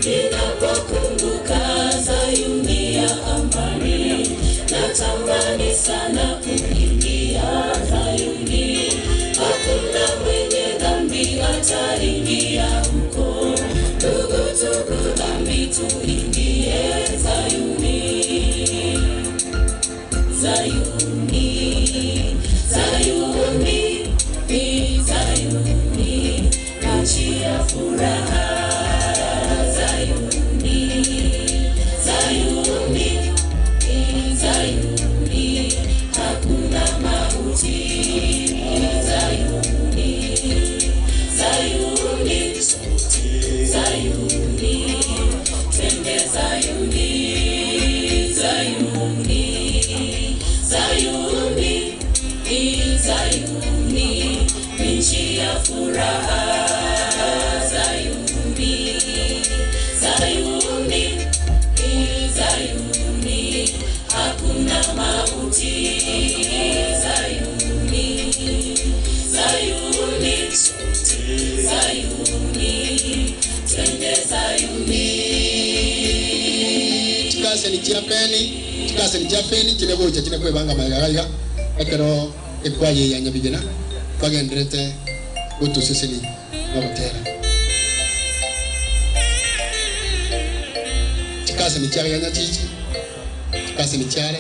Ninapokumbuka Zayuni ya amani, natamani sana kuingia Zayuni. Hakuna mwenye dhambi ataingia huko. Ndugu, tubu dhambi tuingie Zayuni. Zayuni, Zayuni, Zayuni, nchi ya furaha. Zayuni, Zayuni, Zayuni, hakuna mauti. Zayuni, Zayuni, Zayuni, twende Zayuni. Zayuni, Zayuni, Zayuni, nchi ya furaha. Zayuni, Zayuni, Zayuni, hakuna mauti. Zayuni, Zayuni, Zayuni, twende Zayuni. Chikase ni chiapeni, chikase ni chiapeni, chinebocha chinekwebanga maigaiga ekero ekwaye ya nyabigena bagenderete gutuseseni nogotera. Chikase ni chiare ya chichi, chikase ni chiare.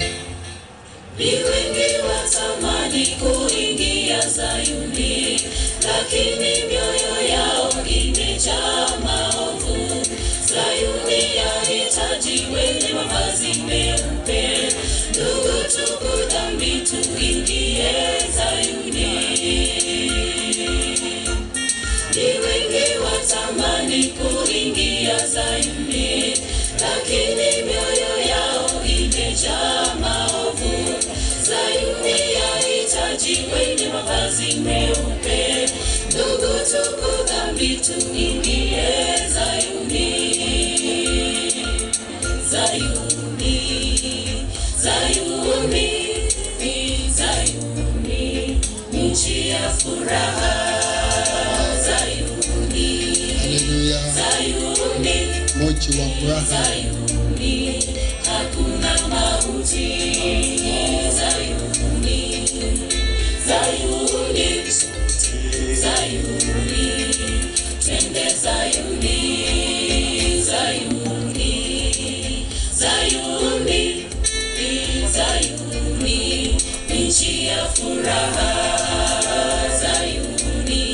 Ni wengi watamani kuingia Zayuni, lakini mioyo yao imejaa maovu. Zayuni yahitaji wenye mavazi meupe. Ndugu, tubu dhambi tuingie Zayuni. Ni wengi watamani kuingia Zayuni, lakini mioyo yao imejaa maovu. Zayuni yahitaji wenye mavazi meupe. Ndugu, tubu dhambi tuingie Zayuni. Zayuni, Zayuni, Zayuni, nchi ya furaha. Zayuni, Haleluya, Zayuni, mochi wa furaha. Zayuni, hakuna mauti. Zayuni, Zayuni, Zayuni, twende Zayuni. Zayuni, Zayuni, Zayuni, nchi ya furaha. Zayuni,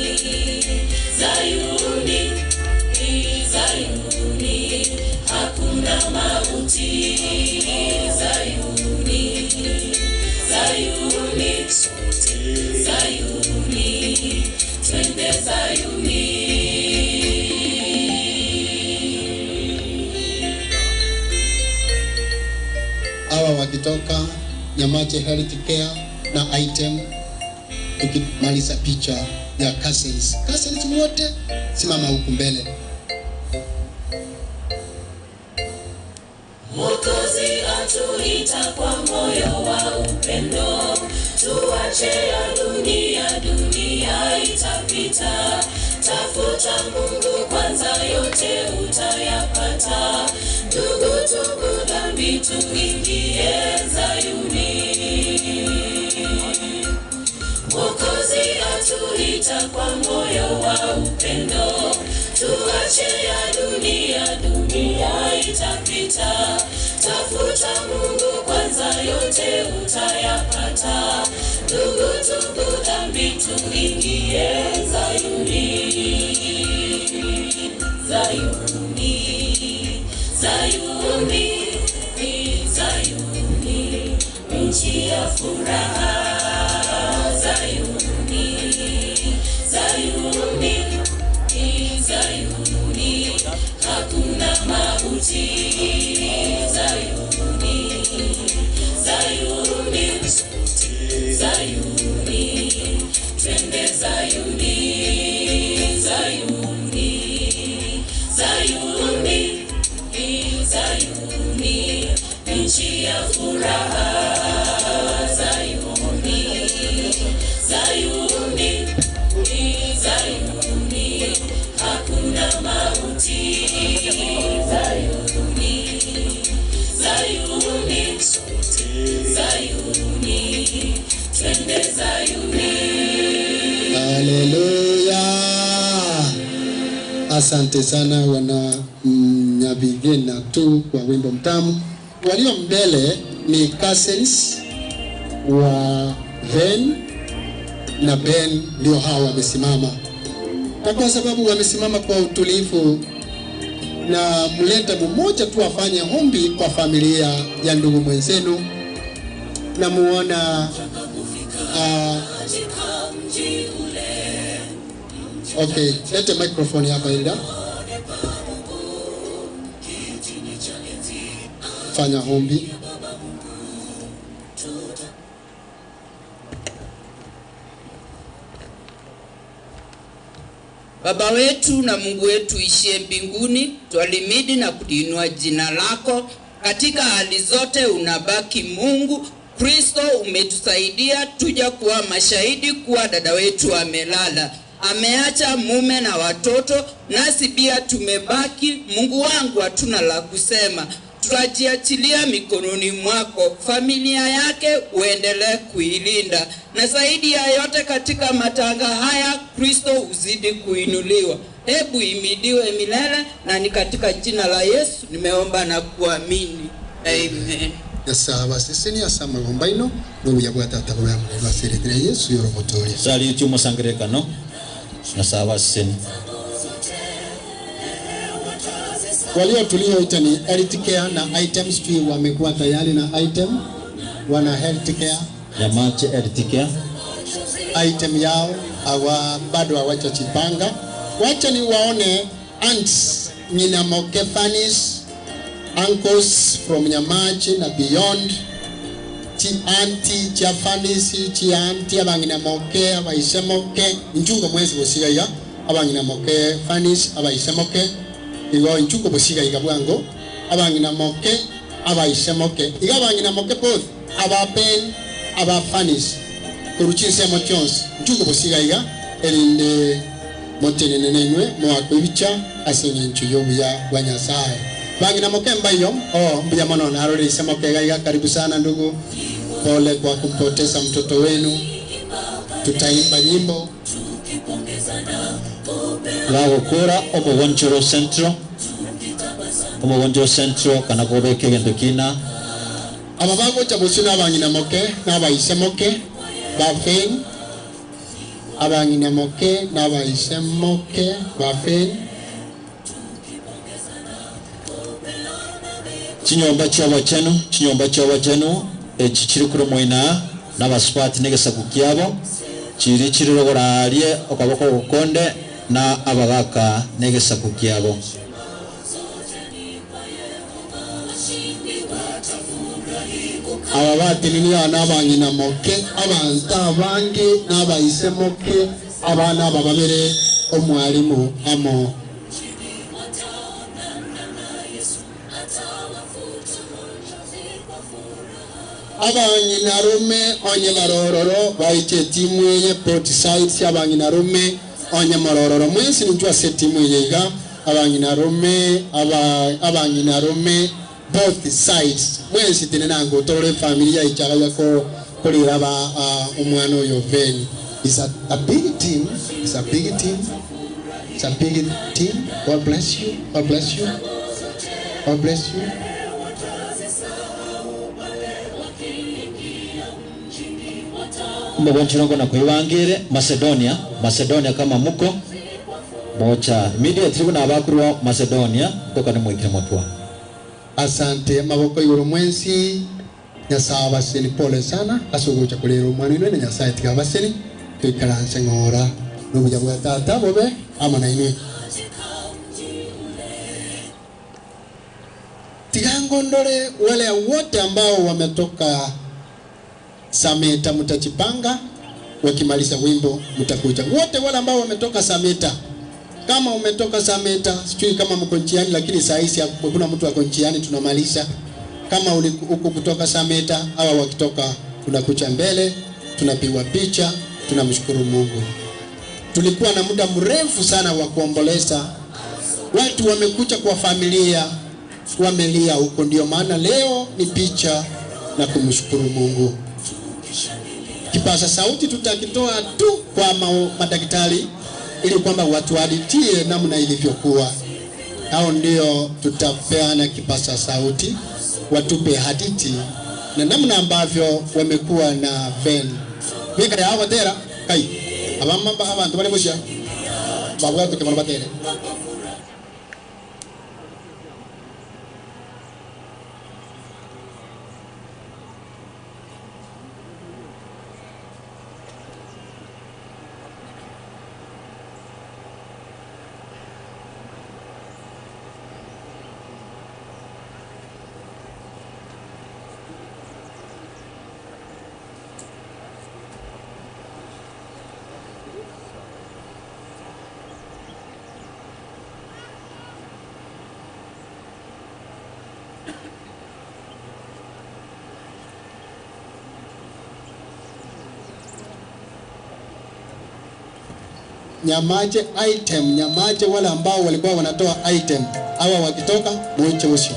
Zayuni, Zayuni, hakuna mauti. Zayuni, Zayuni, Zayuni, twende Zayuni. Hawa wakitoka Nyamache Health Care na item, tukimaliza picha ya cousins. Cousins wote simama huku mbele. Mwokozi atuita kwa moyo wa upendo, tuache ya dunia, dunia itapita. Tafuta Mungu kwanza, yote utayapata. Ndugu, tubu dhambi tuingie Zayuni. Mwokozi atuita kwa moyo wa upendo, tuache ya dunia, dunia itapita. Tafuta Mungu kwanza, yote utayapata. Ndugu, tubu dhambi tuingie Zayuni. Zayuni, Zayuni, Zayuni, nchi ya furaha. Zayuni, Zayuni, Zayuni, hakuna mauti. Zayuni, Zayuni, Zayuni, twende Zayuni. Zayuni, Zayuni, Zayuni, nchi ya furaha. Zayuni, Zayuni, Zayuni, hakuna mauti. Asante sana wana Nyabigena tu kwa wimbo mtamu. Walio mbele ni cousins wa Ben na Ben, ndio hawa wamesimama, na kwa sababu wamesimama kwa utulivu, na mlete mmoja tu afanye ombi kwa familia ya ndugu mwenzenu, na muona okay, lete microphone hapa Hilda. Fanya ombi. Baba wetu na Mungu wetu ishie mbinguni, twalimidi na kuliinua jina lako. Katika hali zote unabaki Mungu. Kristo, umetusaidia tuja kuwa mashahidi kuwa dada wetu amelala, ameacha mume na watoto, nasi pia tumebaki. Mungu wangu, hatuna la kusema, tutajiachilia mikononi mwako. Familia yake uendelee kuilinda, na zaidi ya yote katika matanga haya Kristo uzidi kuinuliwa. Hebu imidiwe milele, na ni katika jina la Yesu nimeomba na kuamini, amen. Yasaba sisini asama gombaino n'obuya bwa tata bwa mulelwa seretire Yesu yoromotoria. Sali umusangirekano nasaba sisini. Walio tulioita ni health care na items tu wamekuwa tayari na item, wana health care Nyamache health care item yao awa bado hawajajipanga. Wacha ni waone aunts Nyinamoke Fanis, uncles from Nyamache na beyond, chi auntie cha Fanis, chi auntie abanginamoke abaisemoke nchungo mwezi busiga ya abanginamoke Fanis abaisemoke igo nchuko busiga iga bwango abanginamoke abaisemoke iga abanginamoke both abapen abafanis kuruchisemo chons nchuko busiga iga erinde motenene nenwe mwakwibicha asenyenchu yobuya bwa Nyasaye. Banginamoke mbayo oh mbuya mono narore isemoke iga. Karibu sana ndugu, pole kwa kumpoteza mtoto wenu. Tutaimba nyimbo la gukura omugonchoro centro, omugonchoro centro kana gobeke gento kina ababago cha busina abanginamoke n'abaisemoke bafen abanginamoke n'abaisemoke bafen chinyomba ky'abachenu, chinyomba ky'abachenu ekikiri kuri moina n'abaswati n'egesaku kyabo kiri kirirogora arie okaboko gukonde na abagaka n'egesaku kyabo. Aba batenini n'abanginamoke abantu abange n'abaisemoke abana aba babere omwalimu amo. Abanginarume onye marororo baiche timu yenye port side abanginarume onye marororo mwesi njua se timu yenye abanginarume abanginarume both sides mwesi tenenango tore familia ichaga ko kolira ba omwana oyo Ben is a big team, it's a big team, it's a big team. God bless you, God bless you, God bless you. Mbogonchirongo na kuibangire Macedonia, Macedonia kama muko mocha immediately kuna abakuru Macedonia toka nimwikire motwa. Asante maboko iguru mwensi Nyasaye baseni pole sana asugucha kulero mwana inwe Nyasaye tiga baseni twikaranse ngora n'obuya bwa tata bobe ama na inwe tigangondole wale wote ambao wametoka Sameta mtachipanga, wakimaliza wimbo mtakuja. Wote wale ambao wametoka Sameta. Kama umetoka Sameta, sijui kama mko njiani, lakini saa hizi hakuna mtu ako njiani, tunamaliza. Kama uko kutoka Sameta, hawa wakitoka tunakuja mbele, tunapigwa picha, tunamshukuru Mungu. Tulikuwa na muda mrefu sana wa kuomboleza. Watu wamekuja kwa familia, wamelia huko, ndio maana leo ni picha na kumshukuru Mungu. Kipaza sauti tutakitoa tu kwa madaktari ili kwamba watuhaditie namna ilivyokuwa. Hao ndio tutapeana kipasa sauti, watupe hadithi na namna ambavyo wamekuwa na Ven. Wika ya hawa tera kai abamma abantu bali musha babwa tukemana batere. Nyamaje item, nyamaje wale ambao walikuwa wanatoa item. Hawa wakitoka mwiche usio.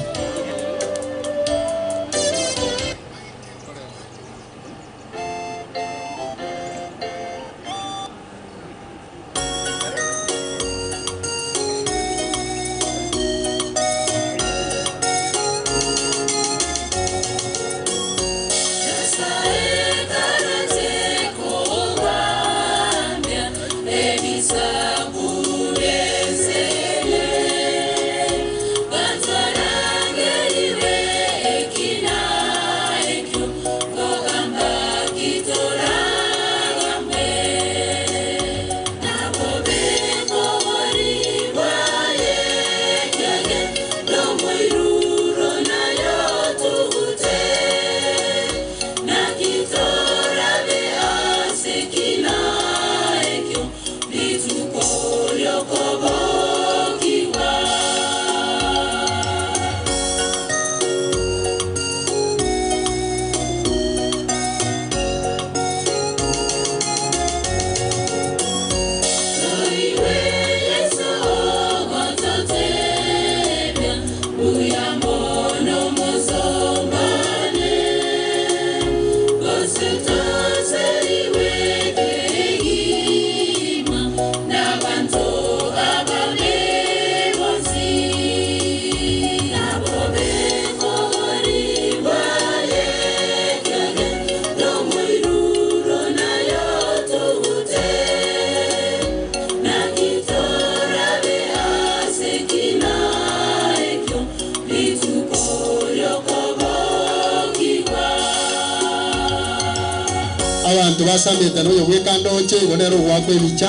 Abantu basameta noyo gwekanda oche igonero gwakwe emicha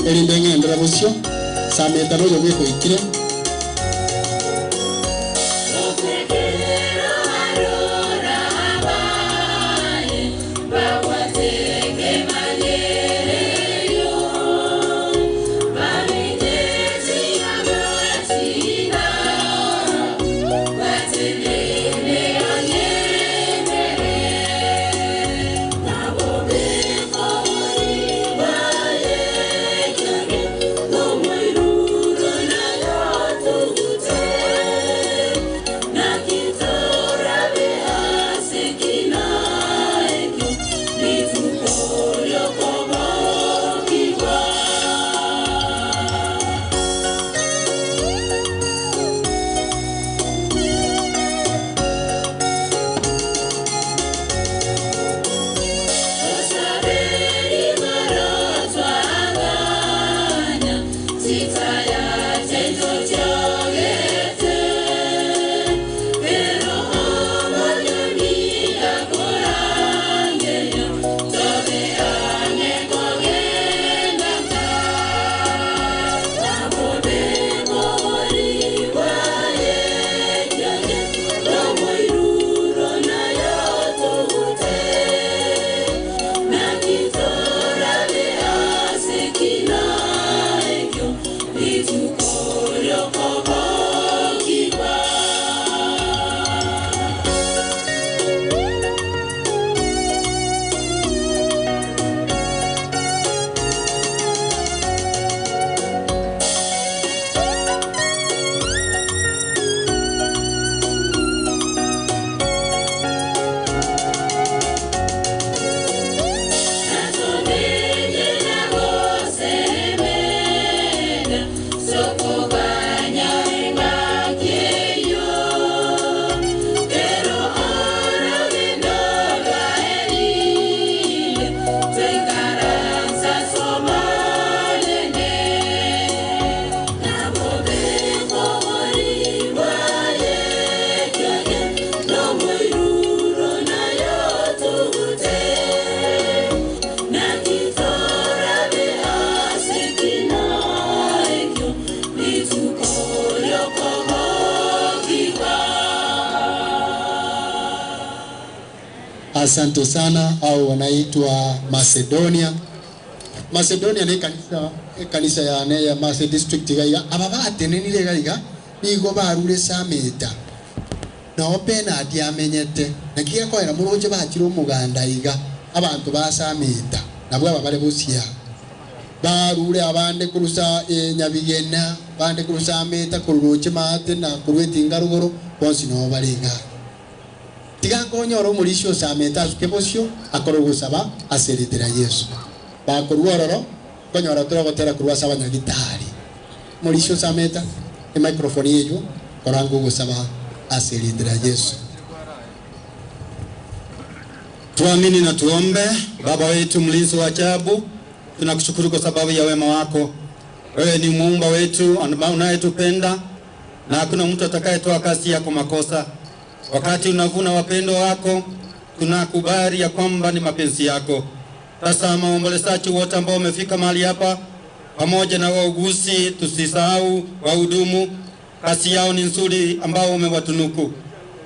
erinde ng'endera bosio sameta noyo gwekoikire. No. Asante sana. Au wanaitwa Macedonia. Macedonia ni kanisa ya ne ya Mase district gaiga aba batenenire gaiga nigo barure sameta nao Bernard amenyete nakiga koera muroche bachire omoganda iga abantu basameta nabwo aba bare busia barure abande kurusa nyabigena bande kurusa ameta kururoche mate na kurwetinga rugoro bonsi no barenga tigankonyora omurisho sameta asuke bosio akorogosaba aseretera Yesu bakorwororo konyora turogotera kurwa saba nyagitari murisho sameta e microphone yeyo korango gosaba aseretera Yesu. Tuamini na tuombe. Baba wetu mlinzi wa ajabu, tunakushukuru kwa sababu ya wema wako. Wewe ni muumba wetu unayetupenda na hakuna mtu atakayetoa kazi yako makosa. Wakati unavuna wapendo wako, tunakubali ya kwamba ni mapenzi yako. Sasa maombolezaji wote ambao wamefika mahali hapa pamoja na wauguzi, tusisahau wahudumu, kazi yao ni nzuri ambao umewatunuku.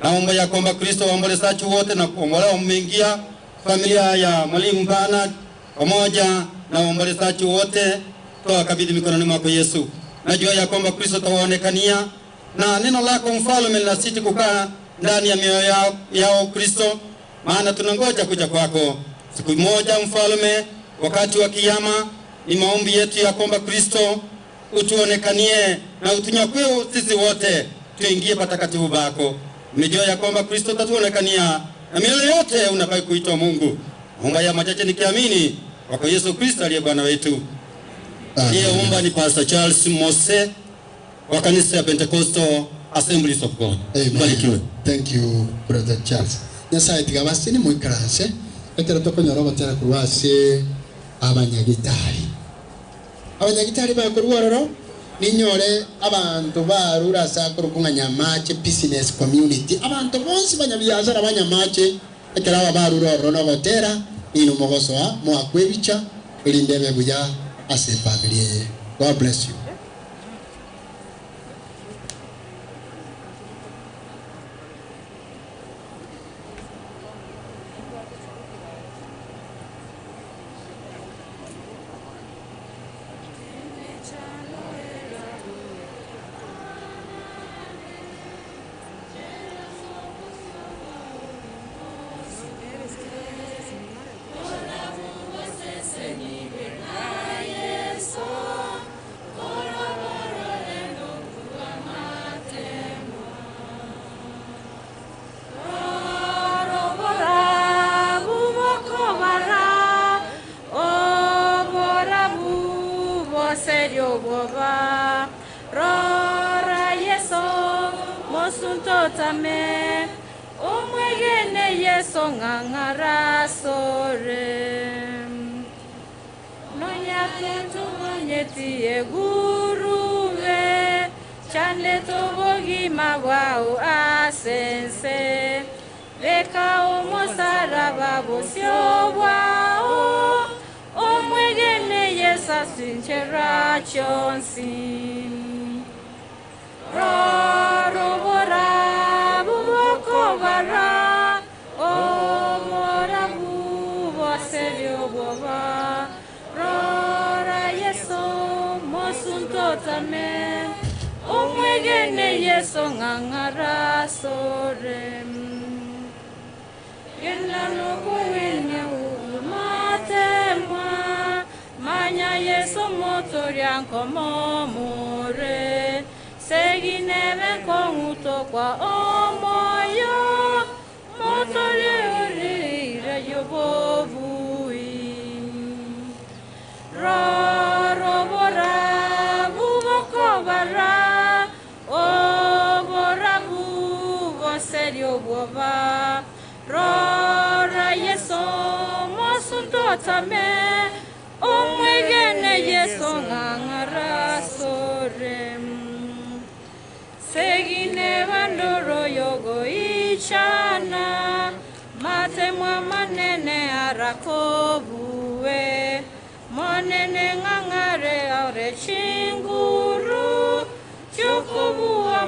Naomba ya kwamba Kristo waombolezaji wote na wale wameingia familia ya Mwalimu Bernard pamoja na waombolezaji wote, tuwakabidhi mikononi mwako Yesu. Najua ya kwamba Kristo atawaonekania na neno lako mfalme linazidi kukaa ndani ya mioyo yao Kristo, maana tunangoja kuja kwako siku moja mfalme, wakati wa kiyama. Ni maombi yetu ya kwamba Kristo utuonekanie na utunyakue sisi wote tuingie patakatifu bako. Nimejua ya kwamba Kristo atatuonekania na milele yote unafai kuitwa Mungu. Naomba ya machache nikiamini kwa Yesu Kristo aliye Bwana wetu. Aliyeomba ni Pastor Charles Mose wa kanisa ya Pentecostal Assemblies of God. Amen. Thank you Brother Charles. Nyasaye tigabasi ni muikaranse etera tokonyora batera kurwase abanyagitari. Abanyagitari bakorwororo ninyore abantu barura sakuru kunganyamache business community abantu bonsi banyabiashara banyamache ekera abarura rono gotera nino mogosoa mwakwebicha elindebe buya ase familia. God bless you.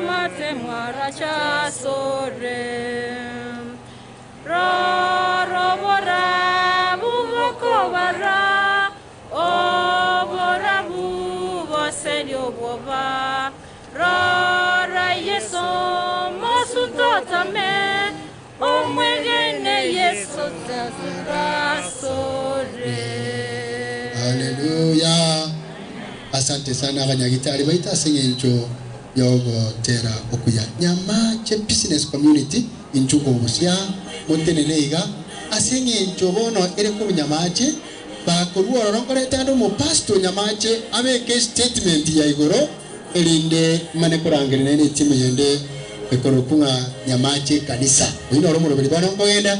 Mate mwara chasore. Roro Kobara oborabu bosenyo boba rora Yesu mosutotame omwegene Yesu taturasore. Haleluya. Asante sana abanyagitari baita singencho yogo tera okuya Nyamache business community inchugo busia motenene iga asingencho bono ere ku Nyamache bakoruo ronkorete ando mo pastor Nyamache abeke statement ya igoro erinde mane kurangirene ne timu yende ekorokunga Nyamache kanisa ino ro muroberi bono kogenda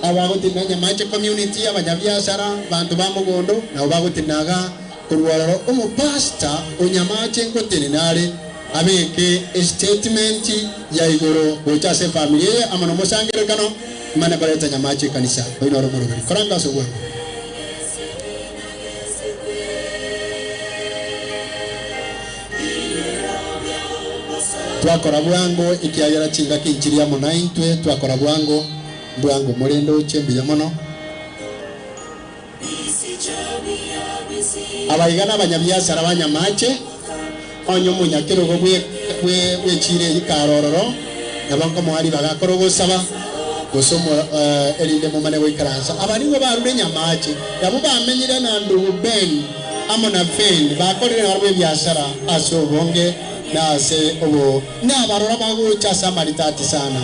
abagotina Nyamache community abanyabiasara bantu ba mugondo nabo bagotinaga kurwararo omupastor onyamache ngotenenare abeke statement ya igoro gocha se familia amano musangerekano mane bareta Nyamache kanisa ino ro muroberi koranga so bwango. Twakora bwango ikiagera chinga kinchiria mono intwe twakora bwango bwango murendo chembiya mono abaigana abanyabiasara banyamache onyo munyakirogo bwe chire ikarororo nabanko mwari bagakora gosaba gosomo erinde mumane goikaransa abarigo barure Nyamache nabo bamenyire na ndugu Ben amo na Fen bakorire barwe biasara aso bonge na se obo na barora bagucha samaritati sana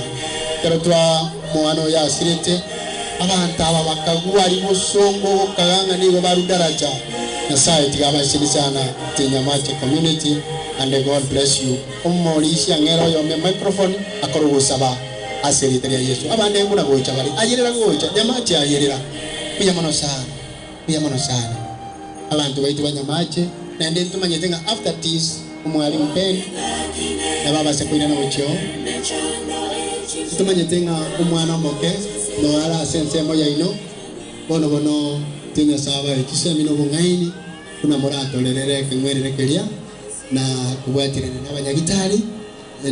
kero twa mwano ya sirete abantu aba bakagwa ari busongo kaganga nigo barudaraja Nyasaye tigabashini sana te Nyamache community and God bless you. Omorisi angero yome microphone akoro gusaba aseriteria Yesu abande nguna gocha bari ayerera gocha Nyamache ayerera kuya sana kuya sana abantu baitu ba Nyamache na ndi tumanyete nga after this umwalimu Ben na baba sekuina na ucho tumanyete nga umwana moke no ala sense moya ino bono bono tinya saba ekisemi no bungaini kuna morato lerere kengwerere keria na kubwatirene n'abanyagitari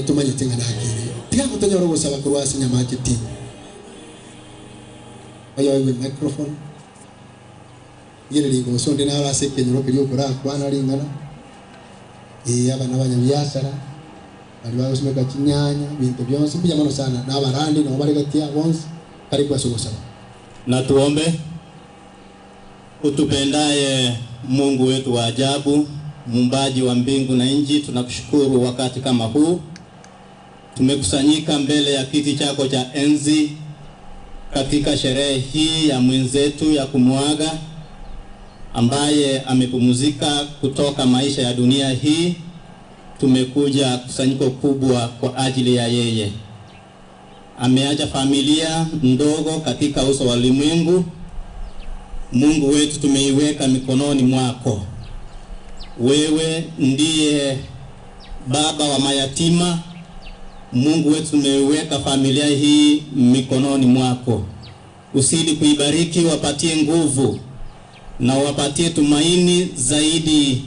tumanyete nga nakire tiga kutonyora gusaba kurwasi Nyamache ti oyo iwe microphone yere rigo sonde na ala sekenyoro kerio kora kwana ringana abana abanyabiasara bari bagosomeka chinyanya bintu byonse mbya mono sana n'abarandi nabo bari gatia bonse kari kwasogosaba. Na tuombe. Utupendaye Mungu wetu wa ajabu, muumbaji wa mbingu na nchi, tunakushukuru wakati kama huu tumekusanyika mbele ya kiti chako cha enzi katika sherehe hii ya mwenzetu ya kumuaga ambaye amepumzika kutoka maisha ya dunia hii. Tumekuja kusanyiko kubwa kwa ajili ya yeye. Ameacha familia ndogo katika uso wa ulimwengu. Mungu wetu, tumeiweka mikononi mwako. Wewe ndiye baba wa mayatima. Mungu wetu, tumeiweka familia hii mikononi mwako. Usidi kuibariki, wapatie nguvu na wapatie tumaini zaidi,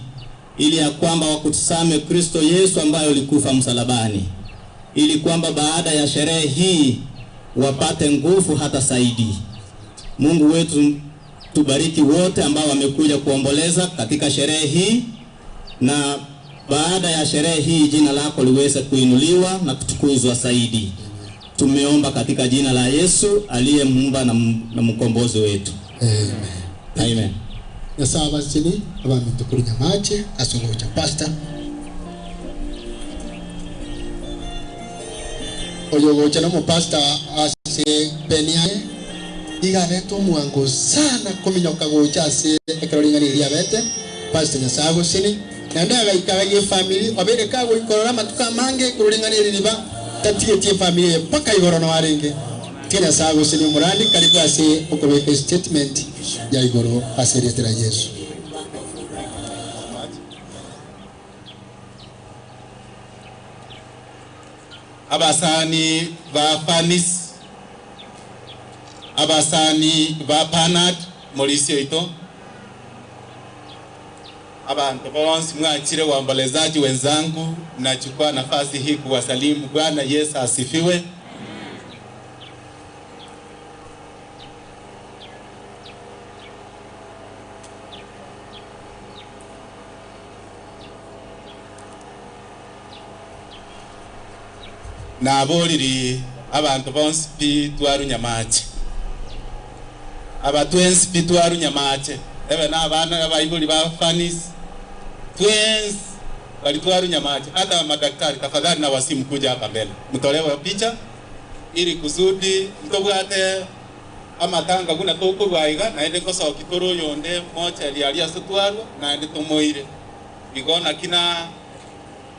ili ya kwamba wakutazame Kristo Yesu ambaye ulikufa msalabani, ili kwamba baada ya sherehe hii wapate nguvu hata zaidi. Mungu wetu, tubariki wote ambao wamekuja kuomboleza katika sherehe hii, na baada ya sherehe hii jina lako liweze kuinuliwa na kutukuzwa zaidi. Tumeomba katika jina la Yesu aliye muumba na mkombozi wetu. Amen. Amen. Nyasaye abasini abamitukuru Nyamache asongocha pastor oyo gocha no pastor ase beniae igabeto mwango sana kominyoka gocha ase ekeroringani riabete pastor Nyasaye gosini nande agaikaragie family obereka goikorora matuka mange kuringani riba tatigetie family paka igoro no arenge tina sago sini murandi karibu ase okobeka statement ya igoro ase rietera Yesu. Abasani ba Fanis, abasani ba Panad Mauricio ito abantu bonse mwachire waombolezaji wenzangu, nachukua nafasi hii kuwasalimu. Bwana Yesu asifiwe. Naboliri abantu bonsi pi twarunya mache. Abatwensi pi twarunya mache. Ebe na abana abaibuli ba Fanis twens balitwarunya mache. Hata madaktari tafadhali na wasimu kuja hapa mbele. Mtolewe picha ili kusudi mtobwate amatanga guna tokurwaiga naende ngosoki toro yonde mocha ali asutwarwa naende tomoire. Igona kina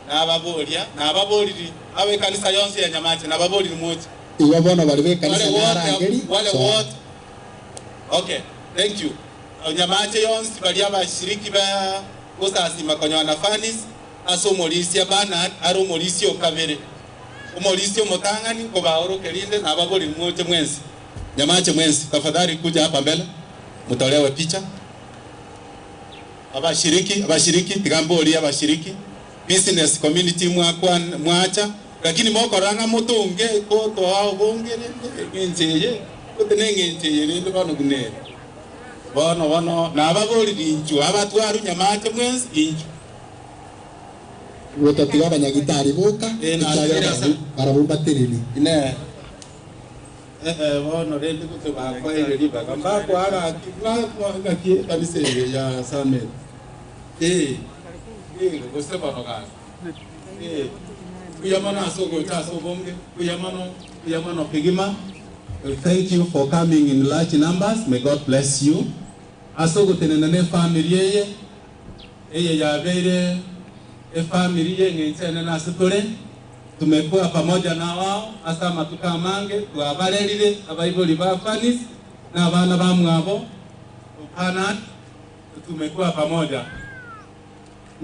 nababolia nababoliri awe kanisa yonse ya Nyamache nababoliri mocha. Iwabona bali kanisa narangeri. Wale wote. Okay, thank you. Nyamache yonse bali abashiriki ba kusasima konya na Fanis aso molisia bana aro molisi okabere. Omolisi omotangani ko baoro kelinde nababoliri mocha mwenzi. Nyamache mwenzi tafadhali kuja hapa mbele mtolewe picha. Abashiriki tigamboli abashiriki business community mwakwa mwacha lakini mokoranga mutunge ko to hao bongere ngenjeye kotenengenjeye rendo bano gunere bono bono nababoli inchu abatwaru Nyamache mwenzi inchu wotatiga abanyagitari boka barabumbatiriri ine bono rendo kutubakwa ile bagamba kwa ngaki kanisa ya Samuel gose bono kuyamana soko chaso bonge kuyamano pigima. Thank you for coming in large numbers. May God bless you. Asogo tenene family yeye eye ya bere e family yeye ngene na sitore tumekuwa pamoja na wao asa matuka mange twabarerire abaiboli ba Fanis na abana ba mwabo upana tumekuwa pamoja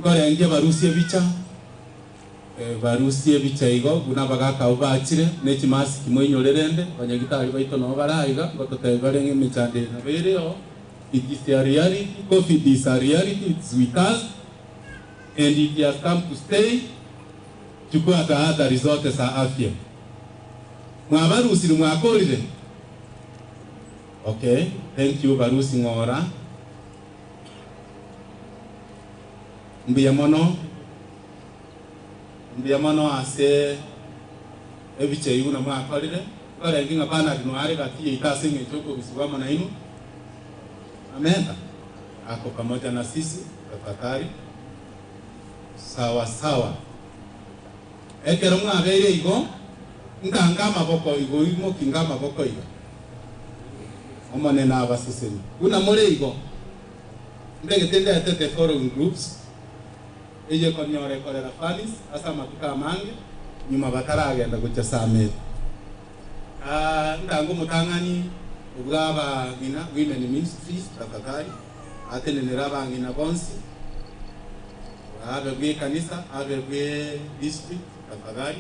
ngore ngie barusie bicha barusie bicha igo guna bagaka ubachire n'ekimasi kimwenyorerende abanyagitari baito no baraiga ngototebare ng'emichande na bereo. It is a reality. COVID is a reality. It's with us and it has come to stay. Chukua tahadhari zote za afya. Mwabarusi mwakolire. Okay, thank you barusi ngora. Mbiya mono ase ebiche yuna mwakolire. Kore nginga bana kinware kati itase ngechoko bisigama na inu. Amen. Ako pamoja na sisi tafadhali. Sawa sawa. Ekero mwabere igo nganga maboko igo imo kinga maboko igo. Omone na abaseseni. Una more igo. Ndege tende following groups. Eye konyore korera Fanis asa matuka mange nyuma bataragenda gucha Samuel. Ndango mutangani ubwaba ngina women ministries tafadhali atenenera bangina bonsi. Abe bwe kanisa abe bwe district tafadhali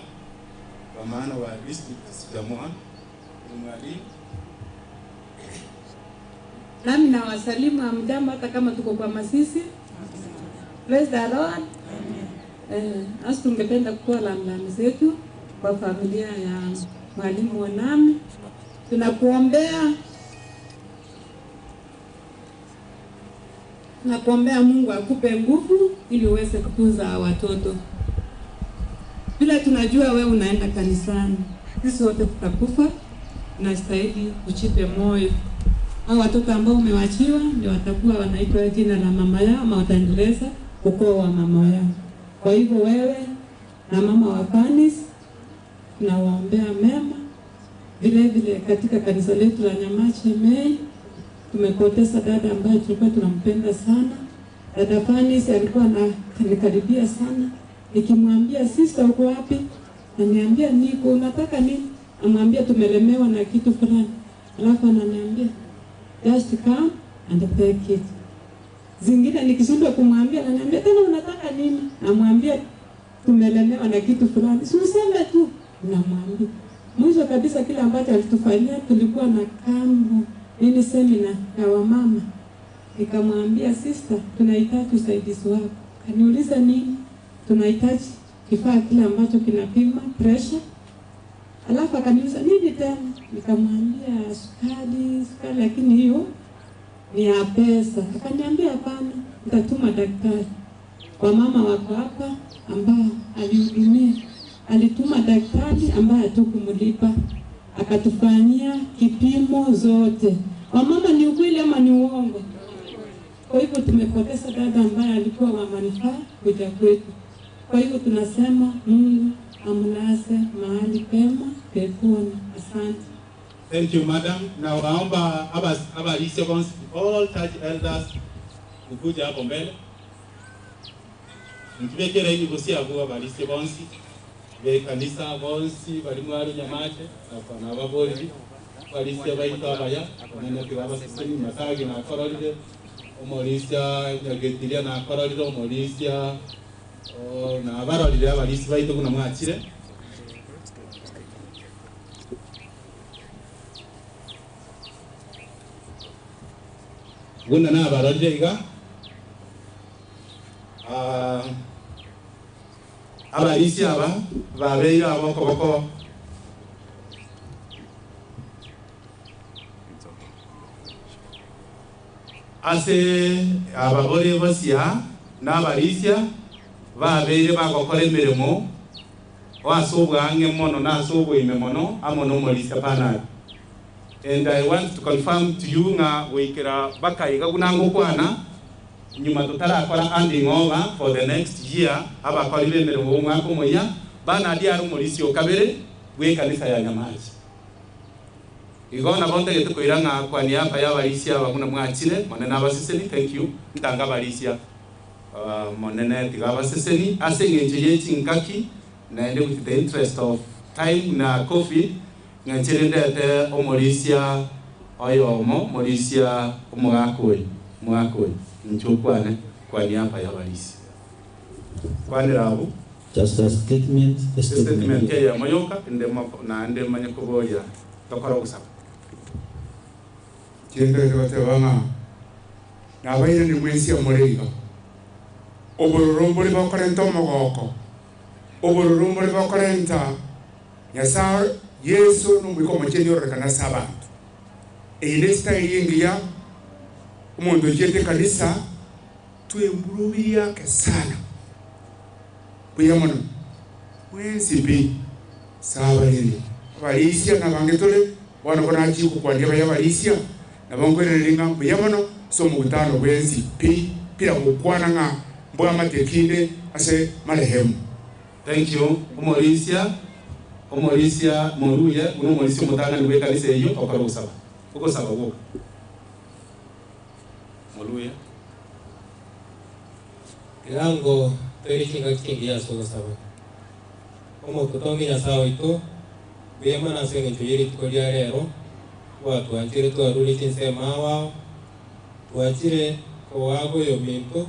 kwa maana wa district sijamuona mwalimu. Nami nawasalimu hamjambo hata kama tuko kwa masisi. Praise the Lord. Asi tungependa kutoa rambirambi zetu kwa familia ya mwalimu Wanami. Tunakuombea Mungu akupe nguvu ili uweze kutunza watoto. Bila tunajua wewe unaenda kanisani. Sisi wote tutakufa, unastahili uchipe moyo. Hao watoto ambao umewachiwa ndio watakuwa wanaitwa jina la mama yao ama wataendeleza ukoo wa mama yao. Kwa hivyo wewe na mama wa Fanis tunawaombea mema. Vile vile katika kanisa letu la Nyamache Mei tumepoteza dada ambaye tulikuwa tunampenda sana. Dada Fanis alikuwa ananikaribia sana. Nikimwambia sister uko wapi? Ananiambia niko, unataka nini? Amwambia tumelemewa na kitu fulani. Alafu ananiambia just come and take it. Zingine nikishindwa kumwambia ananiambia tena unataka nini? Namwambia tumelemewa na kitu fulani. Si useme tu, namwambia. Mwisho kabisa kile ambacho alitufanyia, tulikuwa na kambo nini semina ya wamama. Nikamwambia sister, tunahitaji usaidizi wako. Kaniuliza nini? Tunahitaji kifaa kile ambacho kinapima pressure. Alafu akaniuliza nini tena? Nikamwambia sukari, lakini hiyo ni ya pesa. Akaniambia hapana, nitatuma daktari. Kwa mama wako hapa ambao alihudumia. Alituma daktari ambaye hatukumlipa, akatufanyia kipimo zote. Wamama, ni ukweli ama ni uongo? Kwa hivyo tumepoteza dada ambaye alikuwa wa manufaa kuja kwetu. Kwa hivyo tunasema Mungu amlaze mahali pema peponi. Asante. Thank you, madam. Na waomba abalishe all church elders kukuja hapo mbele. Mtibekere hivi kusia kwa abalishe bonsi. Be kanisa bonsi bali mwali Nyamache na kwa ababoli. Balishe baita abaya nene kiraba sisemi masagi na korolide. Omorisia nyagetiria na korolide omorisia na abarolide abalisi baito kuna mwachire. Guna na abarolide iga abalisi aba babeire abokoboko ase ababore bosia n'abarisia babeire bagokora emirimo wasobwange mono nasobwime mono amo nomorisia panali. And I want to confirm to you nga wikira bakaiga kunango kwana nyuma tutarakora handing over for the next year abakorire emirimo omwaka omoya banadi ari omorisia okabere bwe kanisa ya Nyamache. Igona bonte getukoira nga kwa niaba y'abarisia abamuna mwachire monene abaseseni. Thank you ntanga abarisia monene tiga abaseseni ase eng'encho yechinkaki naende with the interest of time na coffee ng'enchere ndete omorisia oyomo morisia omogakoi omogakoi nchokwane kwa niaba y'abarisia kwanira abo. Just a statement, a statement ya moyoka ndema na ndema nyakoboya tokora gusaba Chende nabaire ni mwesi omuringo obururu buri bokorenta omogoko obururu buri bokorenta Nyasaye Yesu numwiko omucheni orekana ase abanto eyi nesitayiri engiya omonto ochiete kanisa twemburubi yake sana buya mono mwensi pi sabarinde abarisia nabange tore bono bonachi kukwandia baya abarisia nabongwerere mbuya mono so mukutano bwensi pi pira gukwana ng'a mbwa matekinde ase marehemu. Thank you omorisia omorisia moruye uno omorisia omotangani bwe kanisa eyo okora gosaba ogosaba gwoka moruye Kirango toire kingi ase ogosaba omototongi Nyasaye oito buya mono ase eng'encho ya rituko ria rero gwatwanchire twarure chinsemo awao twachire kowago oyo minto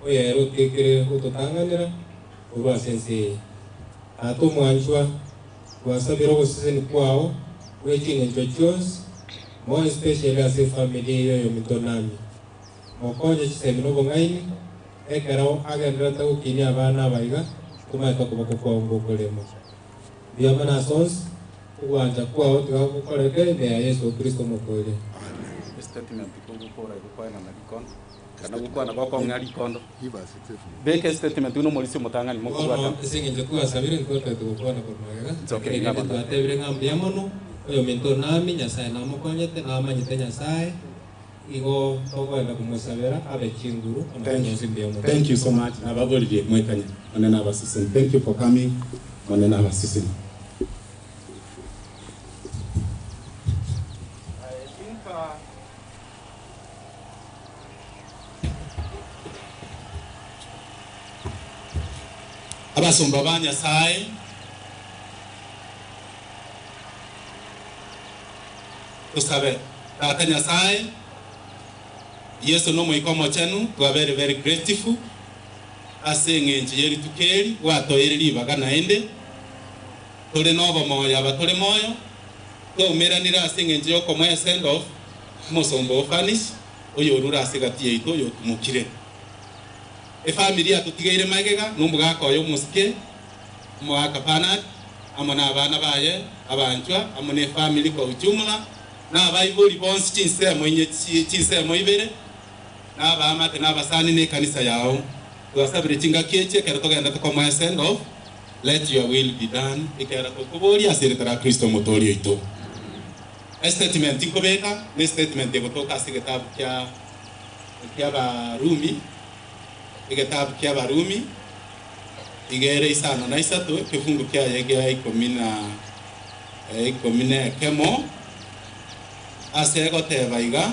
oyere otekere gototang'anera korwa ase ense eye ate omwanchwa twasabire ogoseseni kwao bwe ching'encho chionsi more especially ase efamily eyo oyo minto nami mokonye chisemi na obong'aini ekero agenderete gokinia abana abaiga tumaete okoboko kwao ngokorema buya mono ase onsi ogwancha kwao tigagokoreke ime ya Yesu Kristo omokore. Statement kugukora gukwana na rikondo kana gukwana gwakong'a rikondo beke statement uno morisi omotang'ani mokobwata ase eng'encho twasabire ntwatete gokwana korwa It's okay, magega twatebire ng'a mbuya mono oyo minto nami Nyasaye namokonyete namanyete Nyasaye igo tokwenda kumosabera abe chinguru. Thank you so much nababorire mwekanya monene abasiseni. Thank you for coming monene abasiseni. I think abasomba ba Nyasaye tusabe tata Nyasaye Yesu no moikomo chenu we are very very grateful ase eng'encho yeri tukeri gwatoere ribaga naende tore nobo moyo abatore moyo twaumeranire ase eng'encho yokomoya send off omosomba ofanish oyo orure ase gati yaito oyo otumokire efamily yatutigeire magega nomogaka oyo omosike omogaka Bernard amo na abana baye abanchwa amo na efamily kwa ujumla na abaibori bonsi chinsemo inye chinsemo ibere na abamate na abasani ne kanisa yao twasabire chingaki eche kero togenda tokomoya send off Let your will be done. Ikera tukuboria asiritara Kristo mutorio itu. Statement inkobeka ni statement egotoka ase gitabu kia Barumi, gitabu kia Barumi igere isano na isato kifungu kia yegea 11 kemo ase goteba iga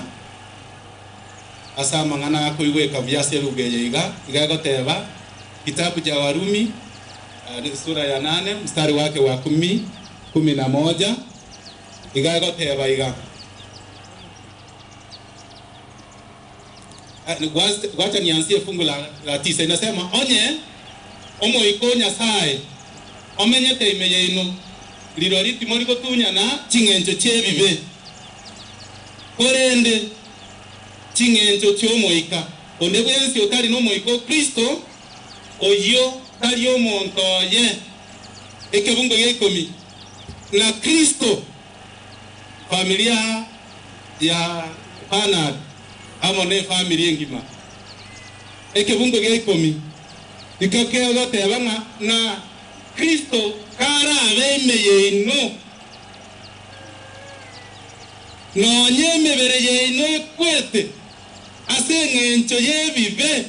asa mang'ana kuigweka vyase lugeye iga igagoteba kitabu cha Warumi sura ya 8 mstari wake wa 10 11 igagoteba iga. Wacha nianzie fungu la 9 inasema onye omoiko Nyasaye omenyete imeye ino lirori timori gotunyana ching'encho chiebibe korende ching'encho chiomoika onde bwensi otari nomoiko Kristo oyo tari omonto oye ekebungo gia 10 na Kristo familia ya Bernard amo ne familia engima ekebungo gia 10 ikakeo ng'a na Kristo karabe imeye ino nonye emebere yeino ekwete ase eng'encho yebibe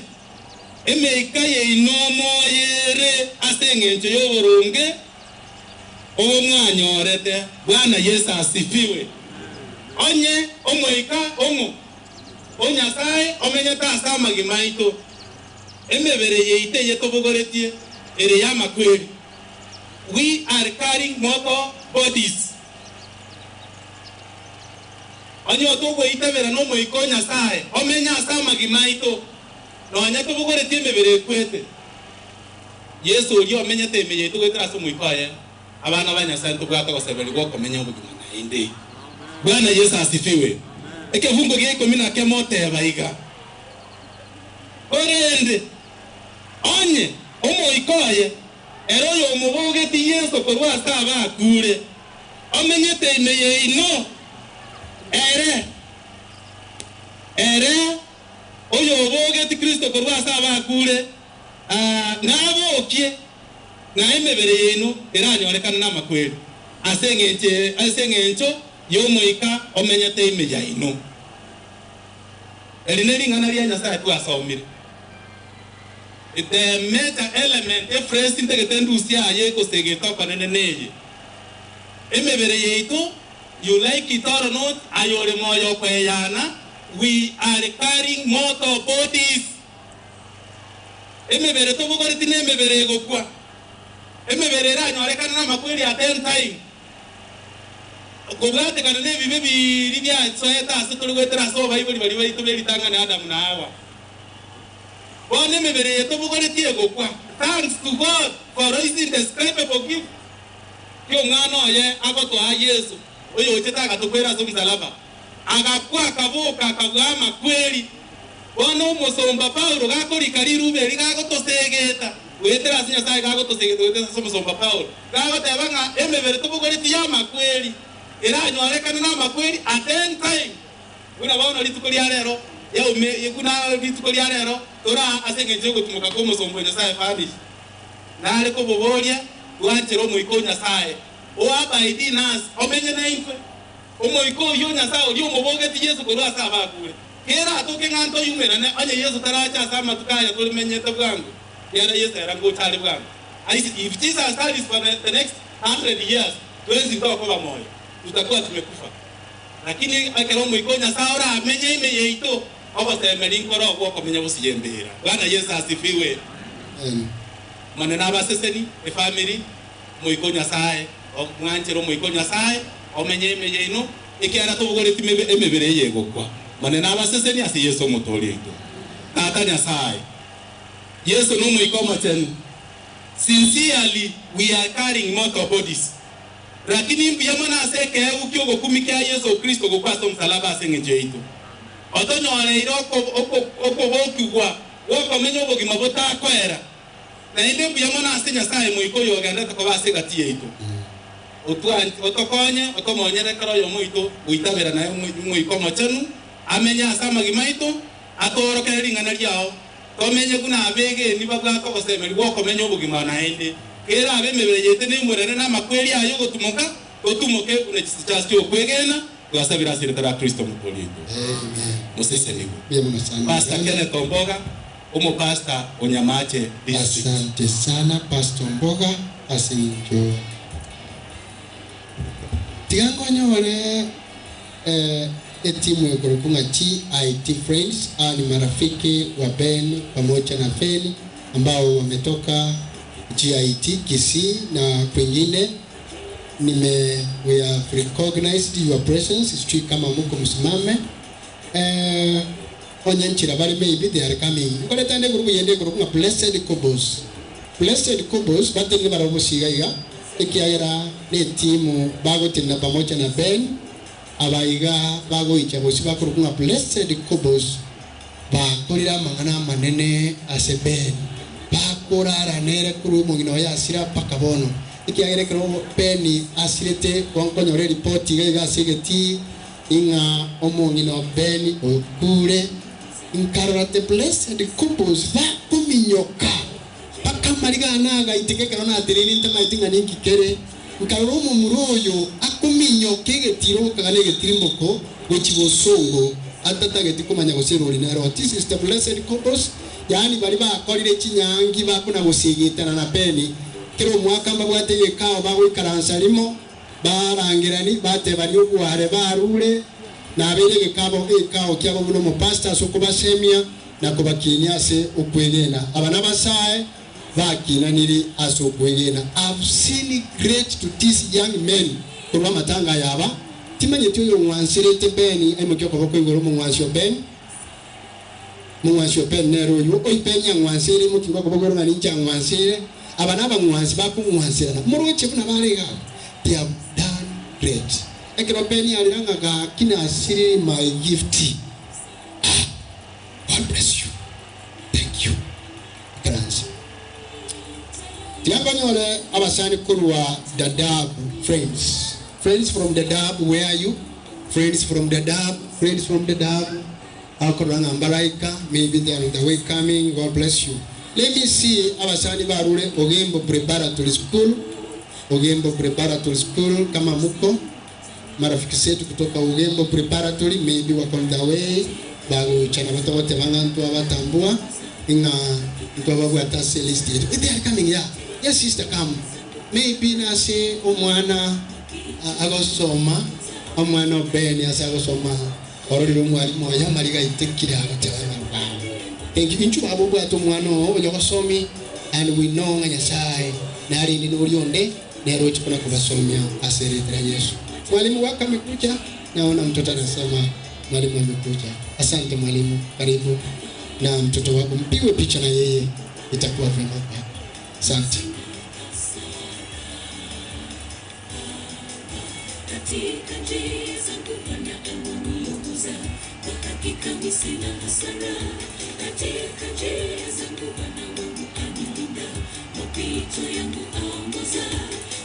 emeika yeino moyere ase eng'encho y'oboronge obomwanyorete. Bwana Yesu asifiwe. Onye omoika omo onyasaye omenyete ase amagima aito emebere yeite yetobogoretie ere yamakweri. We are carrying mortal bodies. Onye otogoitabera n'omoika Nyasaye omenya ase amagima aito nonya tobogoretie emebere ekwete. Yesu oria omenyete emeye yaito goetera ase omoika oye abana ba Nyasaye ntobwate goseberigwa okomenya obogima naende. Bwana Yesu asifiwe. Ekevungo gia 11 oteba iga orende onye omoika oye ero oyo omobogeti Yesu korwa ase abakure omenyete imeye ino ere oyo obogeti Kristo korwa ase abakure nabokie na emebere yeino eranyorekana n'amakweri ase eng'encho y'omoika omenyete ime yaino. Eri nering'ana ria Nyasaye twasomire. The major element efresi ntegete ndusia aye kosegeta okonene neye emebere yeito, you like it or not, ayore moyo kweyana, we are carrying mortal bodies. Emebere tobogoreti nemebere egokwa emebere eranyorekana n'amakweri at any time kobwatekana n'ebibe biri byasoeta ase turi gwetera ase obaibori bari baito beritang'ana Adamu na Hawa. Bono emebere yetobogoretie egokwa. Thanks to God for raising the indescribable gift ky'omwana oye agotwaa Yesu oyo ochete agatokwera ase omusalaba agakwa akaboka akabwa amakweri. Bono omosomba Paulo gakorika rirube eri gagotosegeta gwetera ase Nyasaye gagotosegeta gwetera ase omosomba Paulo gagoteba ng'a emebere tobogoretie amakweri eranyorekana n'amakweri at any time. Buna bono rituko ria rero yaume kuna rituko ria rero tora ase eng'encho yogotumoka kwa omosomba Nyasaye fanish nare koboboria bwanchera omoika Nyasaye oabaidi nas omenye naintwe omoika oyo Nyasaye oria omobogeti Yesu korwa ase abakure kera atoke ng'anto yumerane onye Yesu taracha ase amatuko aya torimenyete bwango yara Yesu era ngochare bwango. If Jesus tarries for the next 100 years tuwezi kuwa moyo tutakuwa tumekufa, lakini akero omoika Nyasaye ora amenye ime yeito obosemeri nkoro obwokomenya busiyembera. Bwana Yesu asifiwe. Maneno abaseseni efamily moiko Nyasaye omwanchero omoiko Nyasaye omenye ime yeino ekiara tobogoreti emebere yegokwa. Maneno abaseseni ase Yesu omotoria ito. Tata Nyasaye Yesu n'omoika omochenu. Sincerely we are carrying mortal bodies, lakini mbuya mwana ase ekeegu ki'ogokumi kia Yesu Kristo gokwa ase omusalaba ase eng'encho yaito otonyoreire okobokigwa gokomenya obogima botakwera naende mbuya mwana ase Nyasaye moika oyo ogendete koba ase egati yaito otokonye otomonyere oyo moito goitabera naye moika omochenu amenye ase amagima aito atworokere ring'ana riao tomenye buna abegeni babwate obosemeri bwokomenya obogima naende. Kera abe mebere yete ne murere na makweli ayo gotumuka gotumuke unechisichasi okwegena twasabira siritara Kristo mupolito. Amen. Musesenigo. Bien sana. Pastor Kenneth Mboga, umo pastor Onyamache district. Asante sana Pastor Mboga asinjo. Tigango nyore etimu ya kurukunga TIT Friends ni marafiki wa Ben pamoja na Feli ambao wametoka GIT Kisii na kwingine. We have recognized your presence. Sijui kama muko msimame. Onyanchira bali maybe they are coming. Ngoleta nde gurubu yende kurukunga Blessed Kobos. Blessed Kobos batende barabusiga iga ekiagera ne timu bagotinda pamoja na Ben abaiga bagoicha bosi bakurukunga Blessed Kobos bakorira mangana manene ase Ben bakorara nere kuru mugino ya asira pakabono ikiagere kero Ben asirete konkonyore report iga sigeti inga omongino Ben okure inkarorate Blessed Kobos bakuminyoka pakamariga naga itekekero na atiriri ntamaitinga ninkikere nkarora omomuro oyo akuminyoka egetiro kagana egetirimboko gochibosongo atatageti kumanya gosirori nero. This is the Blessed Kobos, yani bari bakorire chinyangi bakuna gusigitana na Beni kero mwaka mbabwate yekao bagwikaransa rimo barangirani batebani ogware barure nabere gekabo ekao kyabo buno mu pastor so kubasemia na kubakinia ase okwegena abana basae bakinaniri ase okwegena. I've seen great to these young men kurwa matanga yaba timanyeti oyo ngwansirete Beni aimokyo koboko igoro mungwansio Ben mungwansio Ben nero oyo oipenya ngwansire mukingwa koboko ngani ncha ngwansire abana bangwansi bakungwansirana muroche buna balega. They have done great. Ekero Beni aliranga ga kina asiri my gift. God bless you. Thank you. Grazie. Tianganyole abasani kurwa Dadaab friends. Friends from Dadaab, where are you? Friends from Dadaab, friends from Dadaab. Akoranga Mbaraika, maybe they are on the way coming. God bless you. Let me see abasani barure Ogembo Preparatory School. Ogembo Preparatory School kama muko marafiki zetu kutoka Ogembo Preparatory maybe wako on the way bago chana watu wote bangantu abatambua inga ntobabu atase list yetu. They are coming, yeah. Yes sister, come. Maybe nase omwana agosoma omwana Ben ase agosoma ororiro mwalimu ya mariga itekira agateba. Thank you. Inchu abo bwato mwana oyo gosomi and we know nga Nyasaye nari ndi norionde nero chikona kubasomia aseretera Yesu. Mwalimu wako amekuja, naona mtoto anasema mwalimu amekuja. Asante mwalimu, karibu na mtoto wako mpigwe picha na yeye, itakuwa vyema kwako. Asante. Katika njia zangu Bwana ananiongoza, kwa hakika mimi sina hasara. Katika njia zangu Bwana wangu anilinda, mapito yangu aongoza.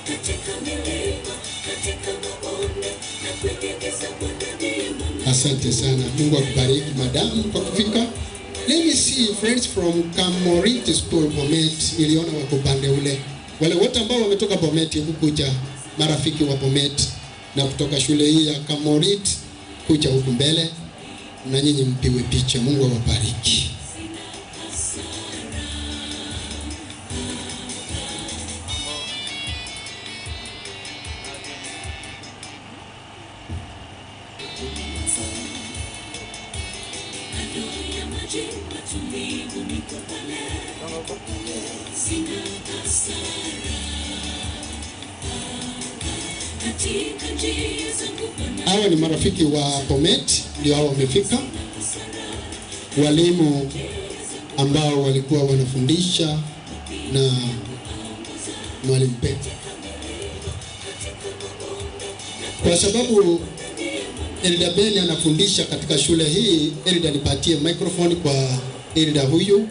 Katika milima, katika mabonde, na kwenye giza Bwana ndiye mwanga. Asante sana. Mungu akubariki madam kwa kufika. Let me see friends from Kamoriti School Bomet. Niliona wako pande ule. Wale wote ambao wametoka Bomet hebu kuja, marafiki wa Bomet na kutoka shule hii ya Kamorit kuja huku mbele na nyinyi mpigwe picha. Mungu awabariki. Hawa ni marafiki wa Bomet, ndio hao wamefika. Walimu ambao walikuwa wanafundisha na mwalimu Pepe. Kwa sababu Elda Ben anafundisha katika shule hii, Elda nipatie microphone kwa Elda huyu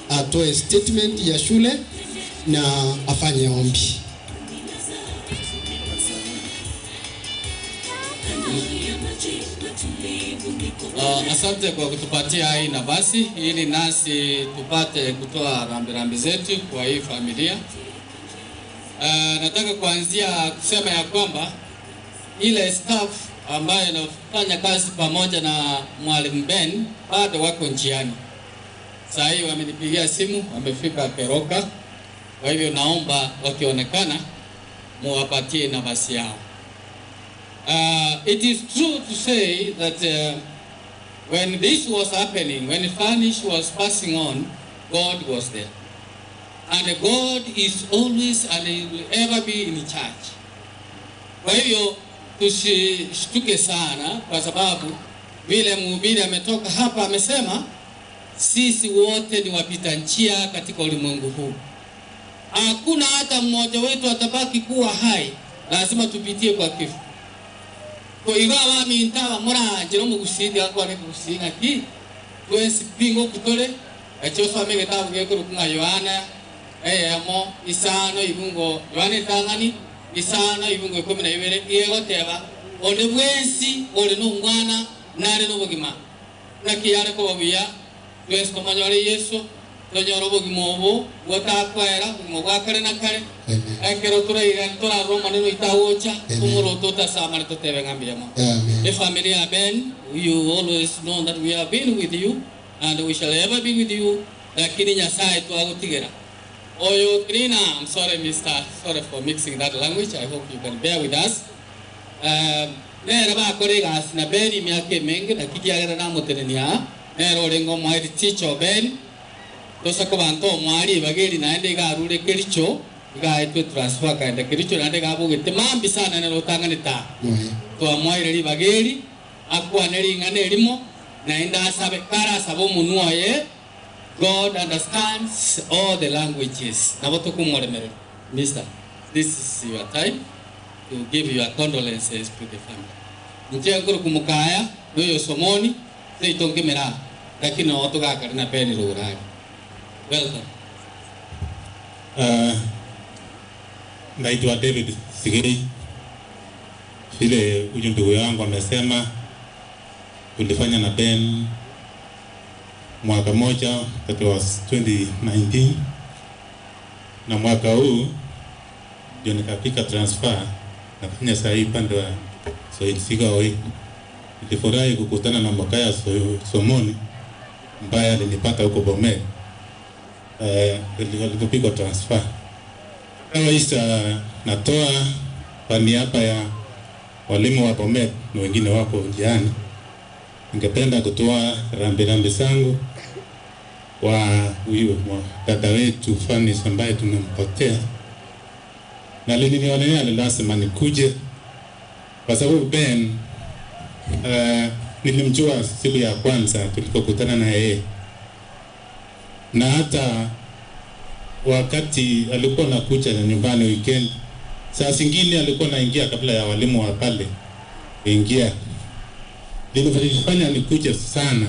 atoe statement ya shule na afanye ombi. Asante kwa kutupatia hii nafasi ili nasi tupate kutoa rambirambi zetu kwa hii familia. Nataka kuanzia kusema ya kwamba ile staff ambayo inafanya kazi pamoja na Mwalimu Ben bado wako njiani. Saa hii wamenipigia simu, wamefika Keroka. Kwa hivyo naomba wakionekana muwapatie nafasi yao. It is true to say that when this was happening, when Fanish was passing on, God was there. And God is always and he will ever be in charge. Kwa hivyo tusishtuke sana, kwa sababu vile mhubiri ametoka hapa amesema sisi wote ni wapita njia katika ulimwengu huu. Hakuna hata mmoja wetu atabaki kuwa hai, lazima tupitie kwa kifo. Ko igawa mintawa muranjira omugusinga akwane kugusinga ki twesi pingo kutole ekyo some getabu gekuru kunga Yohana eyemo isano ibungo Yohana etang'ani isano ibungo 12 igegoteba onde bwensi ori n'omwana nare n'obogima naki yare kobabuya twesi tomanyore Yesu tonyora obogima obo bwotakwera obogima bwa kare na kare ekero turaira turaroma nino itawocha tumuro tutasamara tutebe ngambiyamo. The family of Ben, you always know that we have been with you and we shall ever be with you. Lakini Nyasaye twagutigera. Oyo Trina, I'm sorry mister, sorry for mixing that language. I hope you can bear with us. Nera bakore gasi na Ben imiaka emenge na kikiagera namutenenia. Nera orengo mwari teacher Ben. Tosako bantu mwari bageri naende igarure Kericho igaetwe transfer kaenda Kericho naende gabugete mambi sana nero utanganita. Twamwaire bageri akwane ring'ana erimo naende asabe kara asabe omonwa oye. God understands all the languages. Nabo tokumworemerera. Mister, this is your time to give your condolences to the family. Nche nkuru kumukaya noyo somoni seitongimera lakini no tugakari na peni rurari. Welcome. Naitwa David Sigei. Vile huyu ndugu yangu amesema, tulifanya na Ben mwaka moja, that was 2019, na mwaka huu ndio nikapika transfer nafanya saa hii pande wa Soilsigaoi. Nilifurahi kukutana na Mokaya Somoni ambaye alinipata huko Bomet alipopigwa transfer. Otherwise, natoa kwa niaba ya walimu wa Bomet na wengine wako njiani, ningependa kutoa rambirambi zangu kwa huyu dada wetu Fanish ambaye tumempotea. Na alinionea lazima nikuje kwa sababu Ben nilimjua siku ya kwanza tulipokutana na yeye, na hata wakati alikuwa anakuja nyumbani weekend, saa zingine alikuwa anaingia kabla ya walimu wa pale kuingia. Nilifanya nikuje sana,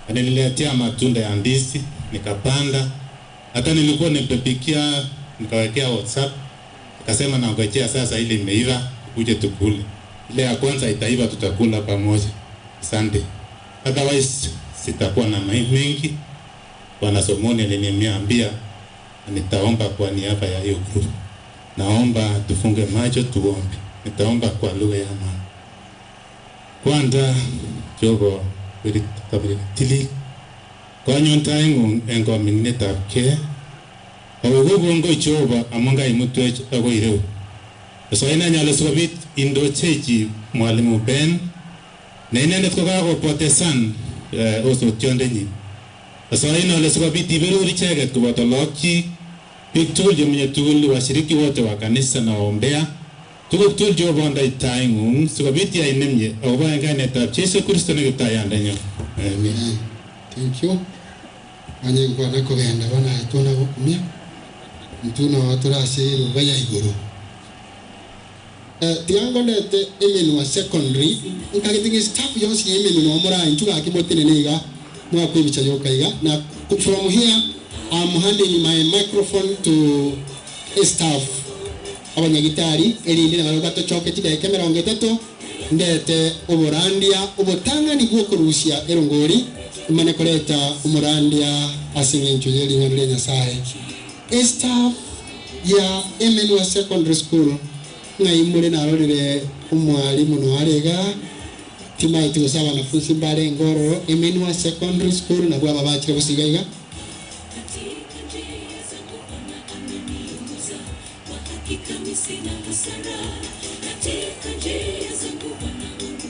aliniletea matunda ya ndizi nikapanda, hata nilikuwa nimepikia nikawekea WhatsApp, akasema naongojea sasa ile imeiva kuje tukule. Ile ya kwanza itaiva tutakula pamoja. Asante. Otherwise sitakuwa na mengi. Bwana Somoni aliniambia nitaomba kwa niaba ya hiyo group. Naomba tufunge macho tuombe. Nitaomba kwa lugha ya mama. Kwanza jogo tili konyonta engung engo minnetab ke agogo Jehova amonga imutwech agoi ireu. Soina nyalo sikobit indochechi Mwalimu Ben ne inendet kokakopotesan osotiondenyin. Soina ole sikobit iberur icheket koboto lagokchik, biik tugul chemenye tugul, washiriki wote wa kanisa na waombea tuguk tugul Jehova ondoi taing'ung sikobit iyai nemie akobo en kainetab Jesu Kristo ne kiptayandenyon. Amen. Thank you. Manye kogenda bana tuna gokumia ntuna turase rubaya iguru. Tiangondete emenwa secondary nkagitingi staff yonsi emenwa mura inchuga kimotene niga mwakwibicha yokaiga na from here I'm handing my microphone to staff abanyagitari erinde na barogato choke chideke 30 ndete oborandia obotangani bwokurusia erongori imane koleta umurandia asingencho yeli ng'ano lya Nyasaye. Staff ya Emenwa Secondary School ng'aimure narorire umwalimu noarega timaiti gose abanafunzi mbare ngororo Emenwa Secondary School nabwo aba bachire gusigaiga.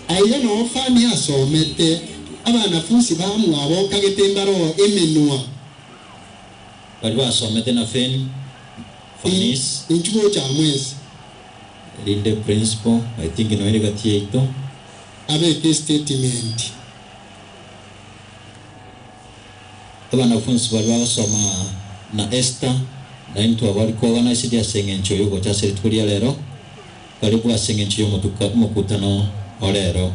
Aiga no fani asomete abanafunzi bamwabo kagete mbaro Emenwa bari basomete na Fen Fanis inchuo cha mwezi Linde principal I think no ere gatie ito abeke statement abanafunzi bari basoma na Esther na into abari ko organize dia sengencho yogo cha serituria lero karibu asengencho yo mutuka mukutano orero.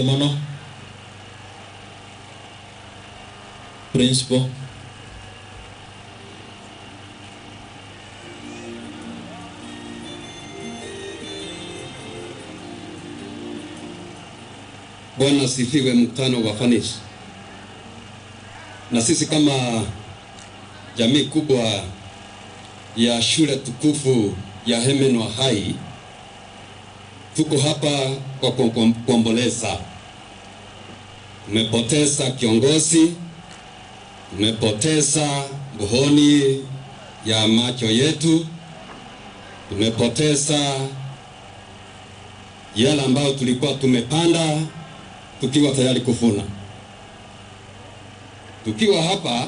Mono principal Bwana sifiwe. Mkutano wa Fanish, na sisi kama jamii kubwa ya shule tukufu ya Hemenwa High tuko hapa kwa kuomboleza. Tumepoteza kiongozi, tumepoteza buhoni ya macho yetu, tumepoteza yale ambayo tulikuwa tumepanda tukiwa tayari kuvuna. Tukiwa hapa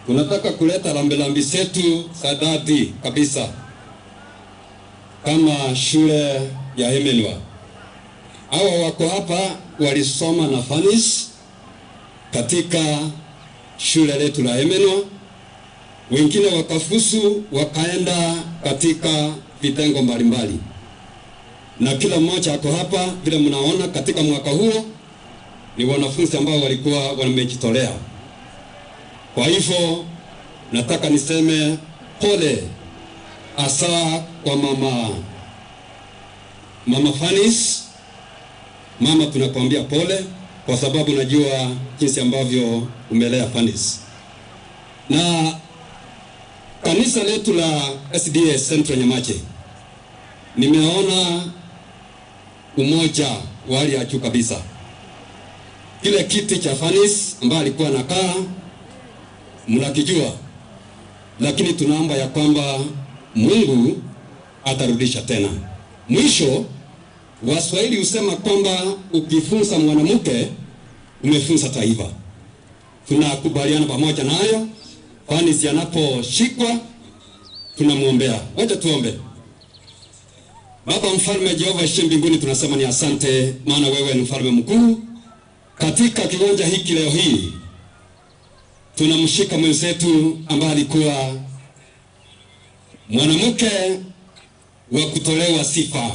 tunataka kuleta rambirambi zetu za dhati kabisa kama shule ya Hemenwa. Hawa wako hapa walisoma na Fanish katika shule letu la Hemenwa, wengine wakafusu wakaenda katika vitengo mbalimbali, na kila mmoja ako hapa vile mnaona katika mwaka huo ni wanafunzi ambao walikuwa wamejitolea. Kwa hivyo nataka niseme pole hasa kwa mama Fanish. Mama, tunakuambia pole kwa sababu najua jinsi ambavyo umelea Fanish. Na kanisa letu la SDA Central Nyamache, nimeona umoja wa hali ya juu kabisa. Kile kiti cha Fanish ambaye alikuwa anakaa mnakijua, lakini tunaomba ya kwamba Mungu atarudisha tena. Mwisho, Waswahili husema kwamba ukifunza mwanamke umefunza taifa. Tunakubaliana pamoja nayo. Fanish anaposhikwa tunamuombea. Wacha tuombe. Baba mfalme Jehova ishiye mbinguni, tunasema ni asante, maana wewe ni mfalme mkuu. Katika kiwanja hiki leo hii tunamshika mwenzetu ambaye alikuwa mwanamke wa kutolewa sifa.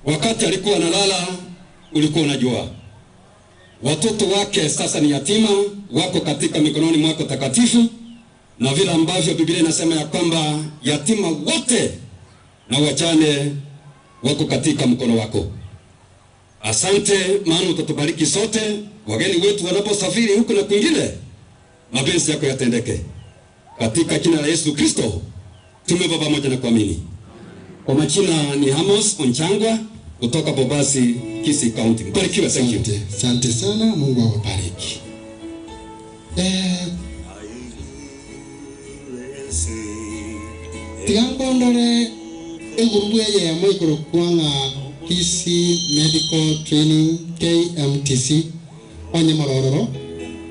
Wakati alikuwa analala ulikuwa unajua. Watoto wake sasa ni yatima, wako katika mikononi mwako takatifu, na vile ambavyo Biblia inasema ya kwamba yatima wote na wajane wako katika mkono wako. Asante, maana utatubariki sote, wageni wetu wanaposafiri huko na kwingine, mapenzi yako yatendeke. Katika jina la Yesu Kristo tumeomba pamoja na kuamini. Kwa majina ni Amos Onchangwa kutoka Bobasi, Kisii County. Mbarikiwe, thank you. Asante sana, Mungu awabariki. Tigangondore egurubu eye moikoro kwanga Kisii Medical Training KMTC onye morororo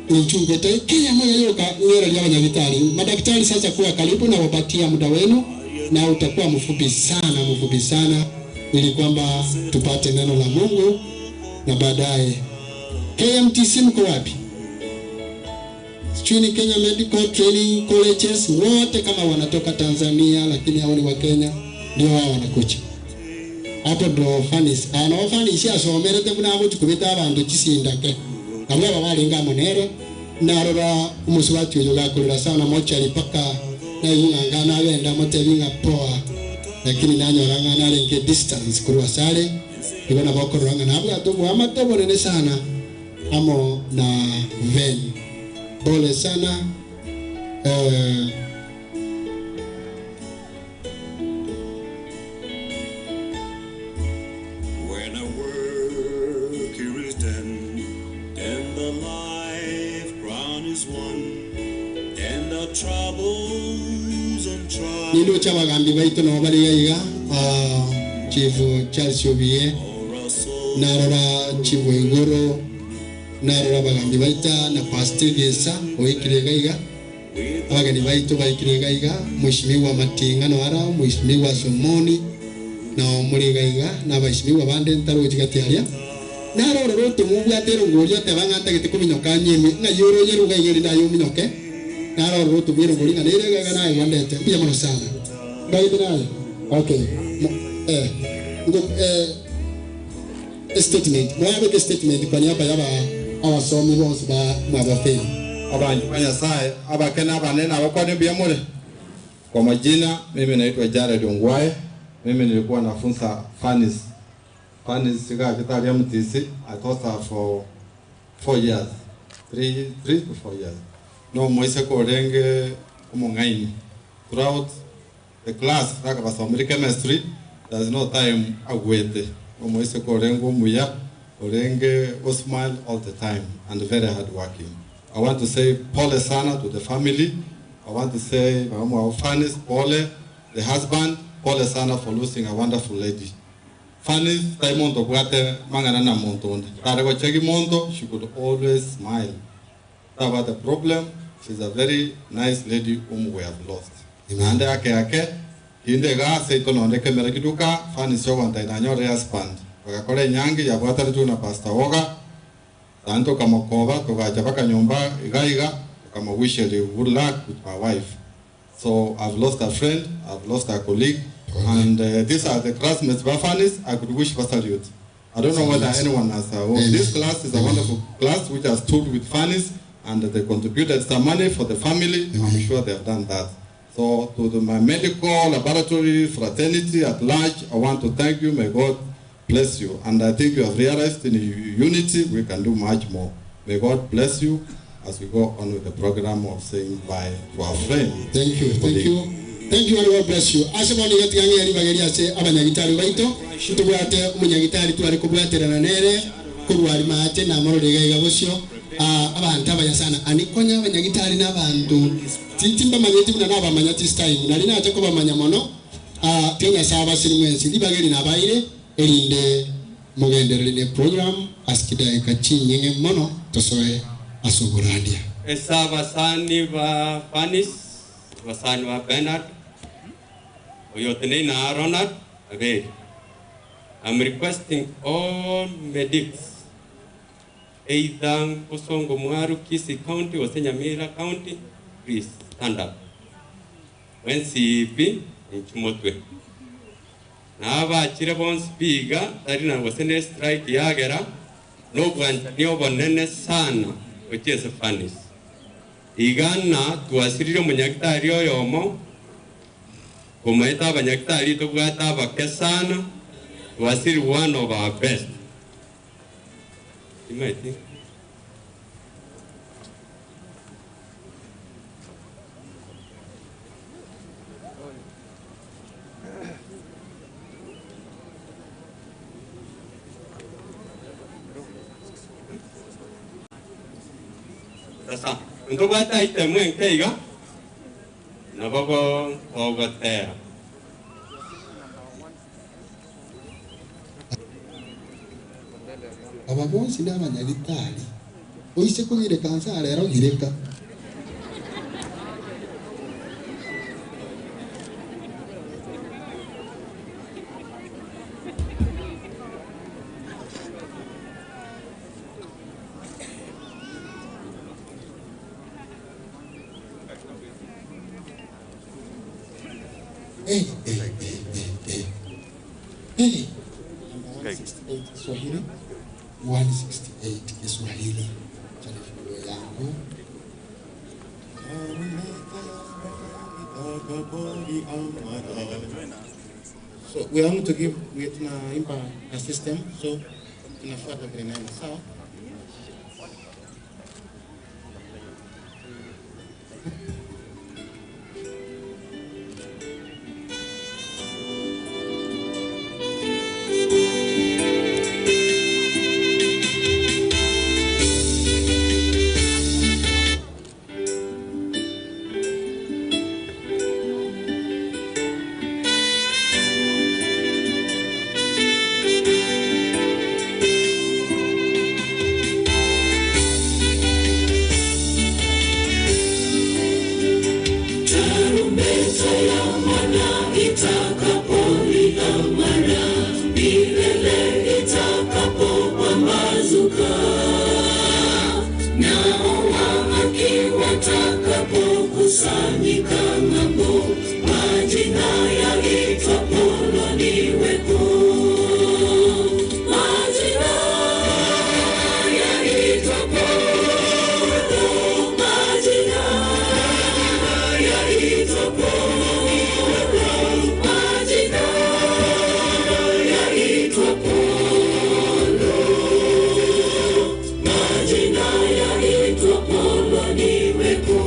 inchungete Kenya moyo yoka ngero lya abanyagitari. Madaktari sasa kuwa karibu na wapatia muda wenu, na utakuwa mfupi sana, mfupi sana, ili kwamba tupate neno la Mungu na baadaye. KMTC mko wapi? Chini Kenya Medical Training Colleges wote kama wanatoka Tanzania lakini hao ni wa Kenya, ndio hao wanakuja. Hapo ndo Fanish. Ano Fanish asomerete kuna abo chukubita abantu chisindake. Nabwo babalinga monere Narora umusubati uyu gakurira sana mochari paka na yungangana agenda motebinga poa lakini nanyoranga narenke distance kurwa sare ibona bakoranga nabwo atubu amatobo nene sana amo na ven pole sana When a work here is done, then the life crown is won, then the troubles and trials. Nindo chabagambi baito no bari yaiga Chief Charles Obie narora Chief Igoro narora bagambi baita na Pastor Gesa oikire gaiga abageni baito baikire gaiga Mheshimiwa Matinga no ara Mheshimiwa Somoni na muri gaiga na baheshimiwa bande ntaroji gatiaria narora roto mubwatero ngoria tebanga tagete kuminyoka nyemi na yoro yeru gaigeri na yominyoke narora roto bwero ngori na nere gaiga na yandete pia mono sana gaide nayo okay statement mwabeke statement kwa niaba ya abasomi bonse ba mwabafeli abantu Nyasaye abakena abanene abakwane byamure. Kwa majina mimi naitwa Jared Ongwae. Mimi nilikuwa nafunza Fanis sika kitali ya MTC. I taught her for 4 years, 3 to 4 years. No moise korenge omongaini throughout the class raka basomiri chemistry. There's no time agwete no moise korenge omuya orenge smile all the time and very hard working. I want to say pole sana to the family. I want to say mama Fanis pole, the husband pole sana for losing a wonderful lady. Fanis taimondo bwate mangana na monto. Tarego chegi mondo, she could always smile. About the problem, she's a very nice lady whom we have lost. Ande ake ake inde ga se tononde kemera kiduka Fanis yoganta inanyore husband. Bakakore nyangi ya bwatare tu na Pastor Oga. Tanto kamakoba tukaja paka nyumba igaiga kama wish her good luck with my wife. So I've lost a friend, I've lost a colleague, and these are the classmates by Fanis. I could wish for salute. I don't know whether anyone has. This class is a wonderful class which has stood with Fanis, and they contributed some money for the family. I'm sure they have done that. So to my medical laboratory fraternity at large, I want to thank you. May God bless you. And I think you have realized in unity we can do much more. May God bless you as we go on with the program of saying bye to our friend. Thank you, thank you. Thank you and God bless you. Ase moni gati gangi ari bageri ase abanyagitari baito tubwate umunyagitari twari kubwaterana nere kurwari mate na marore gaiga bosio abantu abayasana anikonya abanyagitari n'abantu titimba manyeti kuna nabamanya this time nali naje ko bamanya mono tenya saba sirimwensi libageri nabaire erinde mugenderere ne program askidaika chinyenge mono tosoe asuburandia esa basani ba Fanis basani ba Bernard oyotene na Ronald Abel. I'm requesting all medics either Bosongo Mwaru, Kisii County or Nyamira County, please stand up. When CP in Chumotwe. Naba Chirabon Spiga, Tarina was in a strike Yagera, no one nene sana, which is a Fanis. Igana to a Sirio Munyakta Yomo, Kumeta Banyakta Litogata Bakesana, was still one of our best. You might think. Sasa, ntobata itemwe nkeiga naboko ogotera. Aba bonsi n'abanyagitari oise kugireka nsara yarogireka Hey, hey, hey, hey, hey. 168 Swahili, 168 Kiswahili. Cha familia yangu. So we are going to give, we tunaimba a system, so tunafuata vile inaenda, sawa? Tarumbeta ya mwana itakapolia mara, milele itakapopambazuka, nao haki watakapokusanyika ng'ambo, majina yaitwapo niweko. Majina yaitwapo, majina yaitwapo, majina yaitwapo, majina yaitwapo niweko.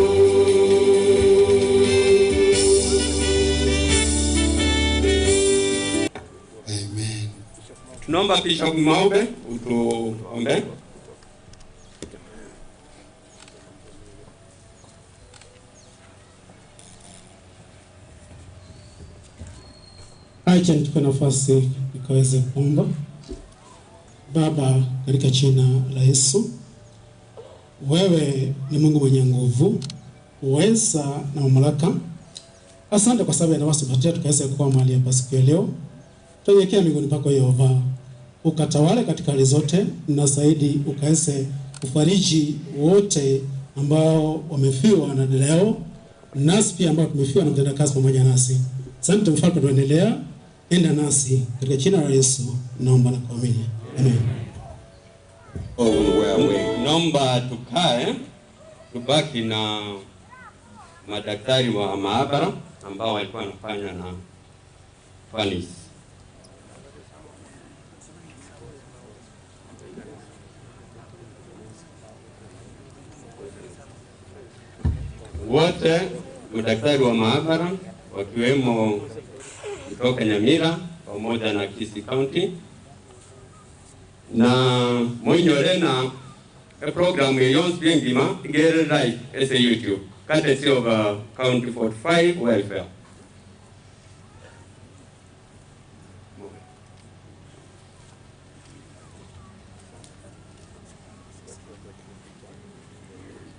Tunaomba Bishop Maube utuombe. Acha nitupe nafasi nikaweze kuomba. Baba, katika jina la Yesu, wewe ni Mungu mwenye nguvu, uweza na mamlaka. Asante kwa sababu ya nafasi tupatia tukaweze kuwa mahali hapa siku ya leo. Tunyenyekea miguuni pako Yehova, ukatawale katika hali zote, na zaidi ukaweze kufariji wote ambao wamefiwa na leo, nasi pia ambao tumefiwa na mtendakazi pamoja nasi. Asante Mfalme, tuendelea, enda nasi katika jina la Yesu naomba na kuamini. Amen. Naomba tukae, tubaki na madaktari wa maabara ambao walikuwa wanafanya na Fanis. Wote madaktari wa maabara wakiwemo kutoka Nyamira pamoja na Kisii County na mwenye na program yonse ngima igere live as a YouTube courtesy of County 45 Welfare.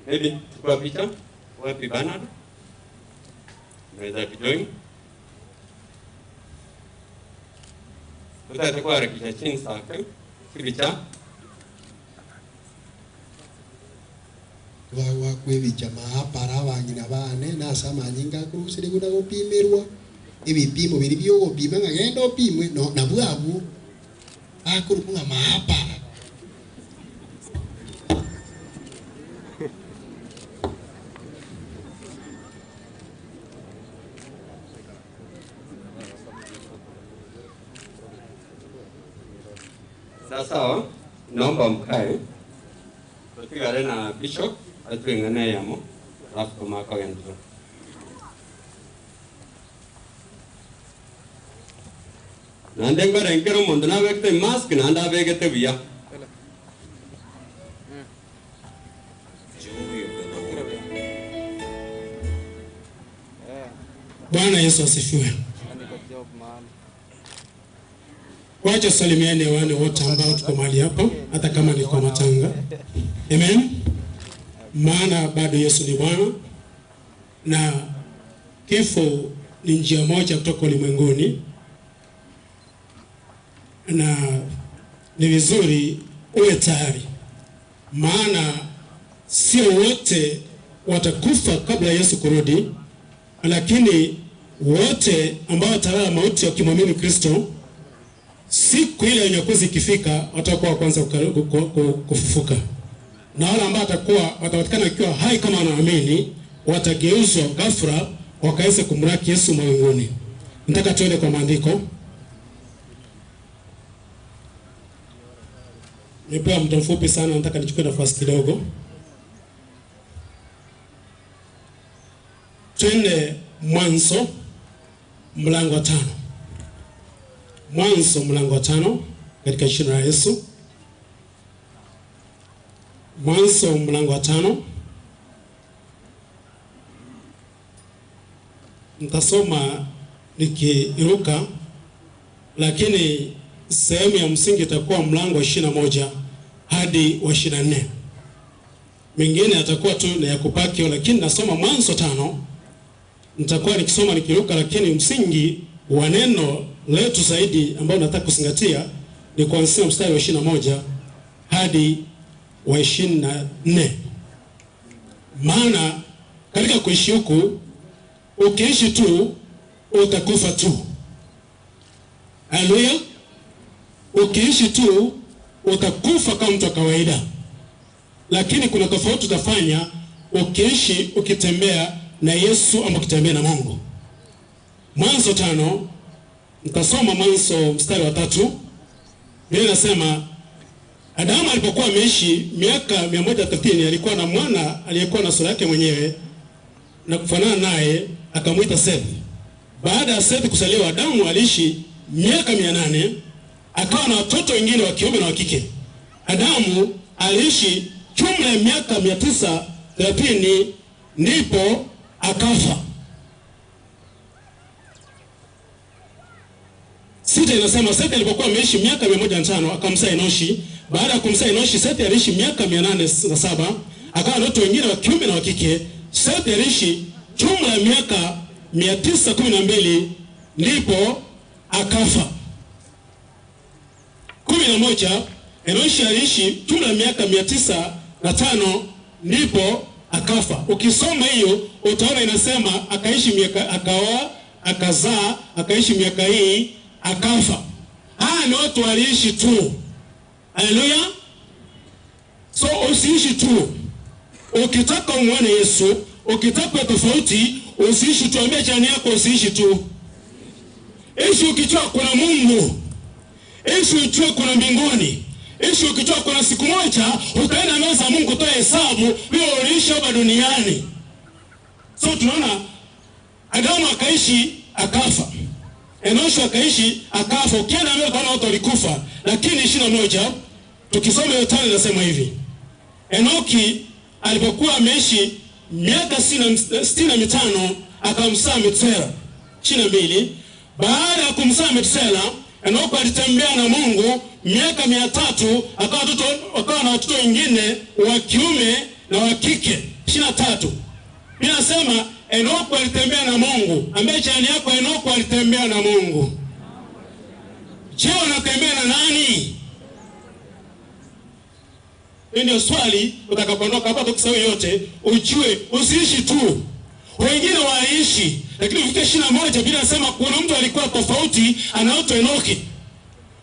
Maybe chukua picha wapi Bernard? Unaweza kujoin. Tutakuwa harakisha chini sasa. Picha Wawa kwebicha maapara bangina bane nasamanyinga kurusire kuna gupimirwa ibipimo biri byo gupima ngagenda opimwe no nabwabu akuru kuna maapara. Sasa naomba mkae tutigare na Bishop atwingane yamo alafu tumaka wentro. Nande ngore enkero mundu nabekete mask nanda abegete buya. Bwana Yesu asifiwe. Wacha salimiane wale wote ambao tuko mahali hapa, hata kama ni kwa matanga. Amen. Maana bado Yesu ni Bwana, na kifo ni njia moja kutoka ulimwenguni, na ni vizuri uwe tayari, maana sio wote watakufa kabla Yesu kurudi, lakini wote ambao watalala mauti wakimwamini Kristo, siku ile ya unyakuzi ikifika watakuwa kwanza kufufuka. Na wale ambao watakuwa watapatikana wakiwa hai kama wanaamini, watageuzwa ghafla wakaweze kumlaki Yesu mawinguni. Nataka tuende kwa maandiko. Nipewa muda mfupi sana, nataka nichukue nafasi kidogo. Twende Mwanzo mlango wa 5. Mwanzo mlango wa 5 katika jina la Yesu. Mwanzo mlango wa 5. Nitasoma nikiruka, lakini sehemu ya msingi itakuwa mlango wa 21 hadi wa 24. Mengine atakuwa tu na ya kupaki, lakini nasoma Mwanzo 5. Nitakuwa nikisoma nikiruka, lakini msingi wa neno letu zaidi ambao nataka kuzingatia ni kuanzia mstari wa 21 hadi wa 24. Maana katika kuishi huku, ukiishi tu utakufa tu. Haleluya. Ukiishi tu utakufa kama mtu wa kawaida. Lakini kuna tofauti utafanya ukiishi ukitembea na Yesu ama ukitembea na Mungu. Mwanzo 5, nitasoma Mwanzo mstari wa 3. Biblia inasema Adamu alipokuwa ameishi miaka 130 alikuwa na mwana aliyekuwa na sura yake mwenyewe na kufanana naye, akamuita Sethi. Baada ya Sethi kuzaliwa, Adamu aliishi miaka 800, akawa na watoto wengine wa kiume na wa kike. Adamu aliishi jumla ya miaka 930 ndipo akafa. 6 inasema Sethi alipokuwa ameishi miaka 105 akamzaa Enoshi. Baada ya kumzaa Enoshi, Sethi aliishi miaka 807, akawa na watoto wengine wa kiume na wa kike. Sethi aliishi jumla ya miaka 912 ndipo akafa. 11 Enoshi aliishi jumla ya miaka 905 ndipo akafa. Ukisoma hiyo utaona inasema akaishi miaka, akaoa, akazaa, akaishi miaka hii, akafa. Haya ni watu waliishi tu. Haleluya. So usiishi tu. Ukitaka umuone Yesu, ukitaka tofauti, usiishi tu. Ambia jirani yako usiishi tu. Ishi ukijua kuna Mungu. Ishi ukijua kuna mbinguni. Ishi ukijua kuna siku moja utaenda mbele za Mungu kutoa hesabu wewe uliishi hapa duniani. So tunaona Adamu akaishi akafa. Enoshi akaishi akafa. Ukienda mbele utaona watu walikufa. Lakini 21 tukisoma hiyo tano inasema hivi. Enoki alipokuwa ameishi miaka 65 akamzaa Metusela. 22 baada ya kumzaa Metusela, Enoki alitembea na Mungu miaka 300, akawa na watoto wengine wa kiume na wa kike. 23 inasema Enoki alitembea na Mungu. Ambaye jirani yako Enoki alitembea na Mungu. Je, unatembea na nani? Ndio swali utakapoondoka hapa tukisahau yote, ujue usiishi tu. Wengine waishi, lakini ukifika 21 Biblia inasema kuna mtu alikuwa tofauti anaitwa Enoki.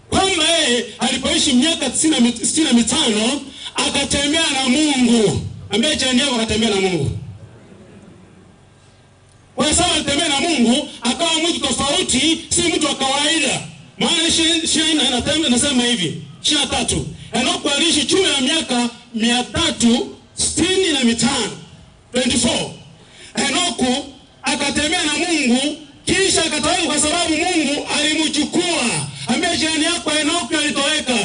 Kwamba yeye alipoishi miaka 65 akatembea na Mungu. Ambaye jirani yako akatembea na Mungu. Kwa sababu alitembea na Mungu, akawa mtu tofauti, si mtu wa kawaida. Maana 24 inasema hivi, 23 Enoki aliishi jumla ya miaka 365. 24 Enoki akatembea na Mungu kisha akatoweka kwa sababu Mungu alimchukua. Ambia jirani yako Enoki alitoweka.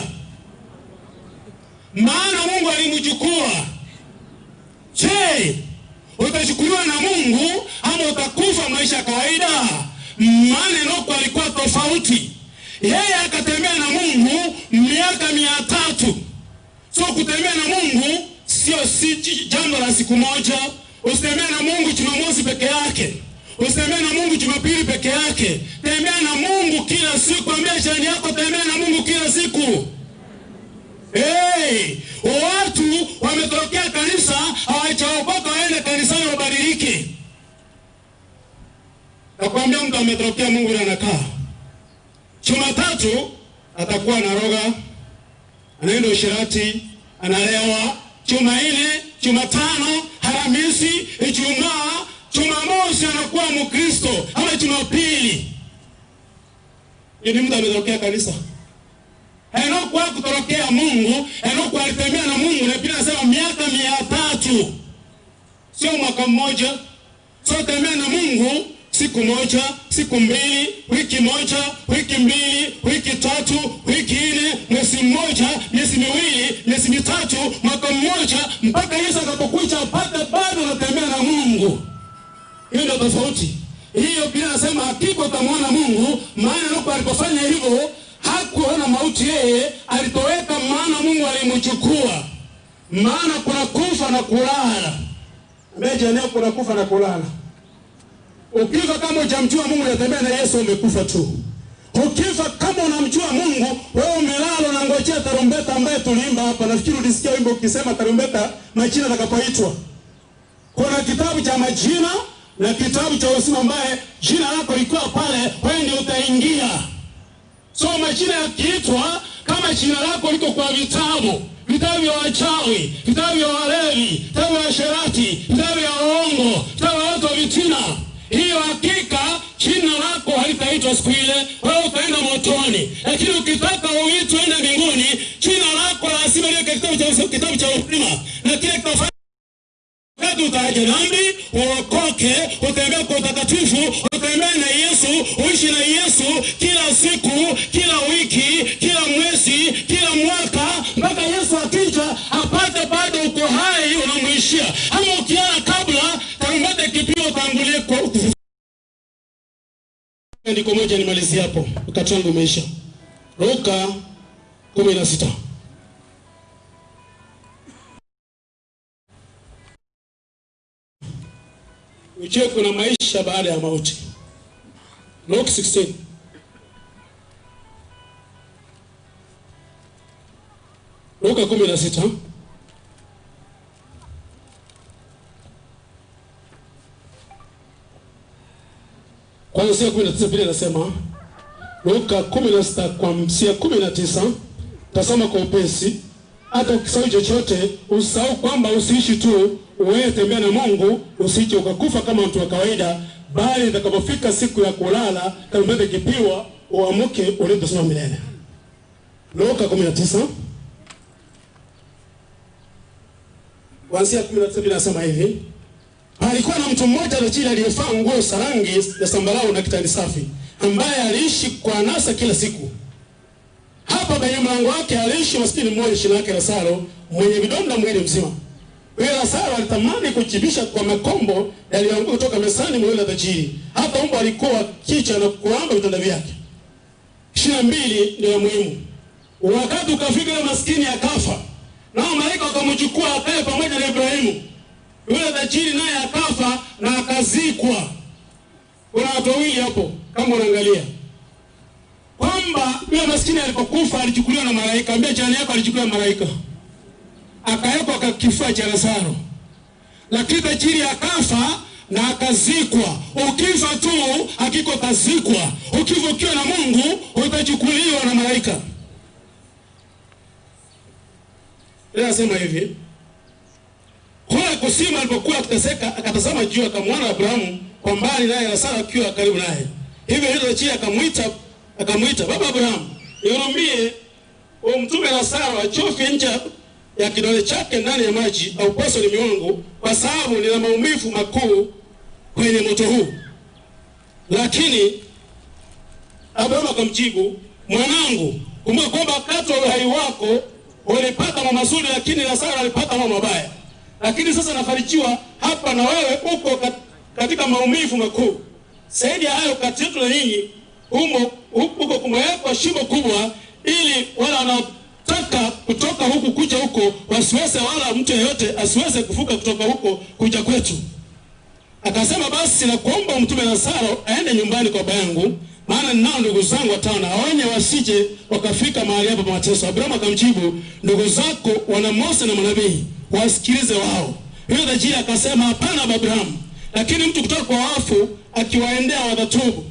Maana Mungu alimchukua. Je, utachukuliwa na Mungu ama utakufa maisha ya kawaida? Maana Enoki alikuwa tofauti. Yeye akatembea na Mungu miaka 300. So kutembea na Mungu sio jambo la siku moja. Usitembee na Mungu Jumamosi peke yake. Usitembee na Mungu Jumapili peke yake. Tembea na Mungu kila siku. Ambia jirani yako tembea na Mungu kila siku. Hey, watu wametokea kanisa hawajaokoka waende kanisani wabadilike. Nakwambia mtu ametokea Mungu na anakaa. Jumatatu atakuwa anaroga, anaenda usherati, analewa. Jumanne, Jumatano, Alhamisi, Ijumaa, Jumamosi anakuwa Mkristo ama Jumapili. Ni mtu ametorokea kanisa. Henoko hakutorokea Mungu, Henoko alitembea na Mungu na Biblia inasema miaka 300. Sio mwaka mmoja. So tembea na Mungu siku moja, siku mbili, wiki moja, wiki mbili, wiki tatu, wiki nne, mwezi mmoja, miezi miwili, miezi mitatu, mwaka mmoja, mpaka Yesu atakapokuja apate bado unatembea na Mungu. Hiyo ndio tofauti. Hiyo Biblia inasema hakika utamwona Mungu, maana Henoko alipofanya hivyo hakuona mauti, yeye alitoweka, maana Mungu alimchukua. Maana kuna kufa na kulala. Ameje kuna kufa na kulala. Ukifa kama hujamjua Mungu unatembea na Yesu, umekufa tu. Ukifa kama unamjua Mungu, wewe umelala unangojea tarumbeta ambaye tuliimba hapa. Nafikiri ulisikia wimbo ukisema tarumbeta majina atakapoitwa. Kuna kitabu cha majina na kitabu cha uzima ambaye jina lako liko pale, wewe ndio utaingia. So majina yakiitwa, kama jina lako liko kwa vitabu, vitabu vya wachawi, vitabu vya walevi, vitabu vya washerati, vitabu vya waongo, vitabu vya watu wa vitina, hiyo hakika jina lako halitaitwa siku ile, wewe utaenda motoni. Lakini ukitaka uitwe ende mbinguni, jina lako lazima liwe katika kitabu cha uzima. Na kile kitafanya utaacha dhambi, uokoke, utembee kwa utakatifu, utembee na Yesu, uishi na Yesu kila siku, kila wiki, kila mwezi, kila mwaka, mpaka Yesu akija apate bado uko hai unamuishia. Ama ukiana kabla tarumbeta ikipigwa utangulie kwa utukufu. Andiko moja nimalizie hapo, wakati wangu umeisha. Luka 16. Ujue kuna maisha baada ya mauti. Luke 16. Luka 16. Kwanza 19 Biblia inasema, Luka 16 kuanzia 19, tasoma kwa upesi. Hata ukisahau chochote, usahau kwamba usiishi tu, wewe tembea na Mungu, usije ukakufa kama mtu wa kawaida, bali itakapofika siku ya kulala, tarumbeta ikipiwa, uamke ulinde uzima milele. Luka 19 kuanzia 19 inasema hivi: palikuwa na mtu mmoja tajiri aliyevaa nguo za rangi ya zambarau na kitani safi, ambaye aliishi kwa anasa kila siku. Hapa penye mlango wake aliishi maskini mmoja jina lake Lazaro, mwenye vidonda mwili mzima. Huyo Lazaro alitamani kujibisha kwa makombo yaliyoanguka kutoka mezani mwa yule tajiri. Hata mbwa alikuwa kicha na kuramba vitanda vyake. 22 ndio muhimu. Wakati ukafika yule maskini akafa, nao malaika wakamchukua akae pamoja na Ibrahimu. Yule tajiri naye akafa na akazikwa. Kuna watu wawili hapo kama unaangalia. Kwamba yule maskini alipokufa alichukuliwa na malaika. Ambia jirani yako alichukuliwa na malaika. Akawekwa kwa kifua cha Lazaro. Lakini tajiri akafa na akazikwa. Ukifa tu hakika utazikwa. Ukifa ukiwa na Mungu utachukuliwa na malaika. Anasema hivi: kule kusima alipokuwa akiteseka, akatazama juu akamwona Abrahamu kwa mbali, naye Lazaro akiwa karibu naye. Hivyo hilo tajiri akamwita, Baba Abrahamu, nihurumie, umtume Lazaro achofye ncha ya kidole chake ndani ya maji au pose ulimi wangu, kwa sababu nina maumivu makuu kwenye moto huu. Lakini Abrahamu akamjibu, mwanangu, kumbuka kwamba wakati wa uhai wako ulipata mambo mazuri, lakini Lazaro alipata mambo mabaya. Lakini sasa nafarijiwa hapa na wewe uko katika maumivu makuu. Zaidi ya hayo, kati yetu na ninyi huko kumewekwa shimo kubwa, ili wala wanaotaka kutoka huku kuja huko wasiweze, wala mtu yeyote asiweze kuvuka kutoka huko kuja kwetu. Akasema, basi nakuomba mtume Lazaro aende nyumbani kwa baba yangu, maana ninao ndugu zangu watano, aonye wasije wakafika mahali hapa pa mateso. Abrahamu akamjibu, ndugu zako wana Mose na manabii, wasikilize wao. Yule tajiri akasema, hapana Abrahamu, lakini mtu kutoka kwa wafu akiwaendea watatubu.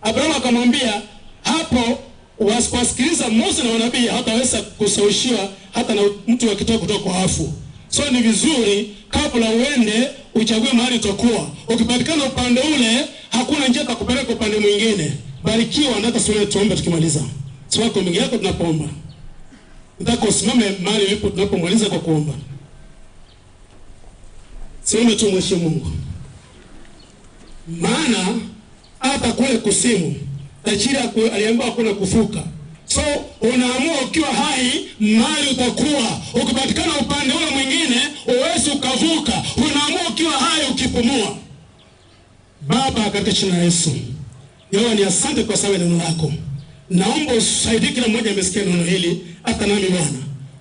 Abrahamu akamwambia, hapo wasiposikiliza Mose na manabii hataweza kushawishiwa hata na mtu akitoka kutoka kwa wafu. So ni vizuri kabla uende Uchague mahali utakuwa. Ukipatikana upande ule, hakuna njia itakupeleka upande mwingine. Barikiwa na hata sura tuombe tukimaliza. Siwako mingi yako tunapoomba. Nataka usimame mahali ulipo tunapomaliza kwa kuomba. Siombe tu mheshimu Mungu. Maana hata kule kusimu tajiri aliambiwa hakuna kufuka. So unaamua ukiwa hai mali utakuwa. Ukipatikana upande ule mwingine uwezi ukavuka. Unaamua ukiwa hai ukipumua. Baba, katika jina la Yesu, Yehova ni asante kwa sababu ya neno lako. Naomba usaidie kila mmoja amesikia neno hili, hata nami Bwana,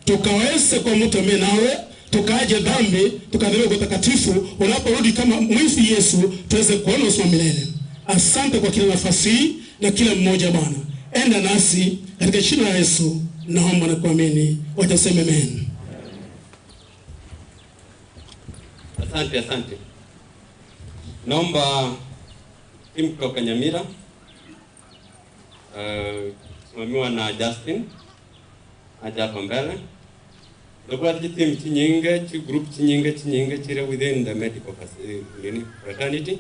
tukaweze kwa mtu ambaye nawe, tukaaje dhambi, tukadhiriwe kwa utakatifu, unaporudi kama mwizi Yesu, tuweze kuona uzima milele. Asante kwa kila nafasi hii na kila mmoja Bwana. Enda nasi katika jina la Yesu, naomba na kuamini. Wacha useme amen. Asante, asante. Naomba timu kutoka Nyamira, simamiwa na Justin, aje hapa mbele. Ndokuwa timu chinyinge, chi group chinyinge chinyinge chire within the medical fraternity.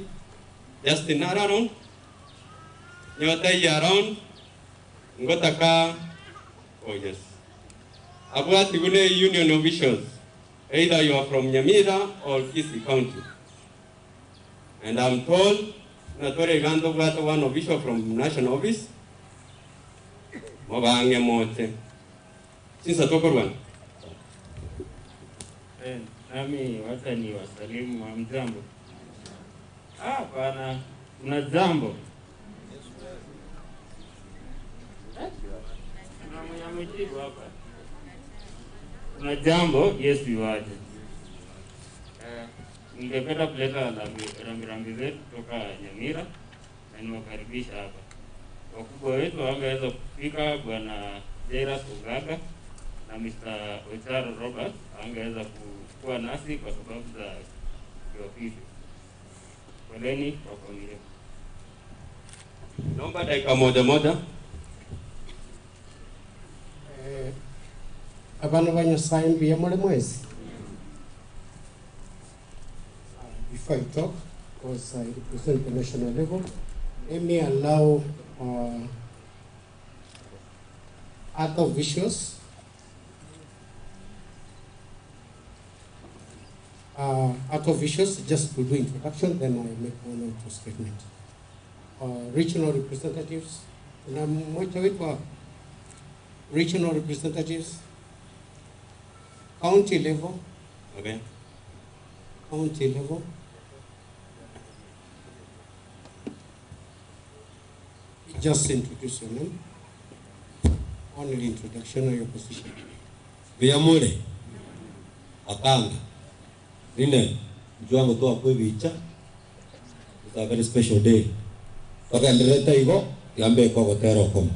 Justin around. Nyote around. Ngotaka, oh yes. Abwa Tigune Union officials, either you are from Nyamira or Kisii County. And I'm told, Natore Gando got one official from national office. Mobange mote. Since atokorwan. Nami wacha ni wasalimu wa mjambo. Ah, bana, kuna jambo. Kuna mwenye amejibu hapa. Kuna jambo, Yesu yuaje. Ningependa kuleta rambirambi zetu kutoka Nyamira na niwakaribisha hapa. Wakubwa wetu hawangeweza kufika, Bwana Jairus Ogaga na Mr. Ocharo Robert hawangeweza kuwa nasi kwa sababu za kiofisi. Poleni kwa familia. Naomba dakika moja moja. Abana ba Nyasaye mbiya muri mwezi. Before I talk, because I represent the national level, let me allow other officials, just to do introduction, then I make one or two statements. Regional representatives, na mmoja wetu hapa. Regional representatives, county level, okay. County level, just introduce your name, only introduction of your position. Viyamule, Akanga, Rine, Juango toa kwebicha. It's a very special day. Wakaendeleta higo, yambe kwa kotero koma.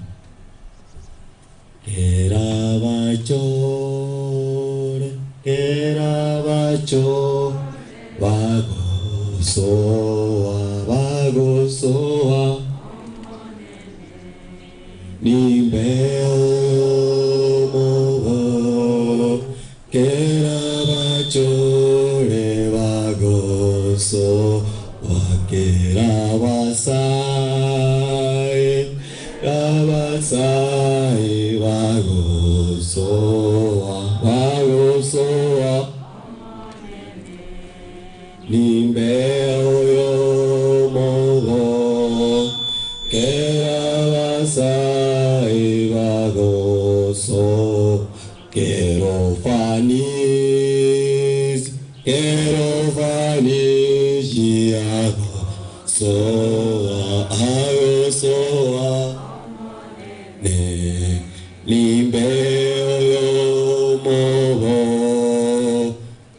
Kerabacho, bagosoa, bagosoa, nimbeo mobo, kerabacho, bagosoa, kerabasai, rabasai, bagosoa, bagosoa, nimbeo mogo, kerabasai, bagoso, kerofanis, kerofanis, iagosoa, agosoa, ne, nimbeo mogo,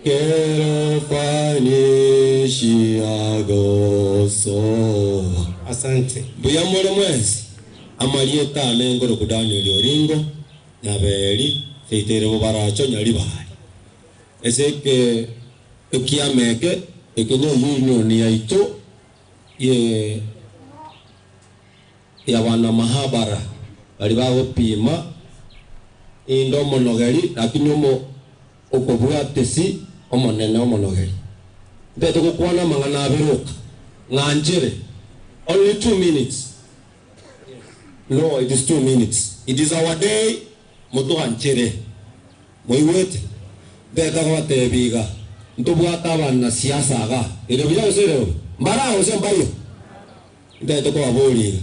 kerofanis, iagosoa. Asante. Buyamole mwezi amalieta anengoro ku Daniel Oringo nyaberi seitere baracho nyalibali eseke ekiameke ekenyo union yaito ye ya wana mahabara bali bagopima indo monogeri lakini omo okobwatesi omonene omonogeri Ndete gukwana mang'ana abiruka ng'anjire only 2 minutes. No, it is 2 minutes. It is our day. Mutu anchere moiwete ndeta gwatebiga ntubwata abana siasa ga ere bya osere mbara ose mbayo ndete kwa boliga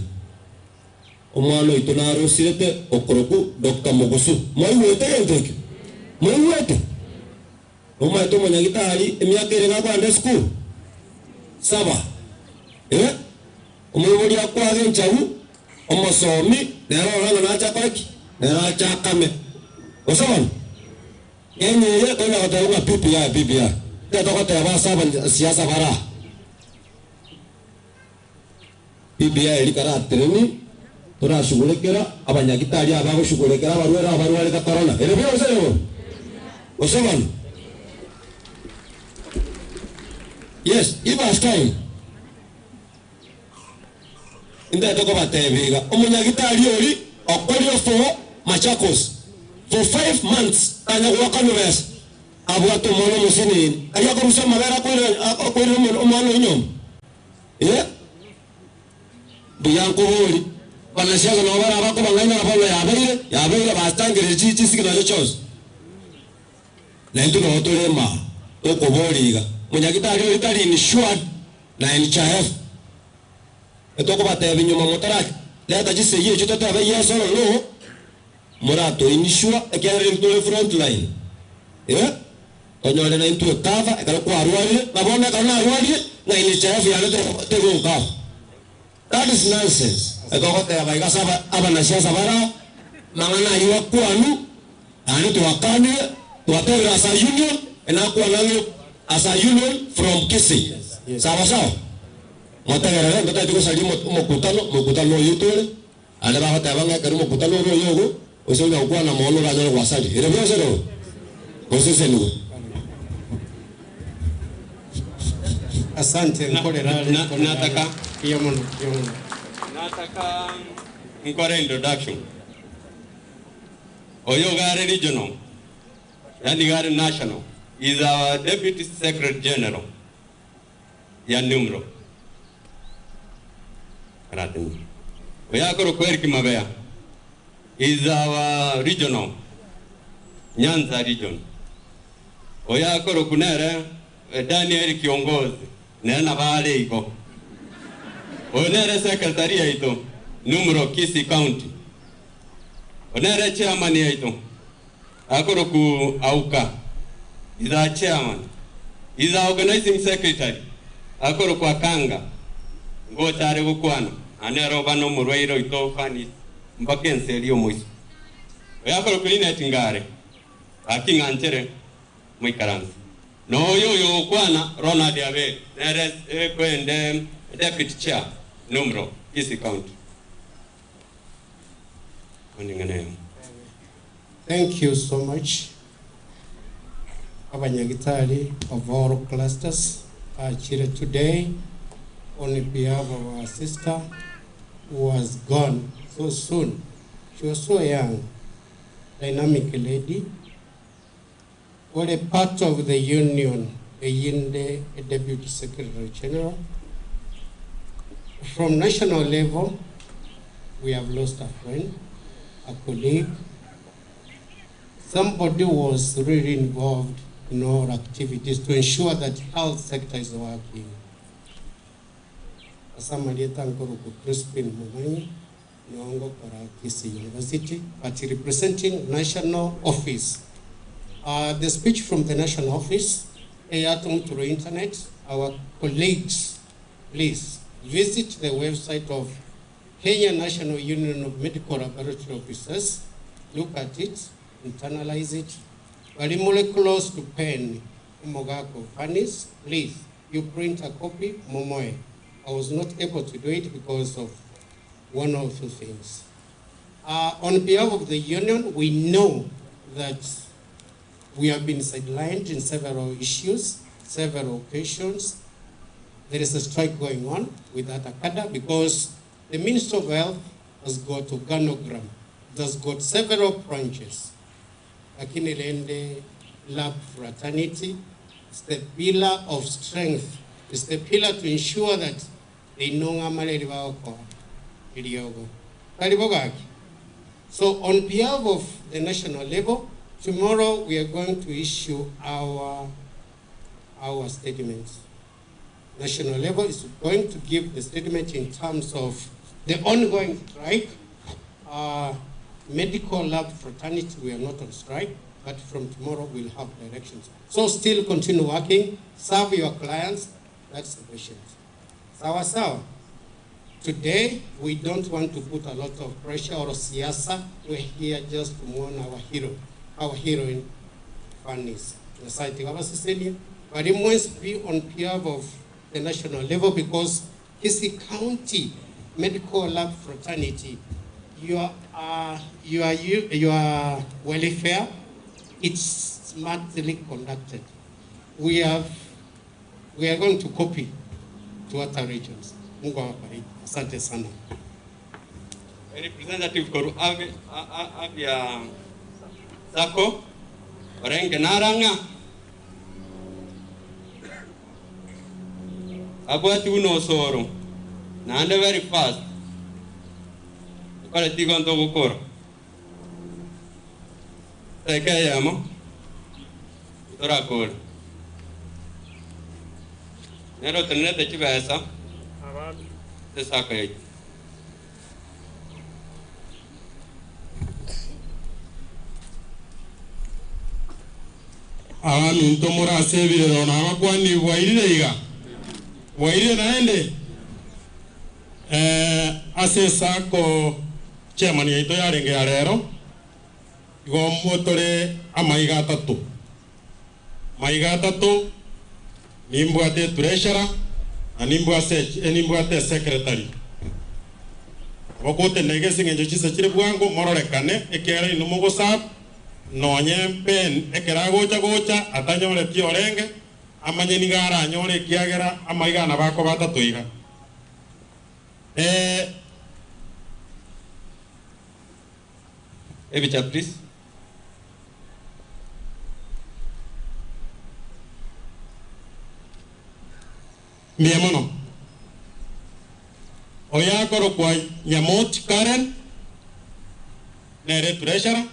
omwana oito narosirete okoroku Dr. Mugusu moiwete genteke moiwete omaito monyagitari emiaka ere gakwande school saba omuyobori akwage nchagu omosomi nero oranga nachakoreki nero achakame osoma enye tonya goteba PPI PPI tetogoteba saba siasa bara PPI rikaratereni turashughulikira abanyagitari abagushughulikira abarwere abarwarite corona ere byo osero osoma. Yes, give us time. Ndetoko batebiga omunyagitari ori okorio for Machakos for 5 months tanya gwakanumes abwato mono musini aya korusa mabera kwire omwana inyom biyanko boli banasiasa no bara bako bangaina na polo yabeire bastangire chichi sikina chos na ndu no torema okoboliga munyagitari ori tari insured na NHIF etoko batebe nyuma motaraki leta jiseye echo tatabe yes or no murato inishwa ekerere ntole front line onyore na into cover ekaro kwarwarire nabona kana arwarire na NHIF yale te go cover. That is nonsense. Etoko teba igasaba abana siasa bara mangana yiwa kwanu ani tuwakane tuwatebera as a union enakwanange as a union from Kisii. Sawa sawa. Motegerere ndotati gusali mukutano yutule ale bagote banga keru mukutano ro yogo osonga gukwana mono ranyoro gwasali ere byose ro osesenu. Asante nkorera nataka yomono nataka nkore introduction oyo gare regional yani gare national is our deputy secretary general ya numero Oyakoro Eric Mabea is our regional Nyanza region. Oyakoro kunere Daniel Kiongozi nena bale iko. Onere secretary yaito numero Kisii County. Onere chairman yaito akoro ku Auka is our chairman. Is our organizing secretary akoro ku Akanga ngochare gukwana anero bano murwairo ito fani mpaka enserio moiso oyakoro kulinet ngare akinganchere muikaransi no yoyo kwana Ronald Abe nere kwende deputy chair numero Kisii County. Thank you so much abanyagitari of all clusters are here today on behalf of our sister who was gone so soon. She was so young, dynamic lady. What a part of the union, a Deputy Secretary General. From national level, we have lost a friend, a colleague. Somebody was really involved in all activities to ensure that health sector is working. Asamalieta Nkoruku Crispin Mumanyi, Nongo Kora Kisii University, but representing national office. The speech from the national office, Eyatum through internet, our colleagues, please visit the website of Kenya National Union of Medical Laboratory Officers. Look at it, internalize it. Balimole close to pen, Umogako Fanis, please, you print a copy, Momoe. I was not able to do it because of one or two things. On behalf of the union, we know that we have been sidelined in several issues, several occasions. There is a strike going on with Atakada because the Minister of Health has got organogram, it has got several branches. Lakini Lende Lab Fraternity, It's the pillar of strength. It's the pillar to ensure that they know amaleli baoko iliogo. Kalibogaki. So on behalf of the national level, tomorrow we are going to issue our statements. National level is going to give the statement in terms of the ongoing strike. Medical lab fraternity, we are not on strike, but from tomorrow we'll have directions. So still continue working, serve your clients, that's the patient. Sawa sawa. Today, we don't want to put a lot of pressure or siasa. We're here just to mourn our hero, our heroine, Fanis. But it must be on behalf of the national level because Kisii County Medical Lab Fraternity, your welfare, it's smartly conducted. We are going to copy to other regions. Mungu awabariki. Asante sana. Representative koru Avia Sako Orenge Naranga Abwati uno soro naande very fast kale tigonto gukora teke yamo torakora nero tenete chibesa tesaka. Abaminto murasebire na abakwani bwairire iga bwairire naende ase sako chairman yaito yarenge ya rero igo motore amaiga atatu maiga atatu nimbwate treasurer na nimbwate secretary bokote negese ngenjo chisa chire bwango mororekane ekera ino mogosap nonye pen ekera gocha gocha atanyore ti orenge amanye nigara anyore kiagera amaiga na bako batatu iga Ebicha please. Mie mono oyakoro kwa Nyamot Karen nere treasurer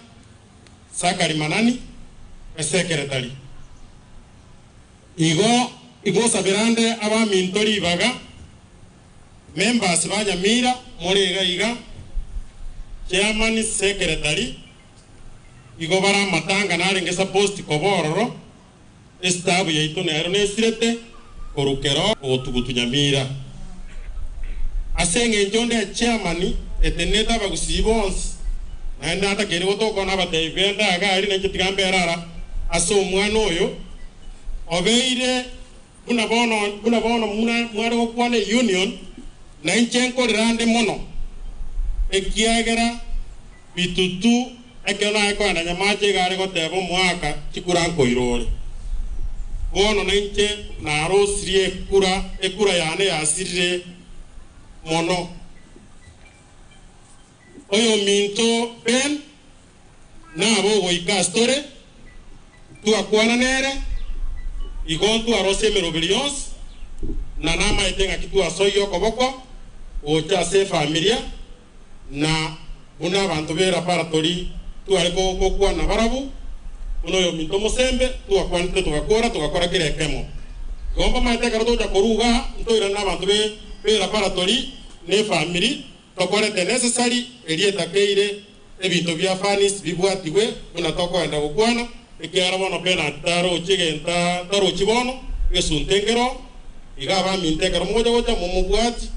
Sakari Manani secretary igo igo sabirande abamintori ibaga members ba Nyamira moriga iga chairman secretary igo bara matanga narenge supposed kobororo estabu yaito nero nesirete korukero otugutu Nyamira asenge njonde chairman eteneta bagusibons naenda atakeri gotokona batebenda agari nenje tigambera ase omwana oyo obeire buna bono mware gokwana union na inche nkorerande mono ekiagera bitutu ekero nakoenda Nyamache gare goteba omwaka chikura nkoirore bono nainche narosirie ekura yane yasirire mono oyo minto ben nabo goika store tuakwana nere igo tuarose emeroberi yonsi na namaete ng'aki twasoiyo okoboko gocha ase efamilia na buna abanto bera paratori tware gokwana barabu buna oyo minto mosembe twakwanete tugakora kere ekemo gomba maete ekero tocha koruga ntoirana na abanto bera paratori na efamili tokorete necessary erietakeire ebinto bia Fanis bibwatiwe buna tokoenda gokwana ekiara bono pena tarochi genta tarochi bono gesuntengero iga baminte ekero mogocha gocha momobwati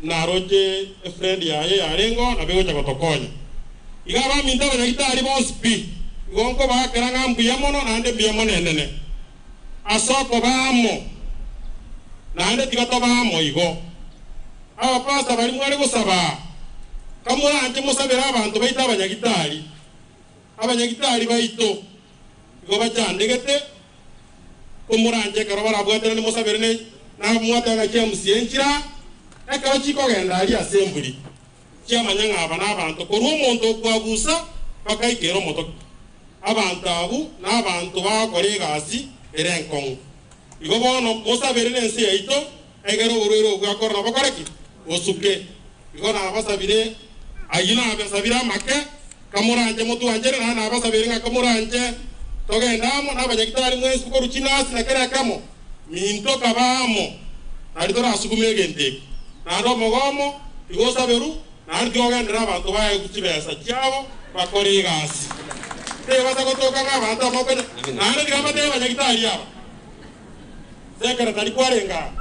naroche friend yaye yarengo na begocha gotokonya iga baminte abanyagitari bonsi pi igo bakera ng'a mbuya mono naende mbuya mono enene asoko bamo naende tiga tobamo igo abapasta bari mware gosaba kamuranje musabira abantu baita abanyagitari baito igo bachandegete komuranje kero barabwatana ni musabire ne namwatanga kia musienchira ekero chikogenda ari assembly chiamanya ng'aba n'abantu korwa omonto okwabusa bakaikera omotoka abantu abu n'abantu bakora egasi ere enkong'u Igo bono mosabere nensi yaito egero oborwaire bwa corona bokoreki osuke. Igo nabasabire ayina abasabira make kamuranje mutuanjere na nabasabire nga kamuranje togendamo n'abanyagitari mwesi kuko rukinasi na kera kamo minto kabamo nari torasugume egente naro mogomo igo saberu nari togendera abantu baye kuchibesa chiabo bakore igasi tebasa gotoka ng'abantu amapene nare ndigamate abanyagitari aba sekretari kwarenga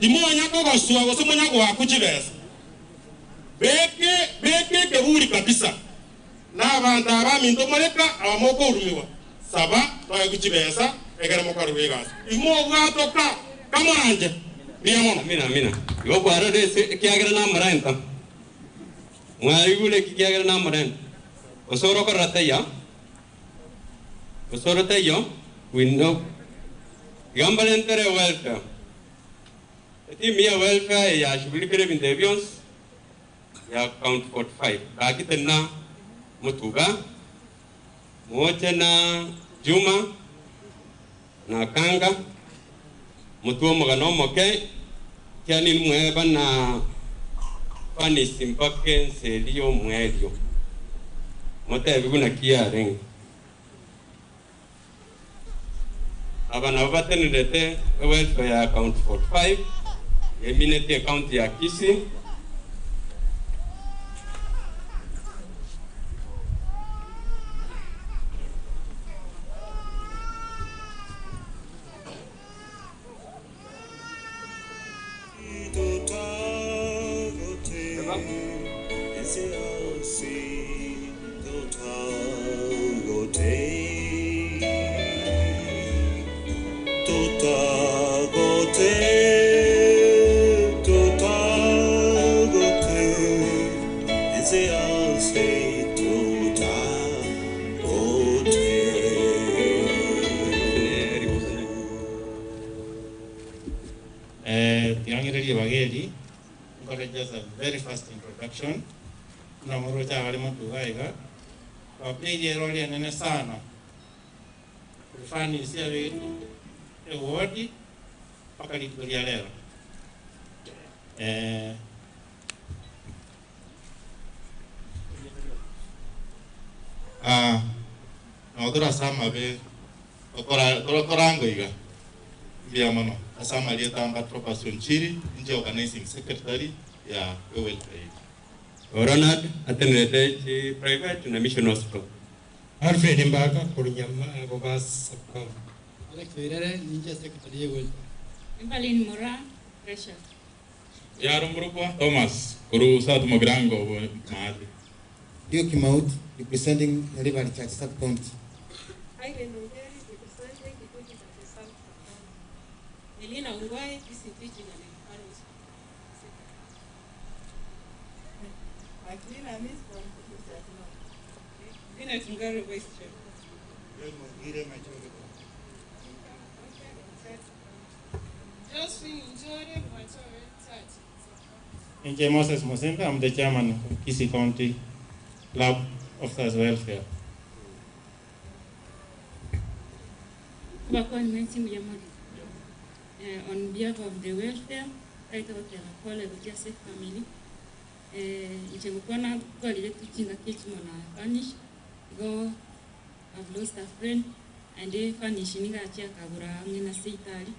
timonya kogosua gose monya gwakuchibesa beke beke keburi kabisa n'abantu abaminto mareka abamoko urumiwa saba twaye kuchibesa egere mokaru igasi imo gwatoka kamuranje niyamono Amina amina. Igo kwarore ekiagera namorenta. Mwarigure kiagera namorenta. Osoro korateya. Osoro teyo we know gambalentere welfare. Eti mia welfare ya shughulikire bintu byonse ya count 45. Rakitena Mutuga moche na Juma na Kanga mutuo mugano moke kyani mweba na Fanisi mpake nselio mwelio mote biguna kiareng abana batenedete welfare ya account 45 eminete account ya Kisii. Just a very fast introduction. Namorocha wale mutugaiga. Wapige role nene sana. Kufani sia wetu award paka likulia leo. Naodora sama be okorango iga. Mbia asama aliyetamba Tropa Sonchiri nje organizing secretary ya welfare. Ronald atenete chi private na mission hospital. Alfred Mbaka kulinyama Bobas Subcounty. Alex Irere ninja secretary ya welfare. Evelyn Mora pressure. Yarumrukwa Thomas kuru South Mogrango maadi. Dio Kimaut representing River Church Sub-County. Irene Ongeri representing Kikuyu Church Sub-County. Elena Ungwai, Kisii Teaching and Encouragement. Magdalena Miss from Kikuyu Church North. Dina Tungare Vice Chair. Josephine Njore, Mwachore Church. NJ Moses Mosembe, I'm the chairman of Kisii County Club Officers Welfare. On behalf of the welfare, I thought I call the Joseph family. Nchengukwana kwa lile tuchinga kichimo na Fanish. Go, I've lost a friend, and they Fanish ninga achia kabura ngina seitali.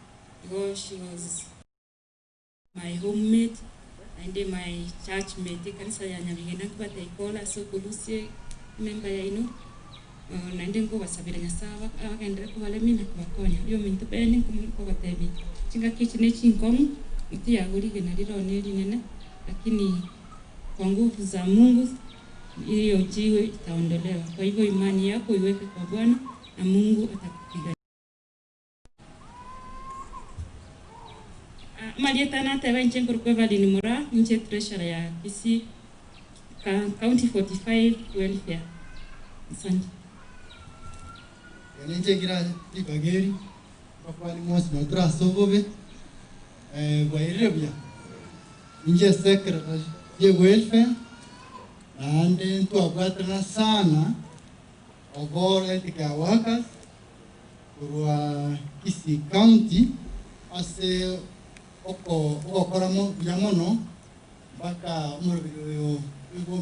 Go, she was my homemate and then my church mate. Kanisa ya Nyabigenda kubata ikola so kulusie member ya ino. Naende nkobasabira Nyasaye abagendere kubalemi na kubakonya yo mintu bene nkobatebi chinga kichi ne chinkomu mti yagurige na lirone linene, lakini kwa nguvu za Mungu hiyo jiwe itaondolewa. Kwa hivyo imani yako iweke kwa Bwana na Mungu atakupiga. Malieta na tebe nche Evelyn Mora nche treasurer ya Kisii County 45 Welfare. Asante. Ninche gira libageri bakwani mosi matura sobobe bwairire bya ninche secretary ye welfare nande ntwabwatana sana of all healthcare workers Kurwa Kisii County ase oko okoramo yamono baka umurubiro yo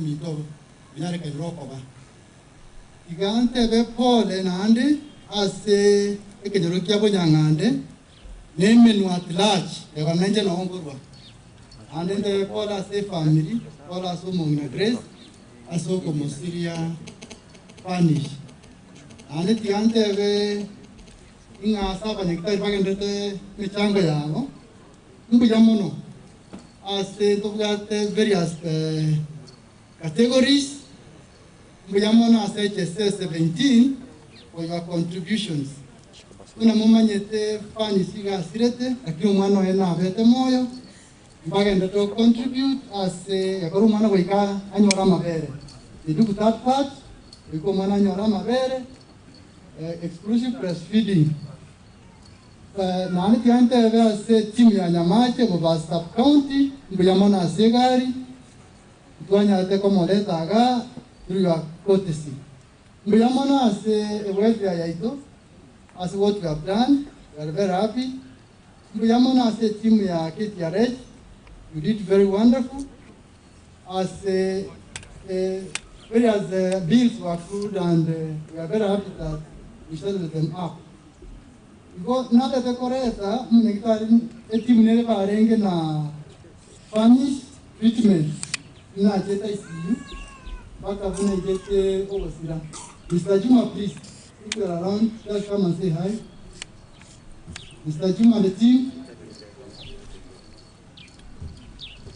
mito binareka rokoba igante be pole nande ase ekenyoro kia bonyangande nemenwa at large ekanenje no ngorwa ande nde pole ase family pole ase mongna Grace ase okomosiria Spanish ande tigante be inga saba nekitari bagendete michango yabo mbuya mono ase tobwate various categories mbuya mono ase HSS 17 for your contributions una mumanyete fani siga sirete lakini omwana oye nabete moyo mbagendete contribute ase yakora omwana goika anyora amabere they do that part goika omwana anyora amabere exclusive breastfeeding. Nani tiante ase timu ya Nyamache boba sub county mbuyamona asegari twanyate komoletaga through your courtesy. Mbuyamona ase welfare yaito as what we have done, we are very happy. Mbuyamona ase timu ya KTRH, you did very wonderful. As various bills were accrued and we are very happy that we settled them up. Because now that the Korea, timu nere barenge na Spanish treatment na jeta ICU baka vune jete obosira. Mr. Juma, please, if you are around, just come and say hi. Mr. Juma and the team.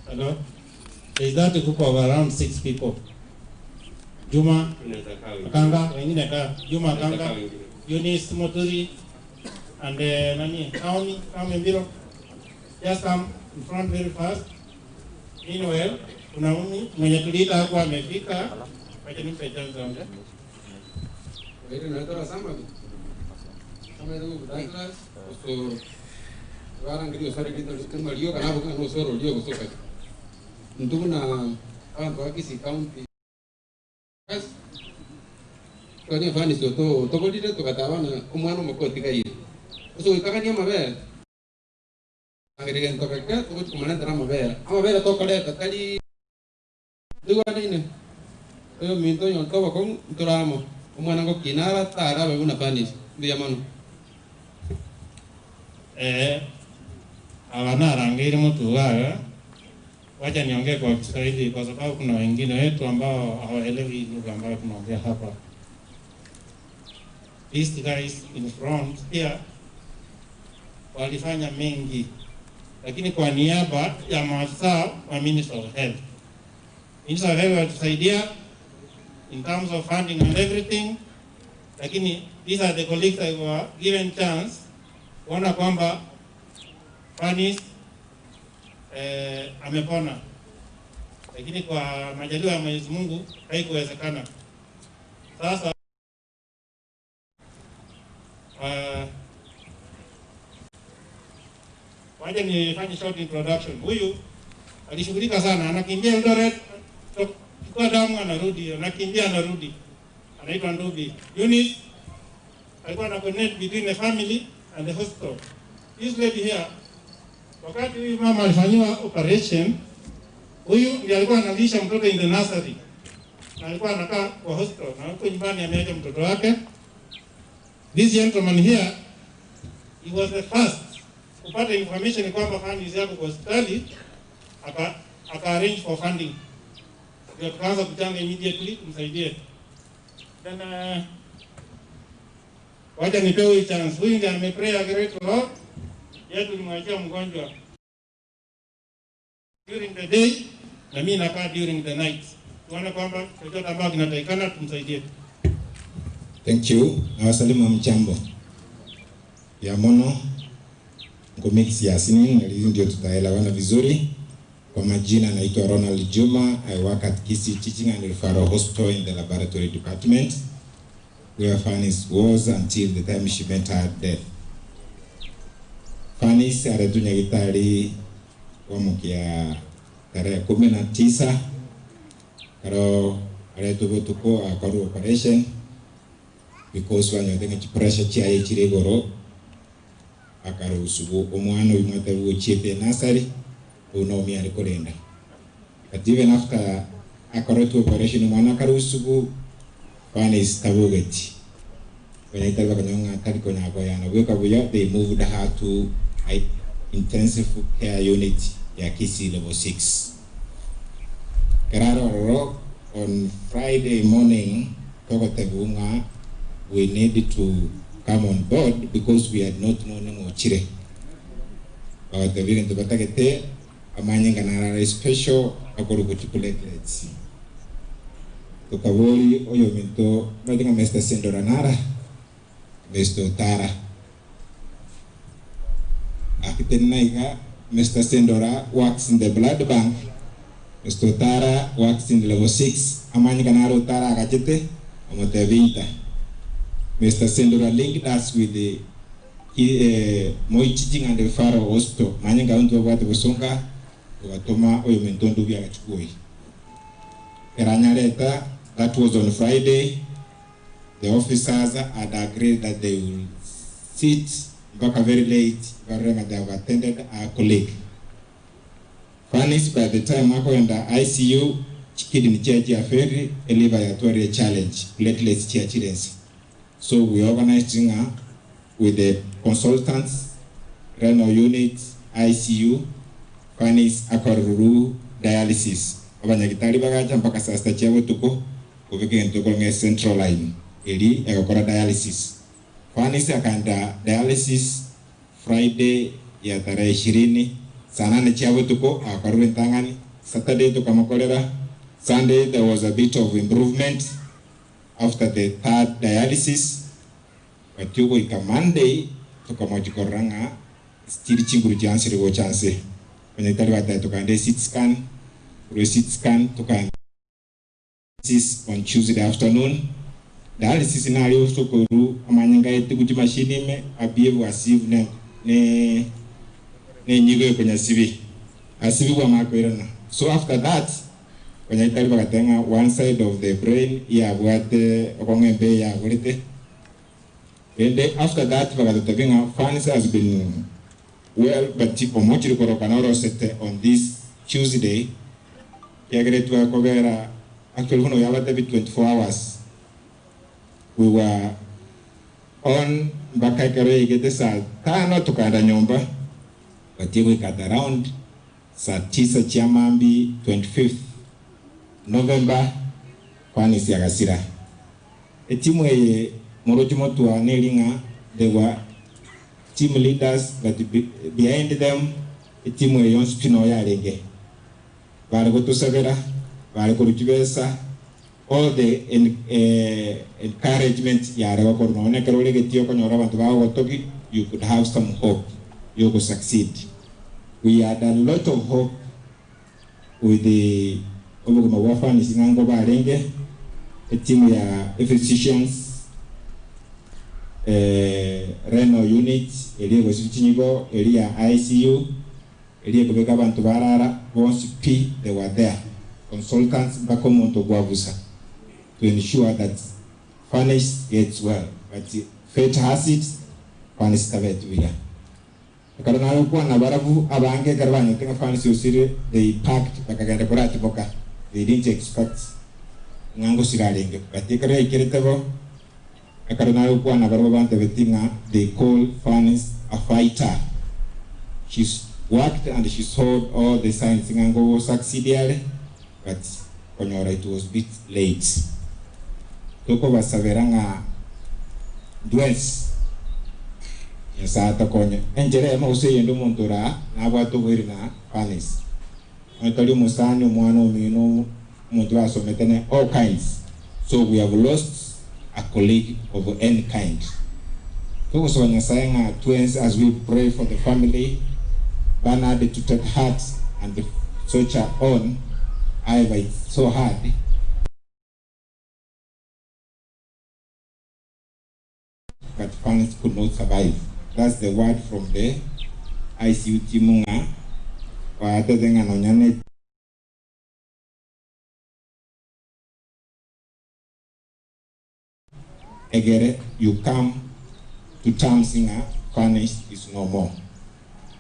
Hello. There's that group of around 6 people. Juma Akanga, wengine ka Juma Akanga, Eunice Moturi, and nani Naomi Mbiro. Just come in front very fast. Meanwhile, kuna mwenye tuliita hapo amefika. Wacha nimpe chance aongee. Wewe unaitwa Sama. Sama ndio Douglas, so warangiri osore kitu kama lio kana boka no soro lio kusoka. Nduna abantu wa Kisii County. Twani fani soto tokolire tukatabana omwana omokoti kaire. Oso ikakania amabere. Angere tokaka tukumanentera amabere. Amabere tokoleta tali nduganaine. Oyo minto yonto bakong ntoramo. Omwana ngokinara tara babuna fani ndiyamano. Abana rangiri mutugaga. Wacha niongee kwa Kiswahili kwa sababu kuna wengine wetu ambao hawaelewi lugha ambayo tunaongea hapa. These guys in front here walifanya mengi, lakini kwa niaba ya maafisa wa Minister of Health. Minister of Health walitusaidia in terms of funding and everything, lakini these are the colleagues that were given chance kuona kwamba Fanis amepona, lakini kwa majaliwa ya Mwenyezi Mungu haikuwezekana. Sasa wacha nifanye short introduction. Huyu alishughulika sana, anakimbia Eldoret, chukua damu anarudi, anakimbia anarudi. Anaitwa Ndubi. Eunice alikuwa na connect between the family and the hospital. This lady here, wakati huyu mama alifanyiwa operation, huyu ndiye alikuwa analisha mtoto in the nursery. Na alikuwa anakaa kwa hospital, na huko nyumbani ameacha mtoto wake. This gentleman here, he was the first kupata information kwamba funds yako kwa hospitali, aka arrange for funding. Ndio tukaanza kuchanga immediately tumsaidie. Then wacha nipewe chance. Huyu ndiye amepray a great lot. Yeye tulimwachia mgonjwa during the day na mimi nakaa during the night. Tuone kwamba chochote ambacho kinatakikana tumsaidie. Thank you. Nawasalimu mchambo. Ya mono ngomix ya sinin ndio tutaelewana vizuri. Kwa majina naitwa Ronald Juma. I work at Kisii Teaching and Referral Hospital in the laboratory department, where Fanis was until the time she met her death. Fanis aretunya gitari wamukia tarehe 19 karo aretu tuko akaru operation. Because wanyote pressure chiaye chiregoro akaruhusu omwana uyu mwatabu chiete nasari unomi ari kurenda. But even after akorotwe operation omwana akaruhusu Fanis tabugeti. Wanaita bakanyonga tari konya koyana weka buya they moved her to intensive care unit ya Kisii level 6. Kararo on Friday morning tokotebunga we need to come on board because we had not known ngochire. Bakatebiga ntobatakete amanyinga narara special akorukuti platelets. Tukabori oyo minto batinga Mr. Sendora nara Mr. Tara. Akitenaiga Mr. Sendora works in the blood bank. Mr. Tara works in level 6. Amanyinga naro Tara akachete omotebinta. Mr. Sendora linked us with the Moi Teaching and the Pharaoh Hospital. Manyinga untu wabwate busonga wakatoma oyo minto ndubi akachukui. Eranyareta, that was on Friday. The officers had agreed that they will sit mpaka very late, but they have attended our colleague. Fanis, by the time akoenda ICU, kidney chia ferry, eliva yatwari challenge, platelets chia chirensi. So we organized with the consultants, renal unit, ICU, Fanis akoruru dialysis. Abanyagitari bagacha mpaka saa sita chia butuko kubika ntoko nge central line ili yakakora dialysis. Fanis akaenda dialysis Friday ya tarehe 20 saa 8 chia butuko akarudi ntangani. Saturday tukamakolera. Sunday there was a bit of improvement after the third dialysis. But yuko ika Monday tukamojikoranga still chinguru chance rigo chance. Abanyagitari bataye tukaende CT scan. CT scan tukaenda on Tuesday afternoon. Dialysis inali usokoru amanyanga yetu kuti machine ime abievu asivu ne nyigo kwenye sivi asivi kwa makoirana. So after that kwenye itali bakatenga one side of the brain ya bwate okong'embe ya gorete. And after that bakatavinga Fanis has been well but omochiri korokanoro sete on this Tuesday yageretwa kobera actually huno yabate 24 hours. We were on mpaka ikero igete saa 5 tukaenda nyumba. But we got around saa 9 chia mambi 25th November Fanis yagasira. Etimu eye moroji motua nelinga they were team leaders but behind them etimu eye yonspino yarenge. Bari kutusabera, bari kurutubesa, all the encouragement yare wakorona kerole getio konyora bantu bagotoki, you could have some hope, you could succeed. We had a lot of hope with the obuguma bwa Fanis ngango barenge a team ya physicians, renal unit, eri gosichinyigo, eri ya ICU, eri kubeka bantu barara bonsi p they were there. Consultants bakomonto gwabusa to ensure that Fanis gets well. But fate has it, Fanis tabetwira. Akarana kwa na barabu abange karbanyo tenga Fanis usire they packed bakagenda kurati boka. They didn't expect ngango siralenge. But ikare ikeretebo akarana kwa na barabu bante betinga they call Fanis a fighter. She's worked and she saw all the signs ngango succeeded, but konyora it was a bit late. Toko basaberanga dwens yasata konye enjere ma use yendo montora na bwato bwirina Fanis. Ontali musani omwana omino muntu asometene all kinds. So we have lost a colleague of any kind. Toko so nyasaye twins as we pray for the family Bernard to take heart and soldier on. However, it's so hard. But Fanis could not survive. That's the word from the ICU team. Egere you come to terms ng'a Fanis is no more.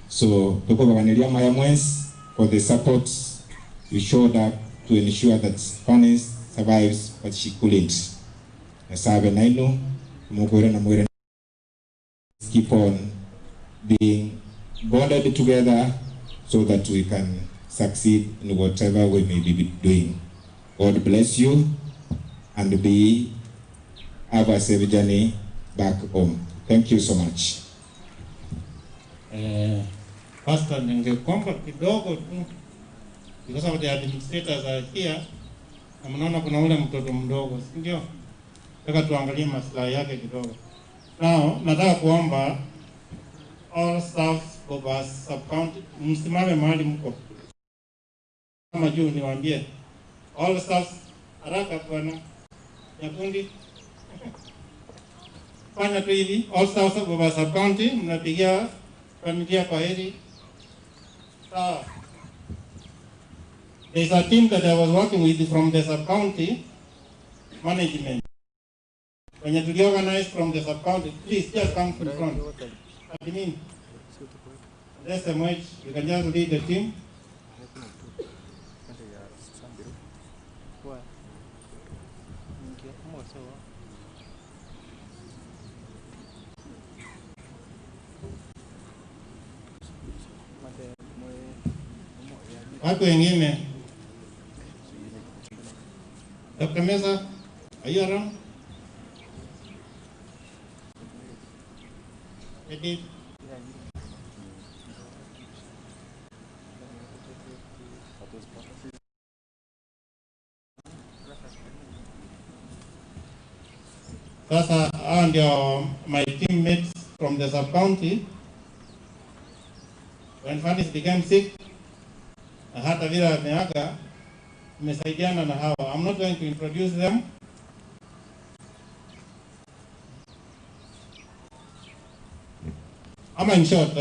So tukobaganiria maya mwens for the support you showed up to ensure that Fanis survives, but she couldn't. Nasabe naino mugore na mwere, keep on being bonded together so that we can succeed in whatever we may be doing. God bless you and be have a safe journey back home. Thank you so much. Pastor, ningekomba kidogo tu because of the administrators are here, na mnaona kuna ule mtoto mdogo, si ndio? Nataka tuangalie maslahi yake kidogo. Now, nataka kuomba all staff of sub-county, msimame mahali mko. Kama juu niwaambie. All staff, haraka bwana. Nyakundi. Fanya tu hivi, all staff of sub-county, mnapigia familia kwa heri. Sawa. There is a team that I was working with from the sub-county management. When you organize from the sub-county, please just come to the front. Admin, SMH, you can just lead the team. Watu wengine. Dr. Meza, are you around? Edith? Sasa hao ndio my teammates from the sub-county. When Fanis became sick, na hata vile ameaga, nimesaidiana na hawa. I'm not going to introduce them. Ama in short,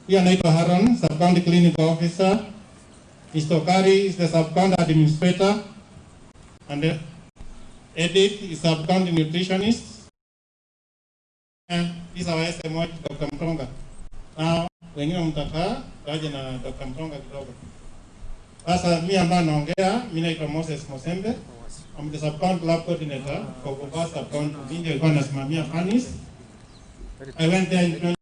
Huyu anaitwa Haron, sub-county clinical officer. Mr. Okari is the sub-county administrator. And Edith is sub-county nutritionist. And this is our SMO, Dr. Mtonga. Now, wengine mtakaa, taje na Dr. Mtonga kidogo. Sasa mimi ambaye naongea, mimi naitwa Moses Mosembe. I'm the sub-county lab coordinator for Bobas sub-county. Mimi ndio nilikuwa nasimamia Fanis. I went there in 20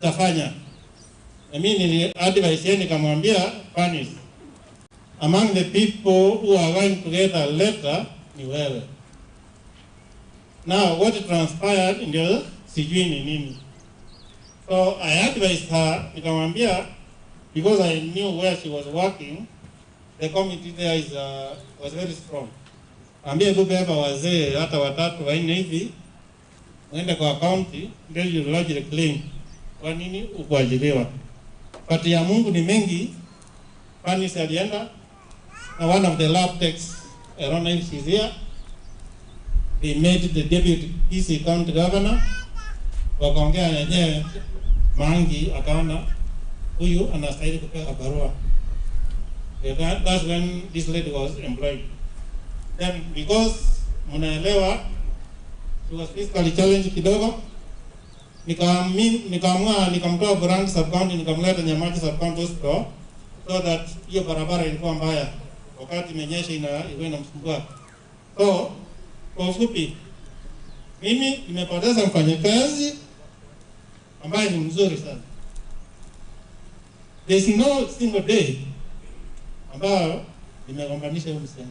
tafanya. Na mimi nili advise yeye nikamwambia Fanis, among the people who are going to get a letter ni wewe. Now what transpired ndio sijui ni nini. So I advised her, nikamwambia because I knew where she was working, the committee there is was very strong. Ambia hebu beba wazee hata watatu wanne hivi uende kwa county ndio you lodge the claim. Kwa nini ukuajiriwa? But ya Mungu ni mengi. Fanis alienda na one of the lab techs, I don't know if she's here. They made the deputy PC county governor. Wakaongea yenyewe, Mangi akaona huyu anastahili kupewa barua. That's when this lady was employed. Then because mnaelewa she was physically challenged kidogo, nikaamua nikamtoa Burangi sub-county nikamleta Nyamachi sub-county hospital so that hiyo barabara ilikuwa mbaya wakati imenyesha ilikuwa inamsumbua. So kwa ufupi, mimi nimepoteza mfanyakazi ambaye ni mzuri sana. There is no single day ambayo nimegombanisha huyu msichana.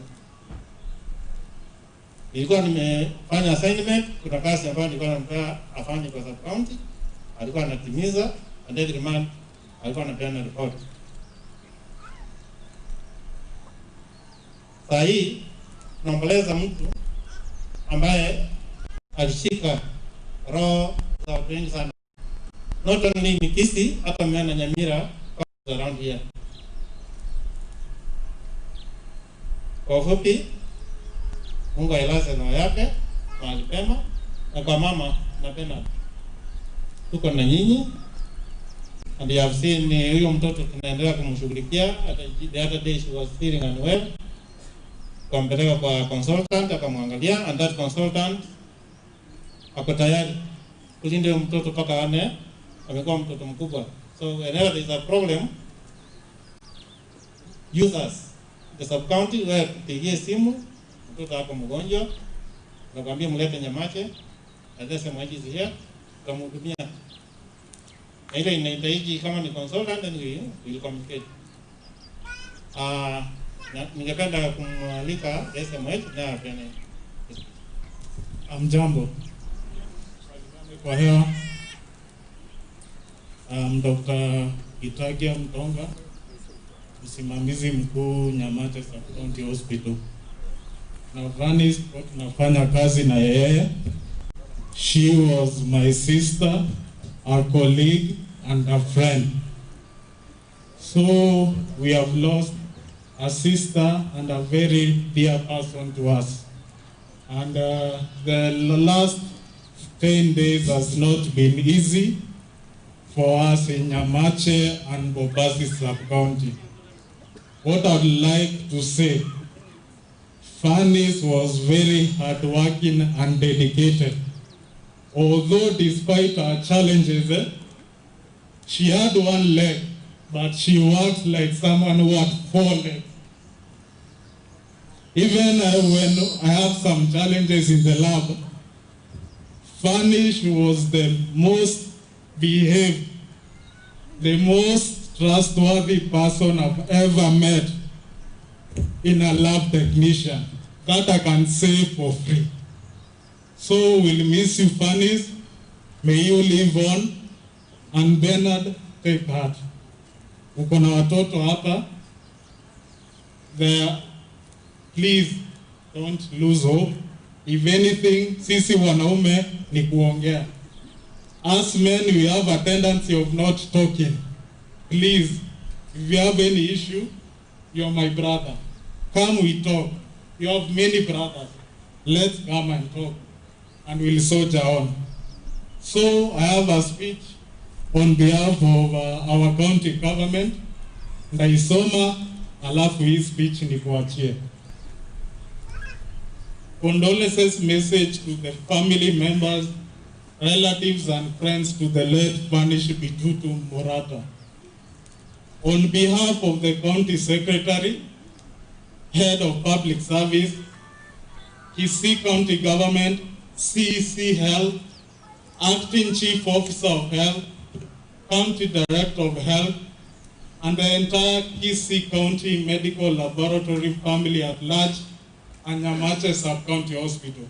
Nilikuwa nimefanya assignment, kuna kazi ambayo nilikuwa nampea afanye kwa sub-county, alikuwa anatimiza, and every month alikuwa anapeana report. Saa hii Tunaomboleza mtu ambaye alishika roho za watu wengi sana, not only in Kisii, hata Mena, Nyamira, around here. Kwa ufupi, Mungu ailaze roho yake mahali pema, na kwa mama na Bernard, tuko na nyinyi and you have seen huyo mtoto tunaendelea kumshughulikia. Hata the other day she was feeling unwell, tukampeleka kwa consultant akamwangalia, and that consultant ako tayari kulinda huyo mtoto mpaka ane amekuwa mtoto mkubwa. So whenever there is a problem, use us the sub county, wewe tupigie simu, mtoto ako mgonjwa, tunakwambia mlete Nyamache, and SMH is here, tutamhudumia. Na ile inahitaji kama ni consultant, then we will communicate. Na ningependa kumwalika SMH na apeane. Amjambo. Kwa hewa. Dr. Gitagia Mtonga, msimamizi mkuu Nyamache Sub County Hospital. Na Vanis kwa tunafanya kazi na yeye. She was my sister, a colleague and a friend. So we have lost a sister and a very dear person to us. And the last 10 days has not been easy for us in Nyamache and Bobasi sub-county. What I'd like to say, Fanis was very hardworking and dedicated. Although despite her challenges, she had one leg, but she worked like someone who had four legs. Even when I have some challenges in the lab, Fanish was the most behaved, the most trustworthy person I've ever met in a lab technician. That I can say for free. So we'll miss you, Fanish. May you live on. And Bernard, take heart. Uko na watoto hapa. There, please don't lose hope. If anything, sisi wanaume ni kuongea. Us men, we have a tendency of not talking. Please, if you have any issue, you're my brother. Come, we talk. You have many brothers. Let's come and talk, and we'll soldier on. So I have a speech on behalf of our county government. Ndaisoma, alafu hii speech nikuachie. Condolences message to the family members, relatives and friends to the late Vanish Bitutu Morata. On behalf of the county secretary, head of public service, Kisii County Government, CEC Health, Acting Chief Officer of Health, County Director of Health, and the entire Kisii County Medical Laboratory family at large and Nyamache Sub-County Hospital.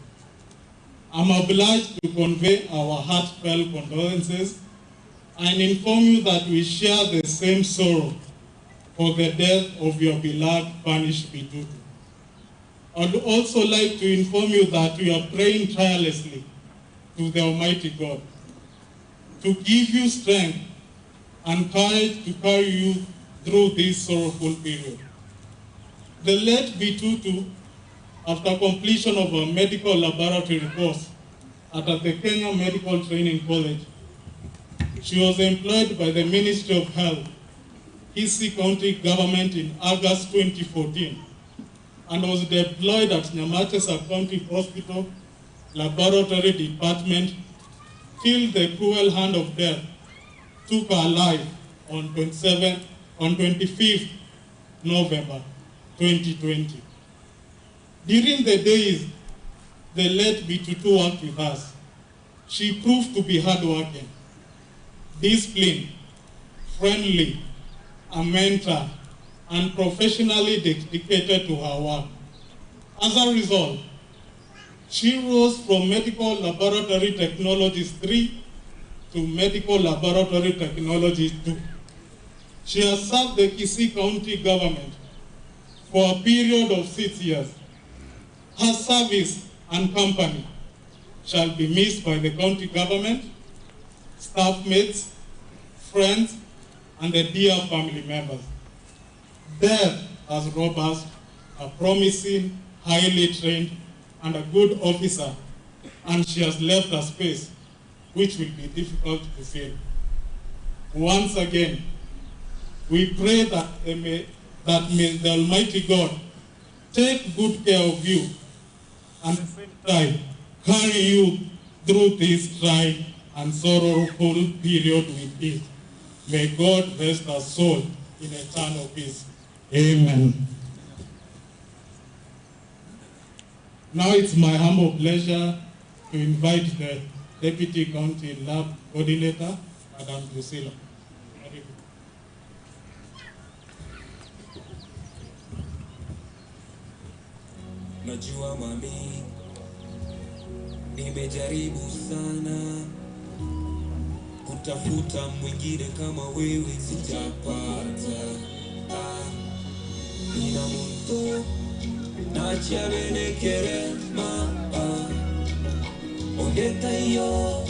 I'm obliged to convey our heartfelt condolences and inform you that we share the same sorrow for the death of your beloved Vanish Bitutu. I'd also like to inform you that we are praying tirelessly to the Almighty God to give you strength and courage to carry you through this sorrowful period. The late Bitutu, after completion of a medical laboratory course at the Kenya Medical Training College, she was employed by the Ministry of Health, Kisii County Government in August 2014, and was deployed at Nyamache Sub-County Hospital Laboratory Department till the cruel hand of death took her life on 25th November 2020. During the days the late Bitutu worked with us, she proved to be hardworking, disciplined, friendly, a mentor, and professionally dedicated to her work. As a result, she rose from Medical Laboratory Technologies 3 to Medical Laboratory Technologies 2. She has served the Kisii County government for a period of 6 years Her service and company shall be missed by the county government, staff mates, friends, and the dear family members. Death has robbed us a promising, highly trained, and a good officer, and she has left a space which will be difficult to fill. Once again, we pray that may the Almighty God take good care of you and at the same time carry you through this trying and sorrowful period with it. May God rest our soul in eternal peace. Amen. Now it's my humble pleasure to invite the Deputy County Lab Coordinator, Madam Drusilla. Najua mami, nimejaribu sana kutafuta mwingine kama wewe sijapata. Nina muntu nachabenekere mapa ondeta iyo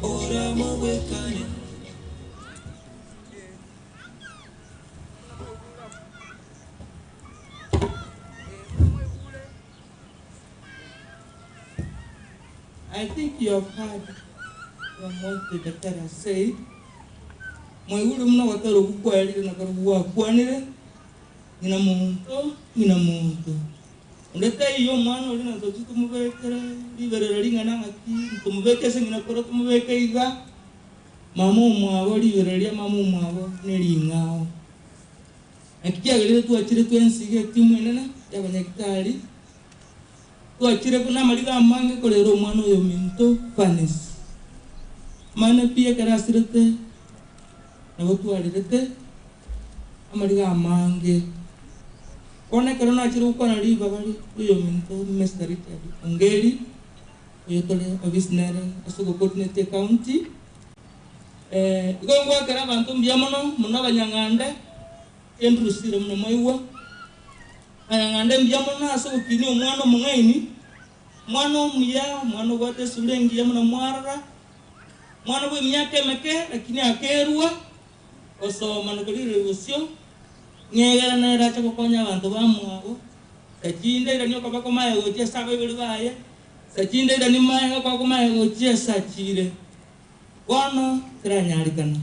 ora mugwekane. I think you have heard from what the doctor has said. Mwaiguru muna wataro kukwalire na karubu wakwanire. Nina muntu, nina muntu. Ndeta iyo mwana uli na zotu tumubekere, liberera lingana ngaki, tumubeke se ngina koro tumubeke iga. Mama omwabo libereria mama omwabo nelingao. Nakikiagerire tuachire twensige timu enene y'abanyagitari. Tuachire kuna maliga amange kolero omwana oyo minto Fanis. Mana pia karasirete nabo twarirete amaliga amange. Kona kerona achire gukwana riba bari oyo minto Mr. Richard Ongeri oyo tole office nere asugo coordinate county. Igo ngwakera abantu mbya mono muno abanyang'ande endrusire muno moiwa. Abanyang'ande mbya mono ase gokini omwana omong'aini, mwana omuya, mwana obwate esura engiya muno mwarora, mwana bwa emiaka emeke lakini akerwa osoma nokorire bosio ng'egera nere ache gokonya abanto bamwabo. Sachinde ira niyo kobakomaye gochia ase abaibori baye, sachinde ira nimaye gokomaye gochia ase achire. Bono tiranyarikana.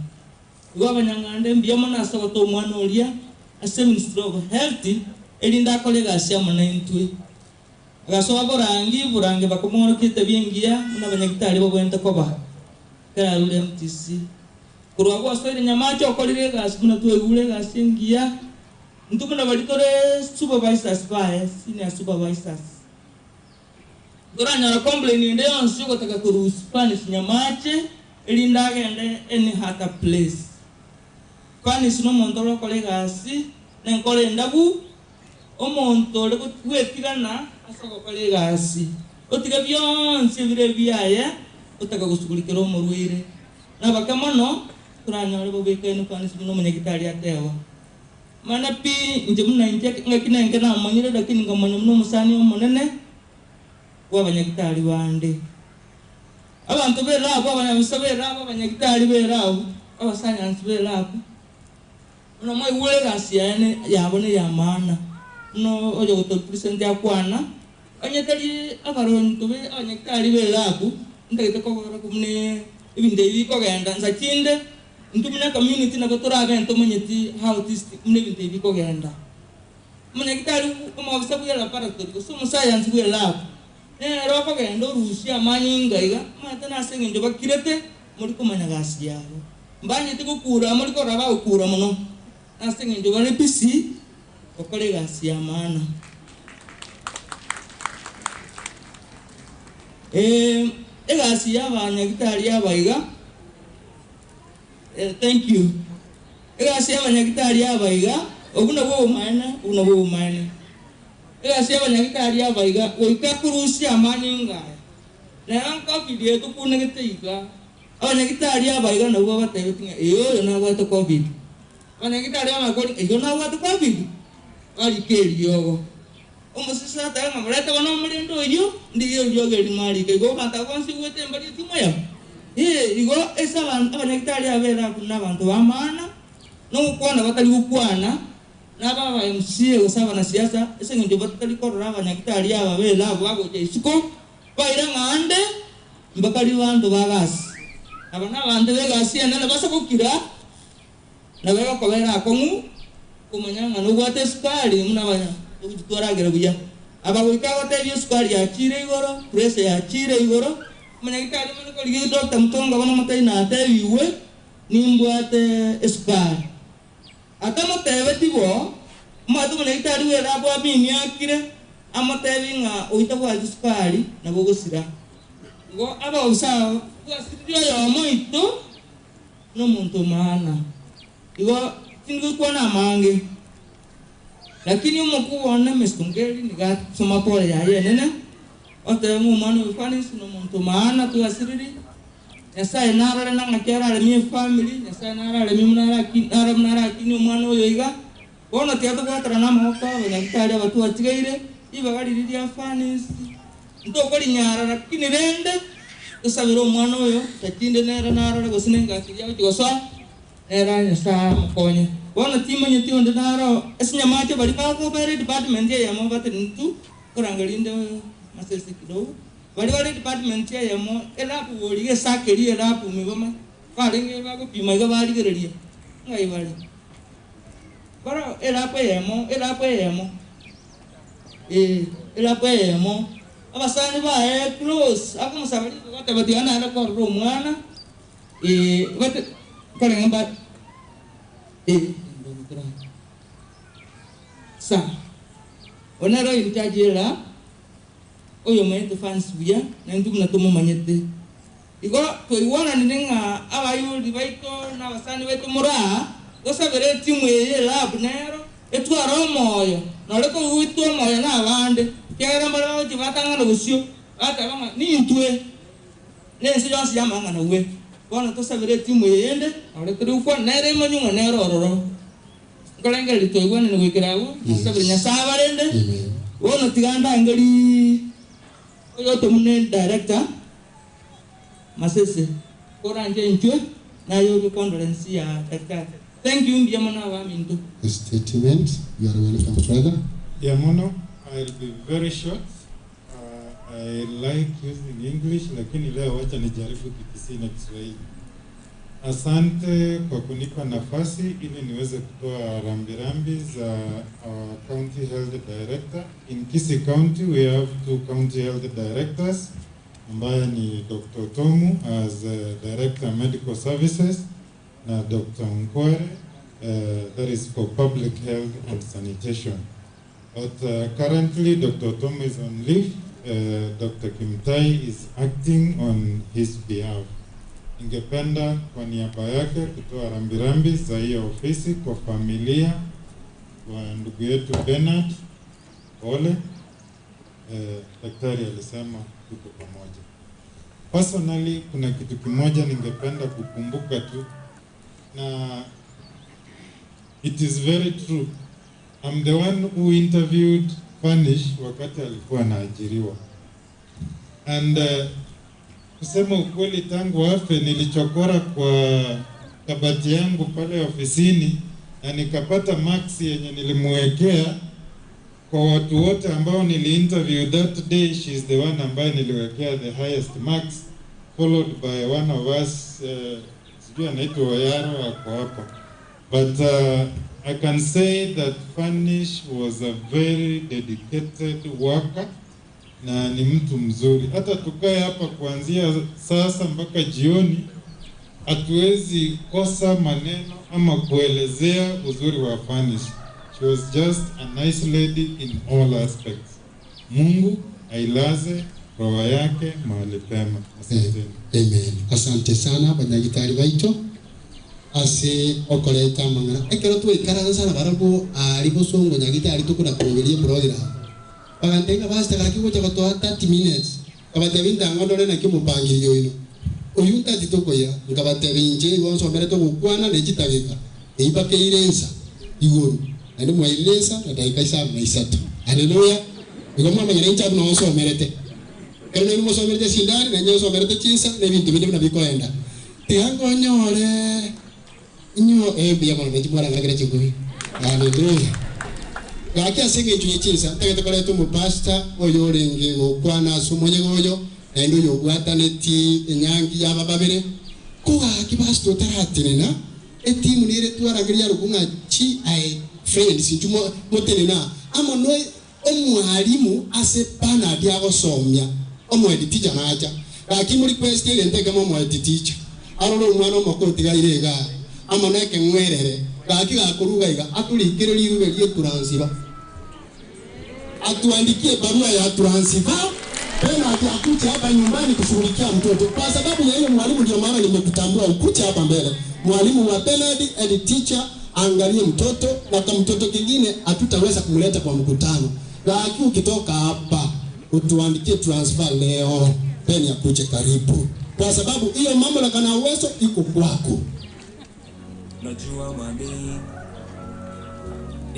Igo abanyang'ande mbuya mono ase gotoa omwana oria ase Ministry of Health erinda akore egasi amo na intwe. Agasoa borangi borangi bakomworokete biengiya buna abanyagitari babwente koba kerarure MTC. Korwa gwasoire Nyamache okorire egasi buna twaigure egasi engiya intwe buna bari tore supervisors baye senior supervisors. Toranyora complain ende yonsi ogotaka korwa Spanish Nyamache erinda agende any other place. Spanish no omonto orokora egasi nenkora endabu omonto ore gwetigana ase ogokora egasi otiga bionsi ebire biaye otaka gosugurikera omorwaire. Nabake mono toranyore bobekaine Spanish buna omonyagitari atewa. Mana pi inche buna inche ng'aki nenke namanyire lakini nkamanya buna omosani omonene bwa abanyagitari bande. Abantu berabo abanyabisa berabo abanyagitari berabo abasanyansi berabo muno mwaigure egasi yaye yabo ne ya maana. Muno oyo gotopresent akwana onyetari abaronto be abanyagitari berabo ntagete kobora kumune ebinto ebi bikogenda nsachinde intwe muna community nabo torabe ntomanyeti how this mune ebinto ebi bikogenda. Omonyagitari omobisa bwa laboratory gose omosayansi bwa lab nero okogenda orusia amanyinga iga omanyete nase eng'encho bakirete muri komanya gasi yabo. Mbanyete gokura muri korora bagokura mono nase eng'encho bare busy gokora egasi ya maana. Egasi ya abanyagitari abaiga thank you. Egasi ya abanyagitari abaiga obu nabwo obomaene obu nabwo obomaene. Egasi ya abanyagitari abaiga goika kurusia amanyinga aya naye COVID yetu kunegete iga abanyagitari abaiga nabwo batebete ng'a eyo oyo nabwate COVID. Abanyagitari abakori eyo nabwate COVID barika eriogo. Omusisa tanga mureta bono omulendo oyo ndiyo lyogeri mwalike igo kanta konsi gwete mbali timoya. Igo esa abantu abanyagitari abera kuna abantu bamana nokukwana batali gukwana nababa MCA gosaba na siasa ese nginjo batali korora abanyagitari aba bela bagoje isiko baira ngande mbakali bantu bagasi abana bantu begasi nana basakukira nabega kobera akongu kumanyanga nogwate sukari muna tukitwaragira buya abagoika batebye sukari yakire igoro pressure yakire igoro manyagitari muna koligi Dr. Mutonga bana mutai na atebiwe nimbwate esukari atamotebe tibo mwatu manyagitari wera bwa mimyakire amotebi nga oita bwa sukari nabogosira ngo abausa bwasiriyo yomoito nomuntu maana igo tindikwana mange lakini umukuona mestungeli nigasoma pole yaye nene ote mu mwana ufanisi no muntu maana tuasiriri Nyasaye narore nang'akera aremie family Nyasaye narare aremie munaraki omwana oyo iga bono tiatobwatana na amaboko abanyagitari abatuatigaire ibaga riri ria fanisi ntokorinyara lakini rende tusabire omwana oyo takinde nere narore gose nengaki riagochigosoa nera Nyasaye amokonye bono timanyeti onde naro esinyamache bari bakobere department eyemo batentu korangerinde masese kidogo bari bari department eyemo elapu bori gesakeri elapu miboma barenge bagopima iga barigereria ngai bari bara elapu eyemo elapu eyemo abasani bae close akomusabari batabatiana ara korro omwana bate korenga ba sa onero intajira oyo manyete fans buya nandu mnatomo manyete igo toiwana ninga abayuli baito n'abasani baito mura gosabere timu ye lab nero etwara omoyo noreko witwa omoyo n'abande kiagera mbara bagochi batangana gusio batabanga nintwe nensi yonsi yamangana we bono tosabere timu yende aretiri ukwa nere manyunga nero ororo nkorengeri toiwana ni gwikirago nasabere Nyasaye barende bono tiganda ngeri oyo tomune director Masese koranje intwe nayo ni condolence ya daktari. Thank you mbiamona wa mintu. Statement, you are welcome brother. Yamono, I'll be very short. I like using English lakini leo wacha nijaribu Kikisii na Kiswahili. Asante kwa kunipa nafasi ili niweze kutoa rambirambi za our county health director. In Kisii County we have 2 county health directors ambaye ni Dr. Tomu as Director Medical Services na Dr. Nkwere, that is for Public Health and Sanitation. But currently Dr. Tomu is on leave. Dr. Kimtai is acting on his behalf. Ningependa kwa niaba yake kutoa rambirambi za hiyo ofisi kwa familia wa ndugu yetu Bernard. Pole. Daktari alisema tuko pamoja. Personally, kuna kitu kimoja ningependa kukumbuka tu, na it is very true. I'm the one who interviewed Fanish wakati alikuwa anaajiriwa. And kusema ukweli, tangu afe nilichokora kwa kabati yangu pale ofisini na nikapata marks yenye nilimwekea. Kwa watu wote ambao nili-interview that day, she is the one ambaye niliwekea the highest marks, followed by one of us, sijui anaitwa Oyaro, ako hapa. But I can say that Fanish was a very dedicated worker na ni mtu mzuri. Hata tukae hapa kuanzia sasa mpaka jioni, hatuwezi kosa maneno ama kuelezea uzuri wa Fanish. She was just a nice lady in all aspects. Mungu ailaze roho yake mahali pema. Asante. Amen. Asante sana banyagitari baito. Ase okoleta mangana. Ekero tuikara sana barabo ari bosongo nyagitari tukura kuberia program. Bagantenga basta kaki gocha gotoa 30 minutes. Kabatebinda ngondore na kimupangilio ino. Oyunta titokoya ngabatebinje iwonso mere to gukwana nechitageka. Eibakeire ensa iguru. Nani mwairesa na dakika 73. Haleluya. Igo mwamanyire inchabu nosomerete. Kero nari mosomerete sindani na nyosomerete chinsa na ebinto binde buna bikoenda. Tiga ngonyore inyo ebiya mono nchimwarang'akere chinkubi. Hallelujah. Gaki ase eng'encho ya chinsa ntagete koreta omopastor oyo orenge gokwana ase omonyega oyo naende oyo obwataneti enyangi yaba babere kogaki pastor otaratenena etimu nere twarangeria arugu ng'a chi ae friends inchu motenena amo no omwalimu ase Bernard agosomia omoedi teacher nacha gaki muri request egente kama omoedi teacher arore omwana omokotigaire iga amo neke ng'werere gaki gakoruga iga aturikire riruge rie turansiba atuandikie barua ya turansiba Bernard akuje hapa nyumbani kushughulikia mtoto. Kwa sababu ya ile mwalimu ndio maana nimekutambua ukuje hapa mbele. Mwalimu wa Bernard and teacher angalie mtoto na kama mtoto kingine hatutaweza kumleta kwa mkutano. Lakini ukitoka hapa utuandikie transfer leo Ben akuje karibu. Kwa sababu hiyo mamlaka na uwezo iko kwako. Najua mami.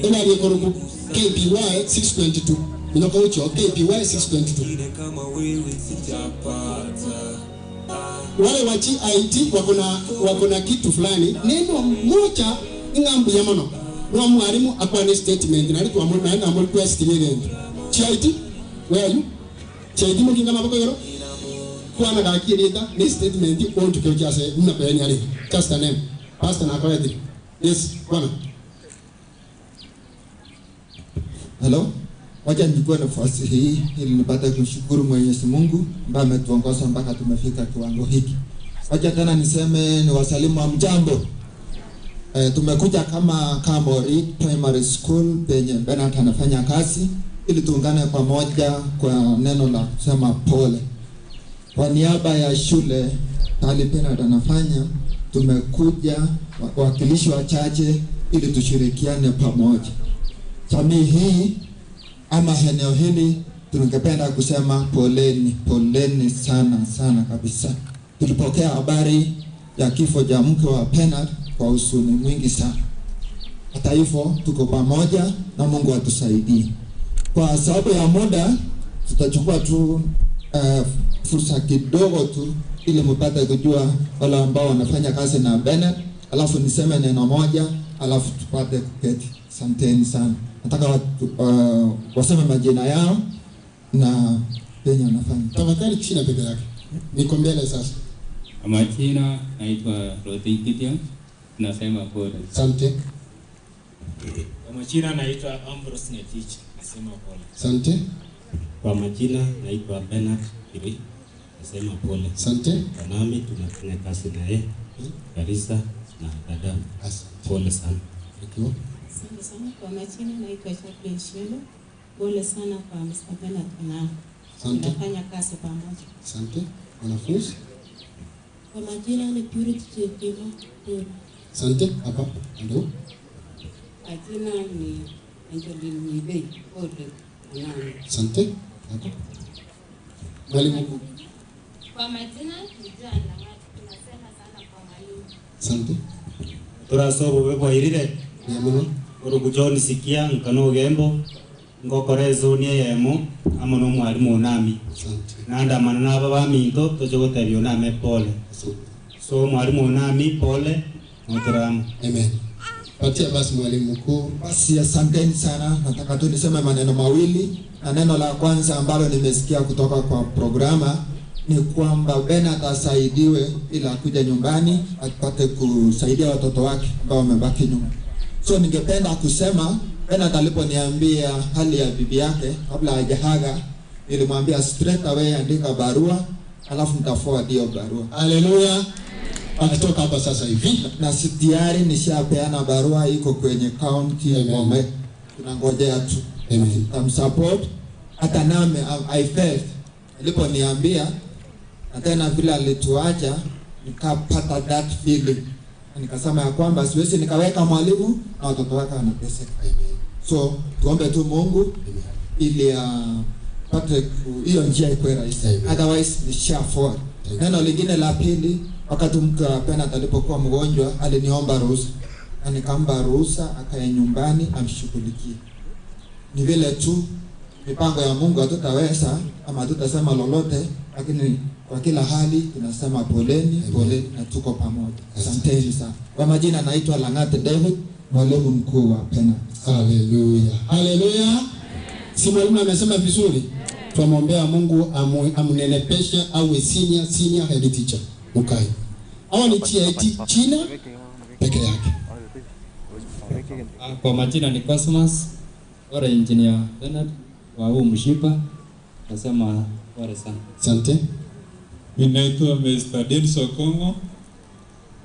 Ila aliyekoroku KPY 622. Inakocho KPY 622. Kama wewe sijapata. Wale wa GIT wako na kitu fulani neno moja ngambu ya mono. No mwalimu akwa ni statement na alikuwa mwana na amol request ngende. GIT where are you? GIT mukinga maboko yoro. Kwa na gakirita ni statement on to kyase mna peni ali. Just a name. Pastor na kwa. Yes, bwana. Hello. Wacha nichukue nafasi hii ili nipate kumshukuru Mwenyezi Mungu ambaye ametuongoza mpaka tumefika kiwango hiki. Wacha tena niseme ni wasalimu wa mjambo. Tumekuja kama Kamori Primary School penye Bernard anafanya kazi ili tuungane pamoja kwa neno la kusema pole. Kwa niaba ya shule pale Bernard anafanya, tumekuja wawakilishi wachache ili tushirikiane pamoja. Jamii hii ama eneo hili tungependa kusema poleni, poleni sana sana kabisa. Tulipokea habari ya kifo cha mke wa Bernard kwa huzuni mwingi sana. Hata hivyo tuko pamoja na Mungu atusaidie. Kwa sababu ya muda tutachukua tu fursa kidogo tu ili mpate kujua wale ambao wanafanya kazi na Bernard, alafu niseme neno moja, alafu tupate kuketi. Asanteni sana. Nataka waseme majina yao na penye wanafanya. Tafadhali chini peke yake. Niko mbele sasa. Majina naitwa Rotich Gideon. Nasema pole. Asante. Kwa majina naitwa Ambrose Ngetich. Nasema pole. Asante. Kwa majina naitwa Bernard Kiri. Nasema pole. Asante. Kwa nami tunafanya kazi na yeye. Karisa na dada. Asante. Pole sana. Ikiwa Asante sana. Kwa majina naitwa Jacqueline Shelo. Pole sana kwa Mr. Bernard na tunafanya kazi pamoja. Asante. Wanafunzi. Kwa majina ni Purity Chepimo. Pole. Asante. Hapa ndio. Majina ni Angeline Mwibei. Pole. Asante. Hapa. Mwalimu. Kwa majina ni Joan Langati. Tunasema sana kwa mwalimu. Asante. Turasobo beboirire. Yamuna. Urugu sikia nkano gembo ngokore zone yemo amo no mwalimu onami. Asante. Nandamana naba baminto tojogotabyo name pole. So mwalimu onami pole motorama. Amen. Patia basi mwalimu mkuu. Basi asanteni sana. Nataka tu niseme maneno mawili. Na neno la kwanza ambalo nimesikia kutoka kwa programa ni kwamba Bernard asaidiwe ila kuja nyumbani apate kusaidia watoto wake ambao wamebaki nyuma. So ningependa kusema Bernard aliponiambia hali ya bibi yake kabla hajahaga, nilimwambia straight away andika barua alafu nitaforward hiyo barua. Haleluya. Akitoka hapa sasa hivi na tayari nishapeana barua iko kwenye county Bomet. Tunangojea tu. Amen. Support hata nami I felt aliponiambia, na tena vile alituacha nikapata that feeling. Nikasema ya kwamba siwezi nikaweka mwalimu na watoto wake wanateseka. So tuombe tu Mungu ili pate hiyo njia ikuwe rahisi. Otherwise ni share forward. Neno lingine la pili, wakati mke wa Bernard alipokuwa mgonjwa aliniomba ruhusa. Na nikampa ruhusa akae nyumbani amshughulikie. Ni vile tu mipango ya Mungu hatutaweza ama hatutasema lolote, lakini kwa kila hali tunasema poleni, poleni na tuko pamoja. Asanteni sana. Kwa majina naitwa Lang'ate David, mwalimu mkuu wa Pena. Haleluya. Haleluya. Si mwalimu amesema vizuri? Twamwombea Mungu amnenepeshe awe senior head teacher. Mukai. Hawa ni TIT China peke yake. Kwa majina ni Cosmas, ore engineer Bernard wa huu mshipa. Nasema pole sana. Asante. Mimi naitwa Mr. Dennis Okongo.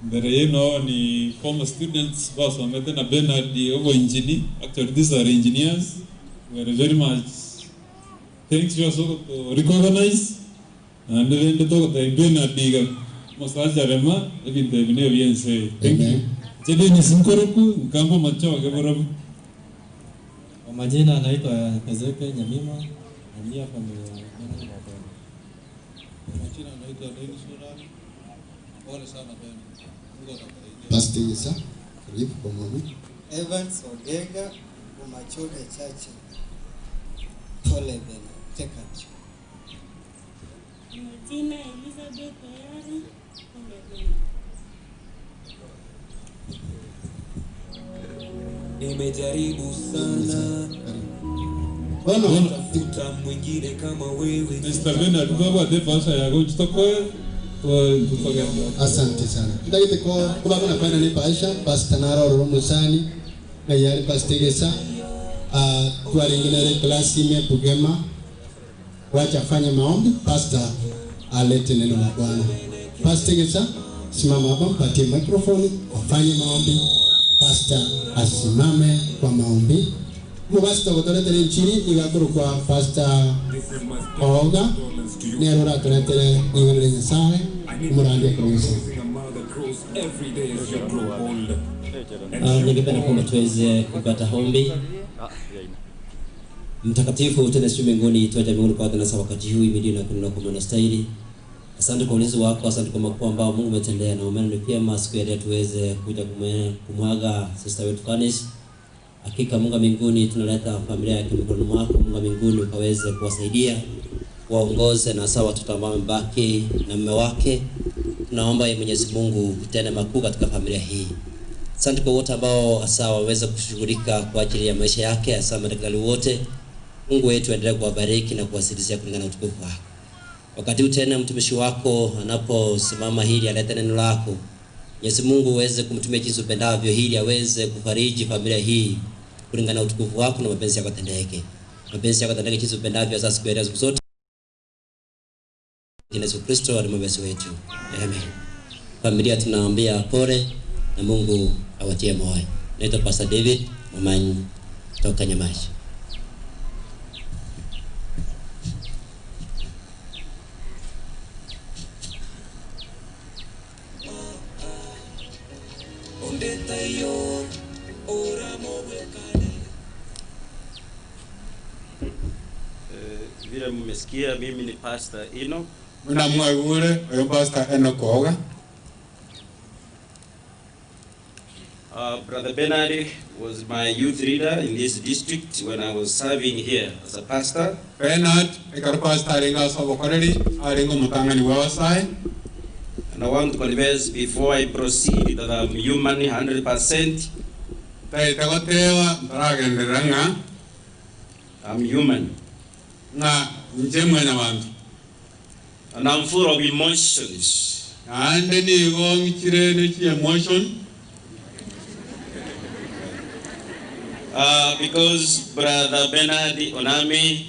Mbele yenu hao ni former students basomete na Bernard obo engineer. Actually these are engineers. We are very much thanks you also to recognize and then to talk to Bernard diga mosaja rema ebintu ebine byense. Thank you. Jede ni sinkoroku nkambo macho geborobu. Kwa majina naitwa Ezekiel Nyamima, namia familia. Kwa majina naitwa Dennis Urani. Pole sana Ben. Mungu atakusaidia. Pastor Isa, karibu kwa mama. Evans Ogega, Umachode Chache. Pole Ben. Take care. Majina Elizabeth Oyari, pole Ben. Nimejaribu sana. Tafuta mwingine kama wewe. Mr. Bernard, baba de pasha yako tutokwe tutogenda. Asante sana. Ndagite ko kuba kuna kwenda ni pasha Pastor Naro Romusani na yari Pastor Gesa tualinginere klasi ime Bugema. Wacha afanye maombi, pastor alete neno la Bwana. Pastor Gesa, simama hapa, mpatie microphone, afanye maombi. Pastor asimame kwa maombi. Mubasta gotoletere nchini igakuru kwa Pastor Oga nero ratoletere ing'anire Nyasaye umurandie kuruhusu. Ningependa kwamba tuweze kupata ombi. Mtakatifu tena si mbinguni, tuaje mbinguni kwa tena wakati huu imidi na kunena kwa unastahili. Asante kwa ulinzi wako, asante kwa makuu ambao Mungu umetendea na umenilipia masiku ya leo tuweze kuja kumwaga sister wetu Fanish. Hakika Mungu mbinguni tunaleta familia yake mikononi mwako. Mungu mbinguni ukaweze kuwasaidia, waongoze na sawa watoto ambao wamebaki na mume wake. Tunaomba ye Mwenyezi Mungu utende makuu katika familia hii. Asante kwa wote ambao hasa waweza kushughulika kwa ajili ya maisha yake, hasa madaktari wote. Mungu wetu endelee kuwabariki na kuwasilizia kulingana na utukufu wako. Wakati huu tena mtumishi wako anaposimama hili alete neno lako, Mwenyezi Mungu uweze kumtumia jinsi upendavyo hili aweze kufariji familia hii kulingana na utukufu wako na mapenzi yako yatendeke. Mapenzi yako yatendeke jinsi upendavyo sasa siku ya siku zote. Yesu Kristo ni mwombezi wetu. Amen. Familia tunaambia pole na Mungu awatie moyo. Naitwa Pastor David Momanyi kutoka Nyamashi. Vile mmesikia, mimi ni Pastor Enoch. Mna mwagure oyo Pastor Enoch Oga. Brother Bernard was my youth leader in this district when I was serving here as a pastor. Bernard ekaro pastor aringa sobokoreri aringa mutangani wa wasai. And I want to confess before I proceed that I'm human 100%. I'm human. And I'm full of emotions. Because Brother Bernard Onami,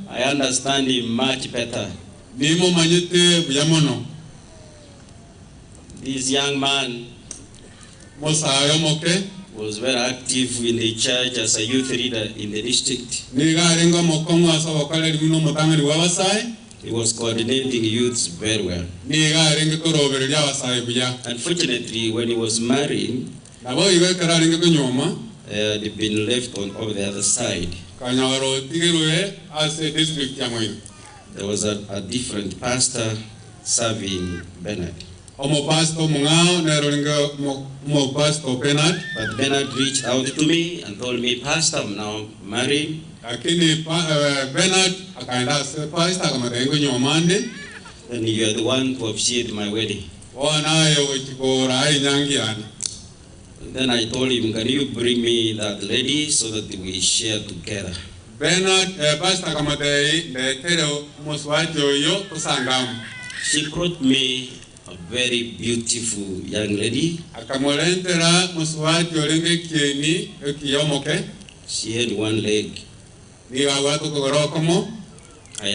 I understand him much better. This young man was very active in the church as a youth leader in the district. He was coordinating youths very well. Unfortunately, when he was married, had been left on over the other side. There was a different pastor serving Bernard. Omopasto mung'ao neroringe mopasto Bernard. But Bernard reached out to me and told me, Pastor, I'm now married. Lakini Bernard akaenda ase pastor akamutenga nyomande. Then you are the one to officiate my wedding. Then I told him, can you bring me that lady so that we share together? Bernard pastor akamutebi ndetere omuswati oyo tusangamu. She brought me a very beautiful young lady. Akamulentera muswati orenge kieni ekiyomoke. She had one leg. I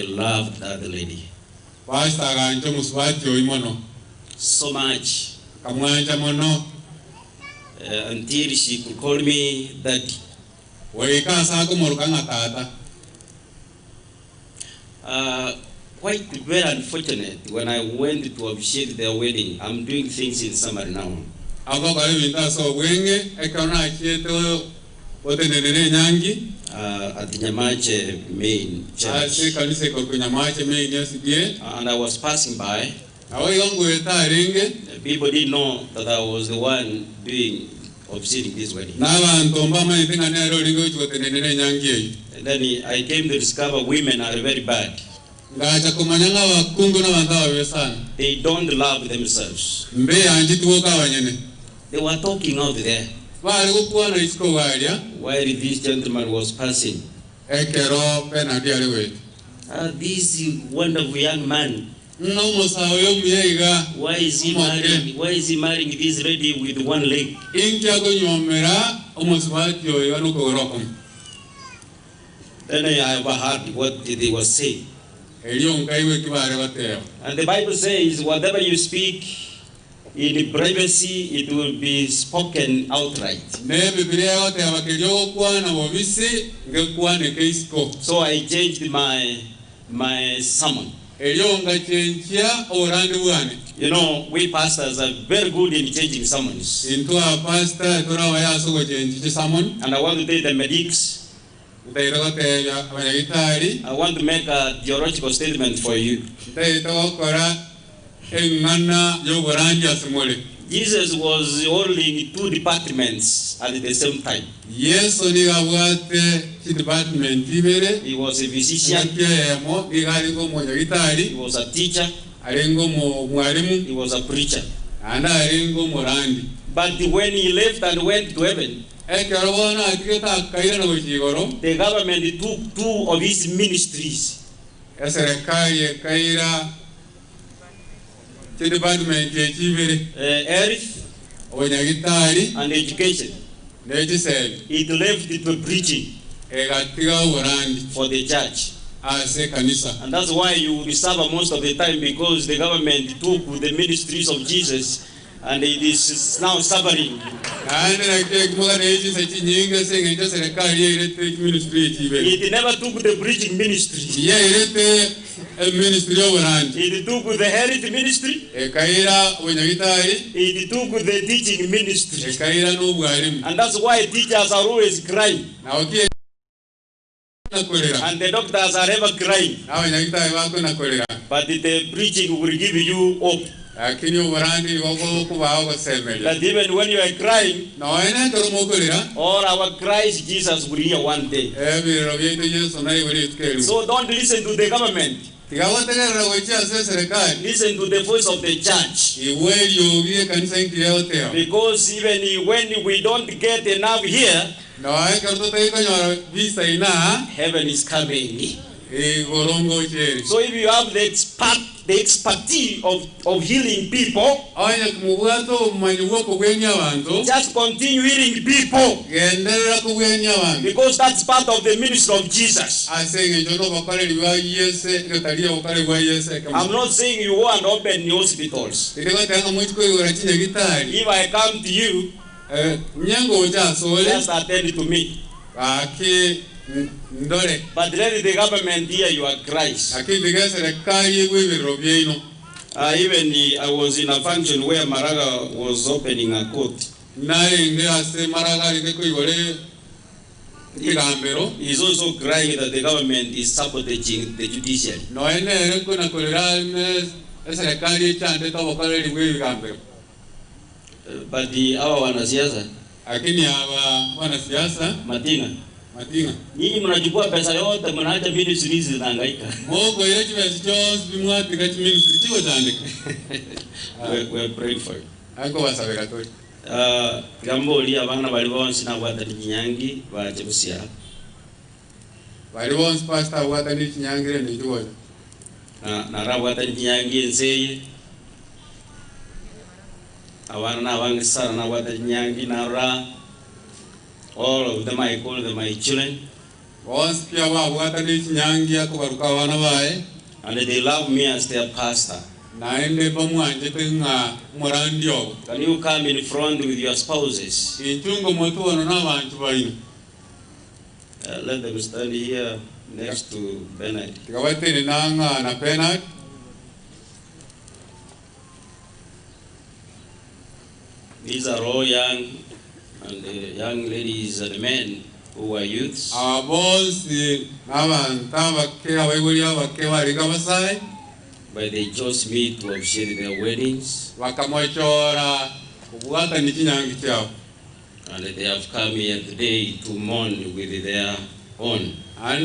loved that lady so much until she could call me daddy. Quite very unfortunate when I went to officiate their wedding. I'm doing things in summary now. At Nyamache main church. And I was passing by. People didn't know that I was the one doing officiating this wedding. And then I came to discover women are very bad. They don't love themselves. They were talking out there while this gentleman was passing. This wonderful young man, why is he marrying? Why is he marrying this lady with one leg? Then I overheard what they were saying. And the Bible says, whatever you speak in privacy, it will be spoken outright. So I changed my sermon. You know, we pastors are very good in changing sermons. And I want to tell the medics, I want to make a theological statement for you. Jesus was holding two departments at the same time. He was a physician. He was a teacher. He was a preacher. But when he left and went to heaven, the government took two of his ministries. Health and education. It left it to preaching for the church. And that's why you suffer most of the time, because the government took the ministries of Jesus and it is now suffering. It never took the preaching ministry. It took the health ministry. It took the teaching ministry. And that's why teachers are always crying. And the doctors are ever crying. But the preaching will give you hope. That even when you are crying, all our cries Jesus will hear one day. So don't listen to the government. Listen to the voice of the church. Because even when we don't get enough here, heaven is coming. So if you have the expertise of healing people, just continue healing people. Because that's part of the ministry of Jesus. I'm not saying you go and open new hospitals. If I come to you, just attend to me. But let the government hear your cries. Even I was in a function where Maraga was opening a court. He's also crying that the government is sabotaging the judiciary. Eserikali echande tobokoreri bwa ebigambero. But hawa wanasiasa, lakini hawa wanasiasa Matina, Matina, nyinyi mnachukua pesa yote mnaacha ministry hizi zinahangaika. Moko ile chibesi chose bimwatika chiministry chiwo chandika. We pray for you. Anko basabeka tori. Gamboli abana bali bonsi nabwatani kinyangi baje busia. Bali bonsi pastor bwatani kinyangire ni chiwo. Na rabwatani kinyangi nseye. Abana nabange sana nabwatani kinyangi nara. All of them I call them my children. Bonsi pia babwatani kinyangi akobaruka abana bae. And they love me as their pastor. Can you come in front with your spouses? Let them stand here next to Bernard. These are all young and young ladies and men who are youths. But they chose me to officiate their weddings. And they have come here today to mourn with their own. I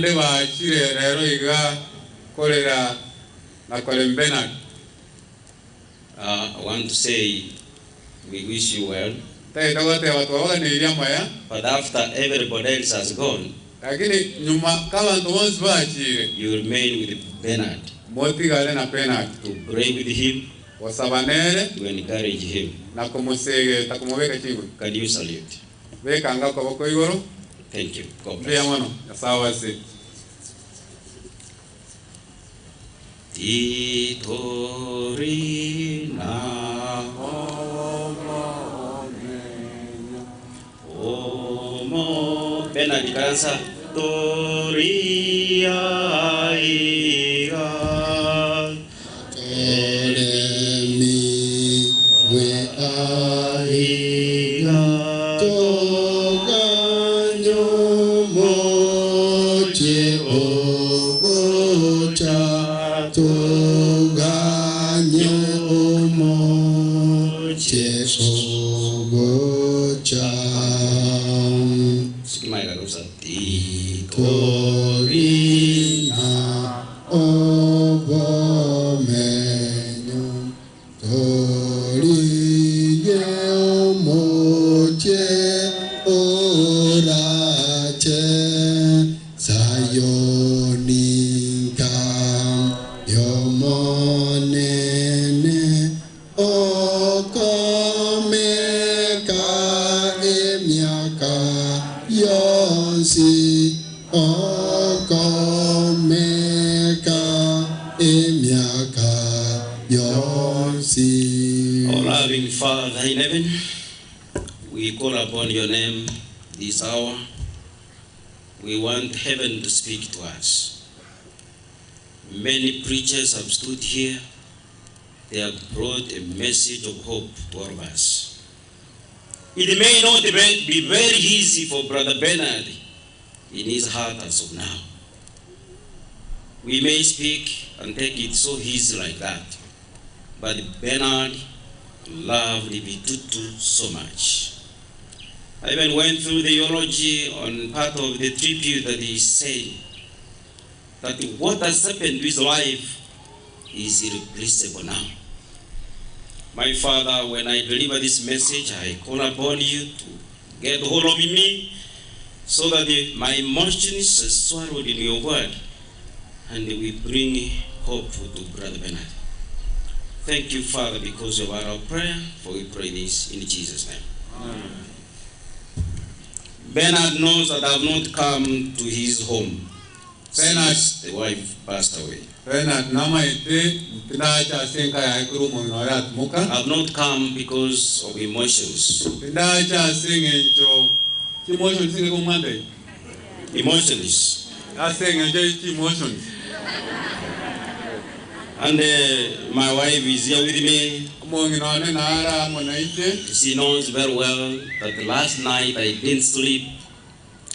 want to say we wish you well. But after everybody else has gone, you remain with Bernard. To pray with him, to encourage him. Can you salute? Thank you. God bless. Bernard Kansa Toria Toremi we aiga toganyo moche ogocha toganyo moche ogocha. Torina obomenyo toriye omoche orache sayoninka yomonene okomeka emiaka yonsi okomeka emiaka yonsi. Our loving Father in heaven, we call upon your name this hour. We want heaven to speak to us. Many preachers have stood here. They have brought a message of hope to all of us. It may not be very easy for Brother Bernard in his heart as of now. We may speak and take it so easy like that, but Bernard loved Bitutu so much. I even went through the eulogy on part of the tribute that he said that what has happened to his life is irreplaceable now. My Father, when I deliver this message, I call upon you to get hold of me so that my emotions are swallowed in your word and we bring hope to Brother Bernard. Thank you, Father, because of our prayer, for we pray this in Jesus' name. Amen. Bernard knows that I have not come to his home since the wife passed away. I have not come because of emotions. Emotions. And my wife is here with me. She knows very well that the last night I didn't sleep.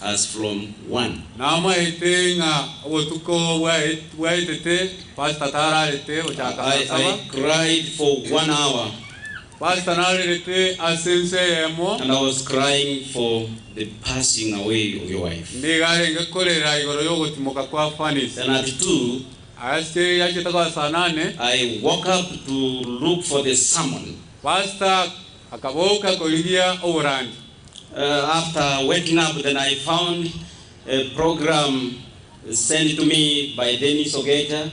As from 1. I cried for 1 hour. And I was crying for the passing away of your wife. Then at 2, I woke up to look for the sermon. After waking up, then I found a program sent to me by Dennis Ogeja.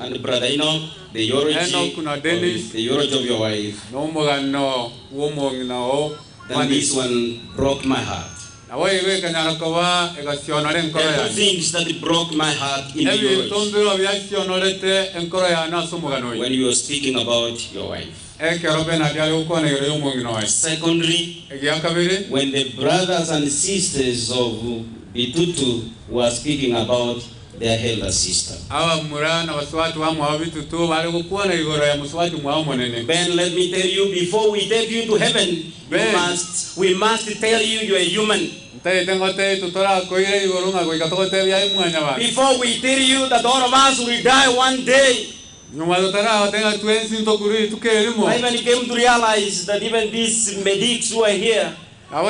And Brother Enoch, the eulogy of your wife. Then this one broke my heart. There are two things that broke my heart in the eulogy. When you were speaking about your wife. Secondly, when the brothers and sisters of Bitutu were speaking about their elder sister. Ben, let me tell you, before we take you to heaven, we must tell you you are human. Before we tell you that all of us will die one day, I even came to realize that even these medics who are here, as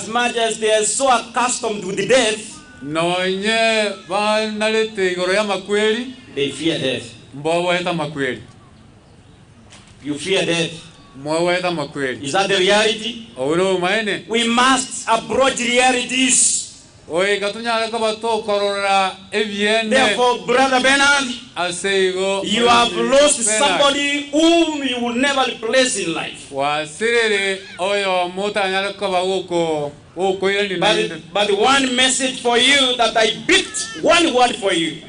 much as they are so accustomed to the death, they fear death. You fear death. Is that the reality? We must approach realities. Therefore, Brother Bernard, you have lost somebody whom you will never replace in life. But one message for you that I picked, one word for you.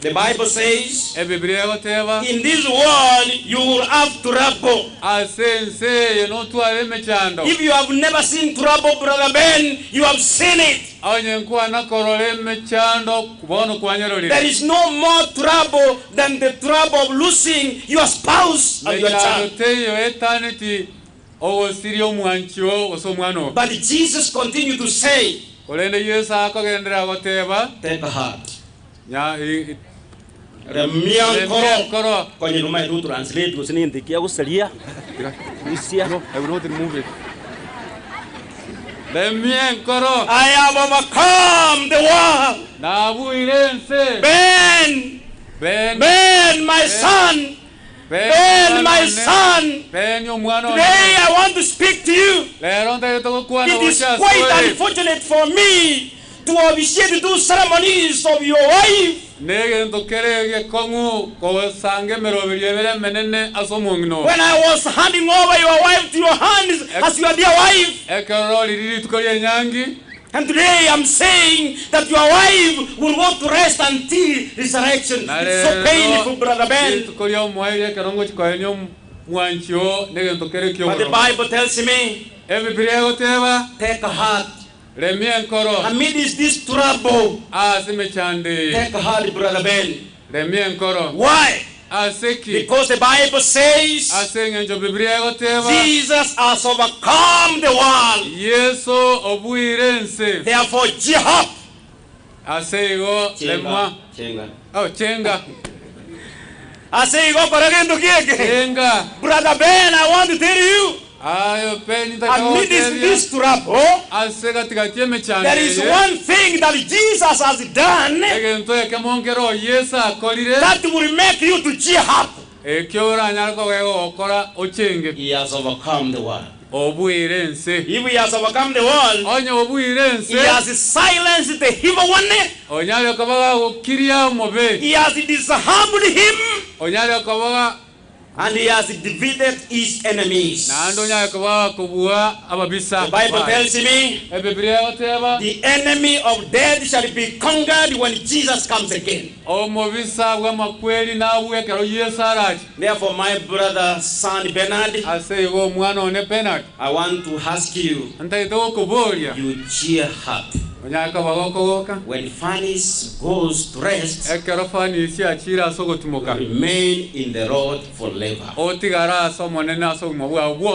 The Bible says, in this world you will have trouble. If you have never seen trouble, Brother Ben, you have seen it. There is no more trouble than the trouble of losing your spouse and your child. But Jesus continued to say, take heart. I will not remove it. I have overcome the world. Ben, my son. Ben, my son. Today I want to speak to you. It is quite unfortunate for me to officiate two ceremonies of your wife. When I was handing over your wife to your hands as your dear wife, and today I'm saying that your wife will go to rest until resurrection. It's so painful, Brother Ben. But the Bible tells me, take heart. Amidst this trouble, take heart, Brother Ben. Why? Because the Bible says Jesus has overcome the world. Therefore, cheer up. Brother Ben, I want to tell you, amidst this trouble, there is one thing that Jesus has done that will make you to cheer up. He has overcome the world. If he has overcome the world, he has silenced the evil one. He has disarmed him. And he has defeated his enemies. The Bible tells me, the enemy of death shall be conquered when Jesus comes again. Therefore, my brother, son Bernard, I want to ask you, you cheer up. When Fanis goes to rest, remain in the Lord forever.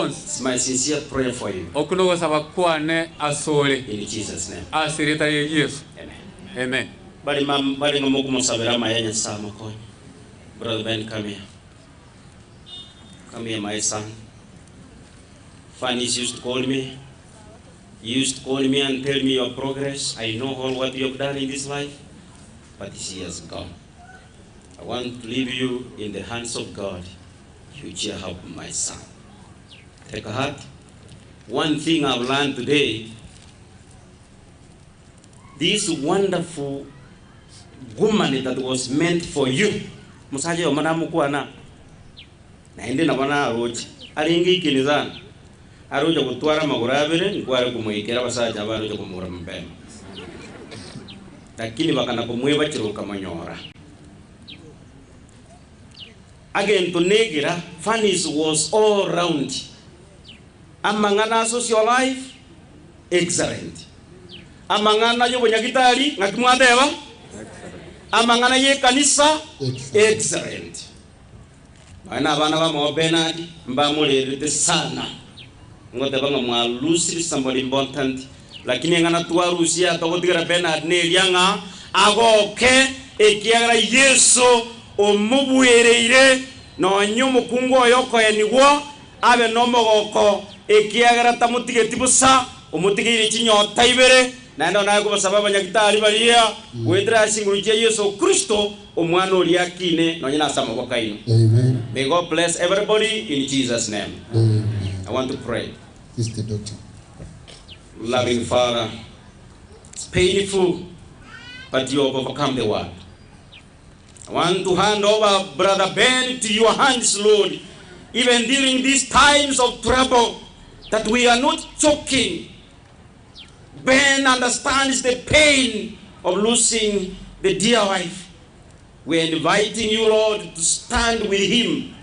It's my sincere prayer for you. In Jesus' name. Amen. Amen. Brother Ben, come here. Come here, my son. Fanis used to call me. You used to call me and tell me your progress. I know all what you have done in this life, but she has gone. I want to leave you in the hands of God. You cheer up, my son. Take a heart. One thing I've learned today, this wonderful woman that was meant for you, musaje omana naende nabona aroche aringi ikinizana aroja kutwara maguru abere nkware kumuikera basaja baroja kumura mbema lakini bakana kumweba chiruka manyora again to negira. Fanis was all round amangana social life excellent, amangana yo bunyagitari ngakimwadeba, amangana ye kanisa excellent. Bana abana ba mo Bernard mbamulirite sana ngote banga mwalusi somebody important, lakini ngana tuwarusia togotigera Bernard ne lyanga agoke ekiagera Yesu omubuereire nonyo mukungu oyoko enigwo abe nomogoko ekiagera tamutigeti busa omutigire chinyota ibere naenda nayo kubasaba abanyagitari baria wetera shinguru Yesu Kristo omwana oriakine nonye nasama bakaino. Amen. May God bless everybody in Jesus' name. Amen. I want to pray. Sister Doctor. Loving Father, it's painful, but you have overcome the world. I want to hand over Brother Ben to your hands, Lord, even during these times of trouble, that we are not choking. Ben understands the pain of losing the dear wife. We are inviting you, Lord, to stand with him.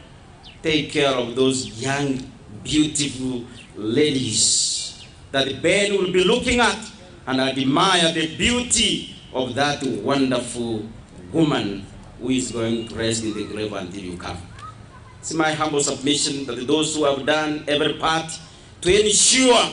Take care of those young, beautiful ladies that Ben will be looking at and admire the beauty of that wonderful woman who is going to rest in the grave until you come. It's my humble submission that those who have done every part to ensure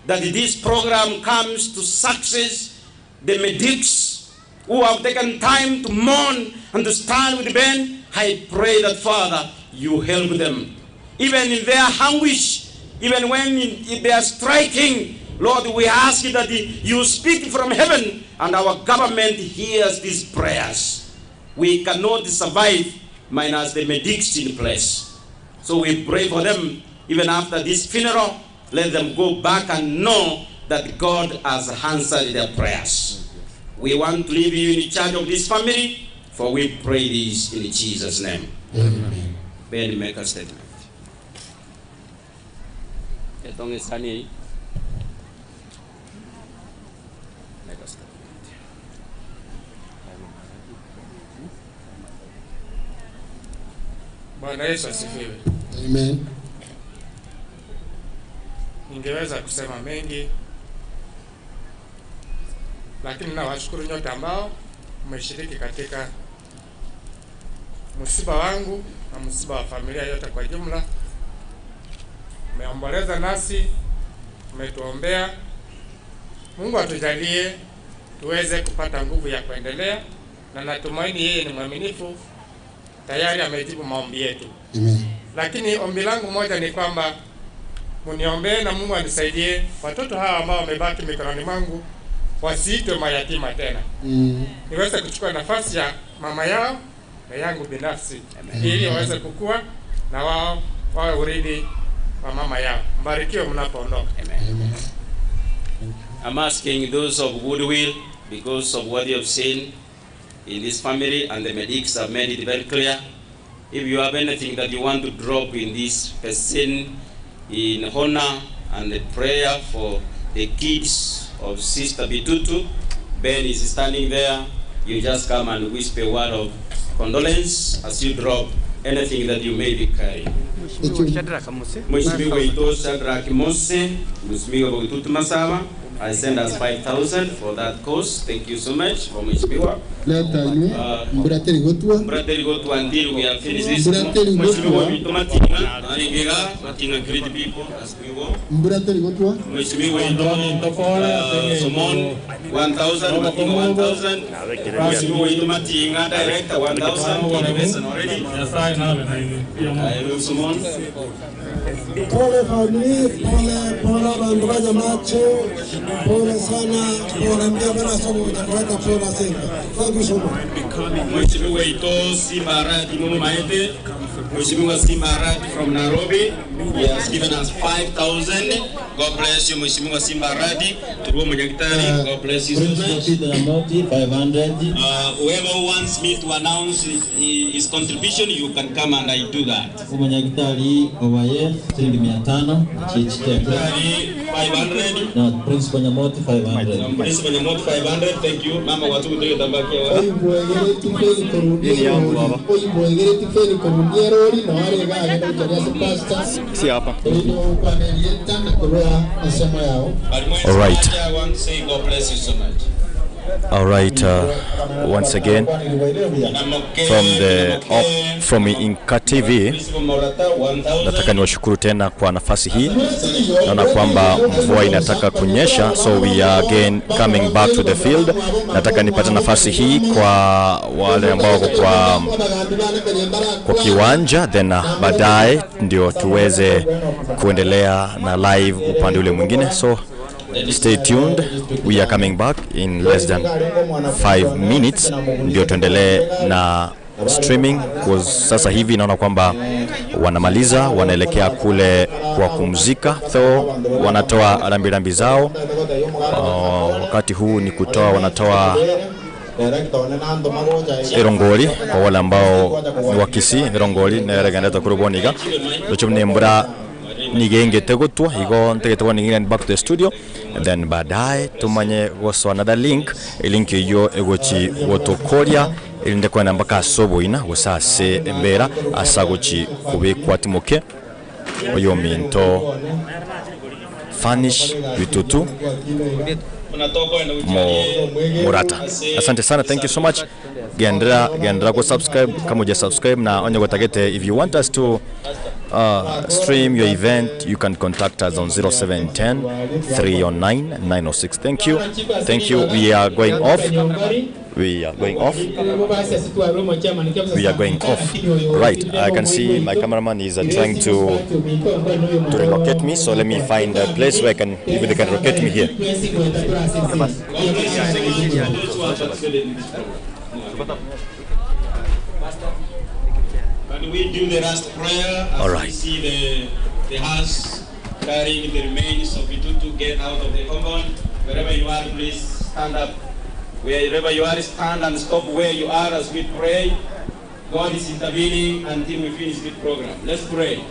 that this program comes to success, the medics who have taken time to mourn and to stand with Ben, I pray that, Father, you help them. Even in their anguish, even when they are striking, Lord, we ask you that you speak from heaven and our government hears these prayers. We cannot survive minus the medics in place. So we pray for them, even after this funeral, let them go back and know that God has answered their prayers. We want to leave you in charge of this family, for we pray this in Jesus' name. Amen. Ben, make a statement. Make a statement. Bwana Yesu asifiwe. Amen. Ningeweza kusema mengi, lakini nawashukuru nyote ambao mmeshiriki katika msiba wangu na msiba wa familia yote kwa jumla. Mmeomboleza nasi, mmetuombea. Mungu atujalie tuweze kupata nguvu ya kuendelea, na natumaini yeye ni mwaminifu, tayari amejibu maombi yetu. Amen. Lakini ombi langu moja ni kwamba muniombee na Mungu anisaidie watoto hawa ambao wamebaki mikononi mwangu wasiitwe mayatima tena. Niweze kuchukua nafasi ya mama yao na yangu binafsi, ili waweze kukua na wao wawe urithi wa mama yao. Mbarikiwe mnapoondoka. Amen. I'm asking those of goodwill, because of what you have seen in this family, and the medics have made it very clear. If you have anything that you want to drop in this person in honor and the prayer for the kids of Sister Bitutu, Ben is standing there. You just come and whisper a word of condolence as you drop anything that you may be carrying. Mheshimiwa Ito Shadrack Mose, Mheshimiwa Bitutu Masaba, I send us 5,000 for that cause. Thank you so much for Mheshimiwa. Leta inywe mburateri gotwa. Brother, go to until we have finished this. Brother, go to- Mheshimiwa Vito Matinga, Naringega, Matinga great people as we go. Mburateri gotwa. Mheshimiwa Ito Somon 1,000, Matinga 1,000. Mheshimiwa Ito Matinga, Director 1,000, person already. Somon. Pole family, pole pole bandu ba Nyamache, pole sana, pole mbia bana somo utakuleta pole sana. Thank you so much. Mheshimiwa Ito Simba Arati Mumu Maete, Mheshimiwa Simba Arati from Nairobi, he has given us 5,000. God bless you, Mheshimiwa Simba Arati. Turuo Mnyakitari, God bless you so much. 500. Whoever wants me to announce his contribution, you can come and I do that. Umunyagitari obaye shilingi 500 chichiteke. 500. Na Prince Nyamoti 500. Prince Nyamoti 500, thank you. Mama watu kutoka Tambakia wa. Oibwegere tifeni korunia rori na wale gagenda gucharia ase pastor. Si hapa. Ino kwanerieta na kurua ensemo yao. All right. I want to say God bless you so much. All right, once again from Inka TV, nataka niwashukuru tena kwa nafasi hii. Naona kwamba mvua inataka kunyesha, so we are again coming back to the field. Nataka nipate nafasi hii kwa wale ambao wako kwa kiwanja, then baadaye ndio tuweze kuendelea na live upande ule mwingine. So stay tuned, we are coming back in less than 5 minutes ndio tuendelee na streaming, cause sasa hivi naona kwamba wanamaliza, wanaelekea kule kwa kumzika, so wanatoa rambirambi zao. Wakati huu ni kutoa, wanatoa erongoli kwa wale ambao ni wakisi erongoli neregenda kuruboniga ndocho mbura nigengete gutwa igo ntegete nigende back to the studio, and then baadaye tumanye goso another link, link iyo egochi gotokoria ilinde kwenda mpaka soboina gusase embera asagochi kubikwa timoke oyo minto Fanish Bitutu Murata. Asante sana, thank you so much. Gendera go subscribe kama uja subscribe na onye gotagete. If you want us to stream your event, you can contact us on 0710 309 906. Thank you. Thank you. We are going off. We are going off. We are going off. Right. I can see my cameraman is trying to relocate me. So let me find a place where I can, if they can relocate me here. Can we do the last prayer as All right. we see the house carrying the remains of Bitutu get out of the compound? Wherever you are, please stand up. Wherever you are, stand and stop where you are as we pray. God is intervening until we finish this program. Let's pray.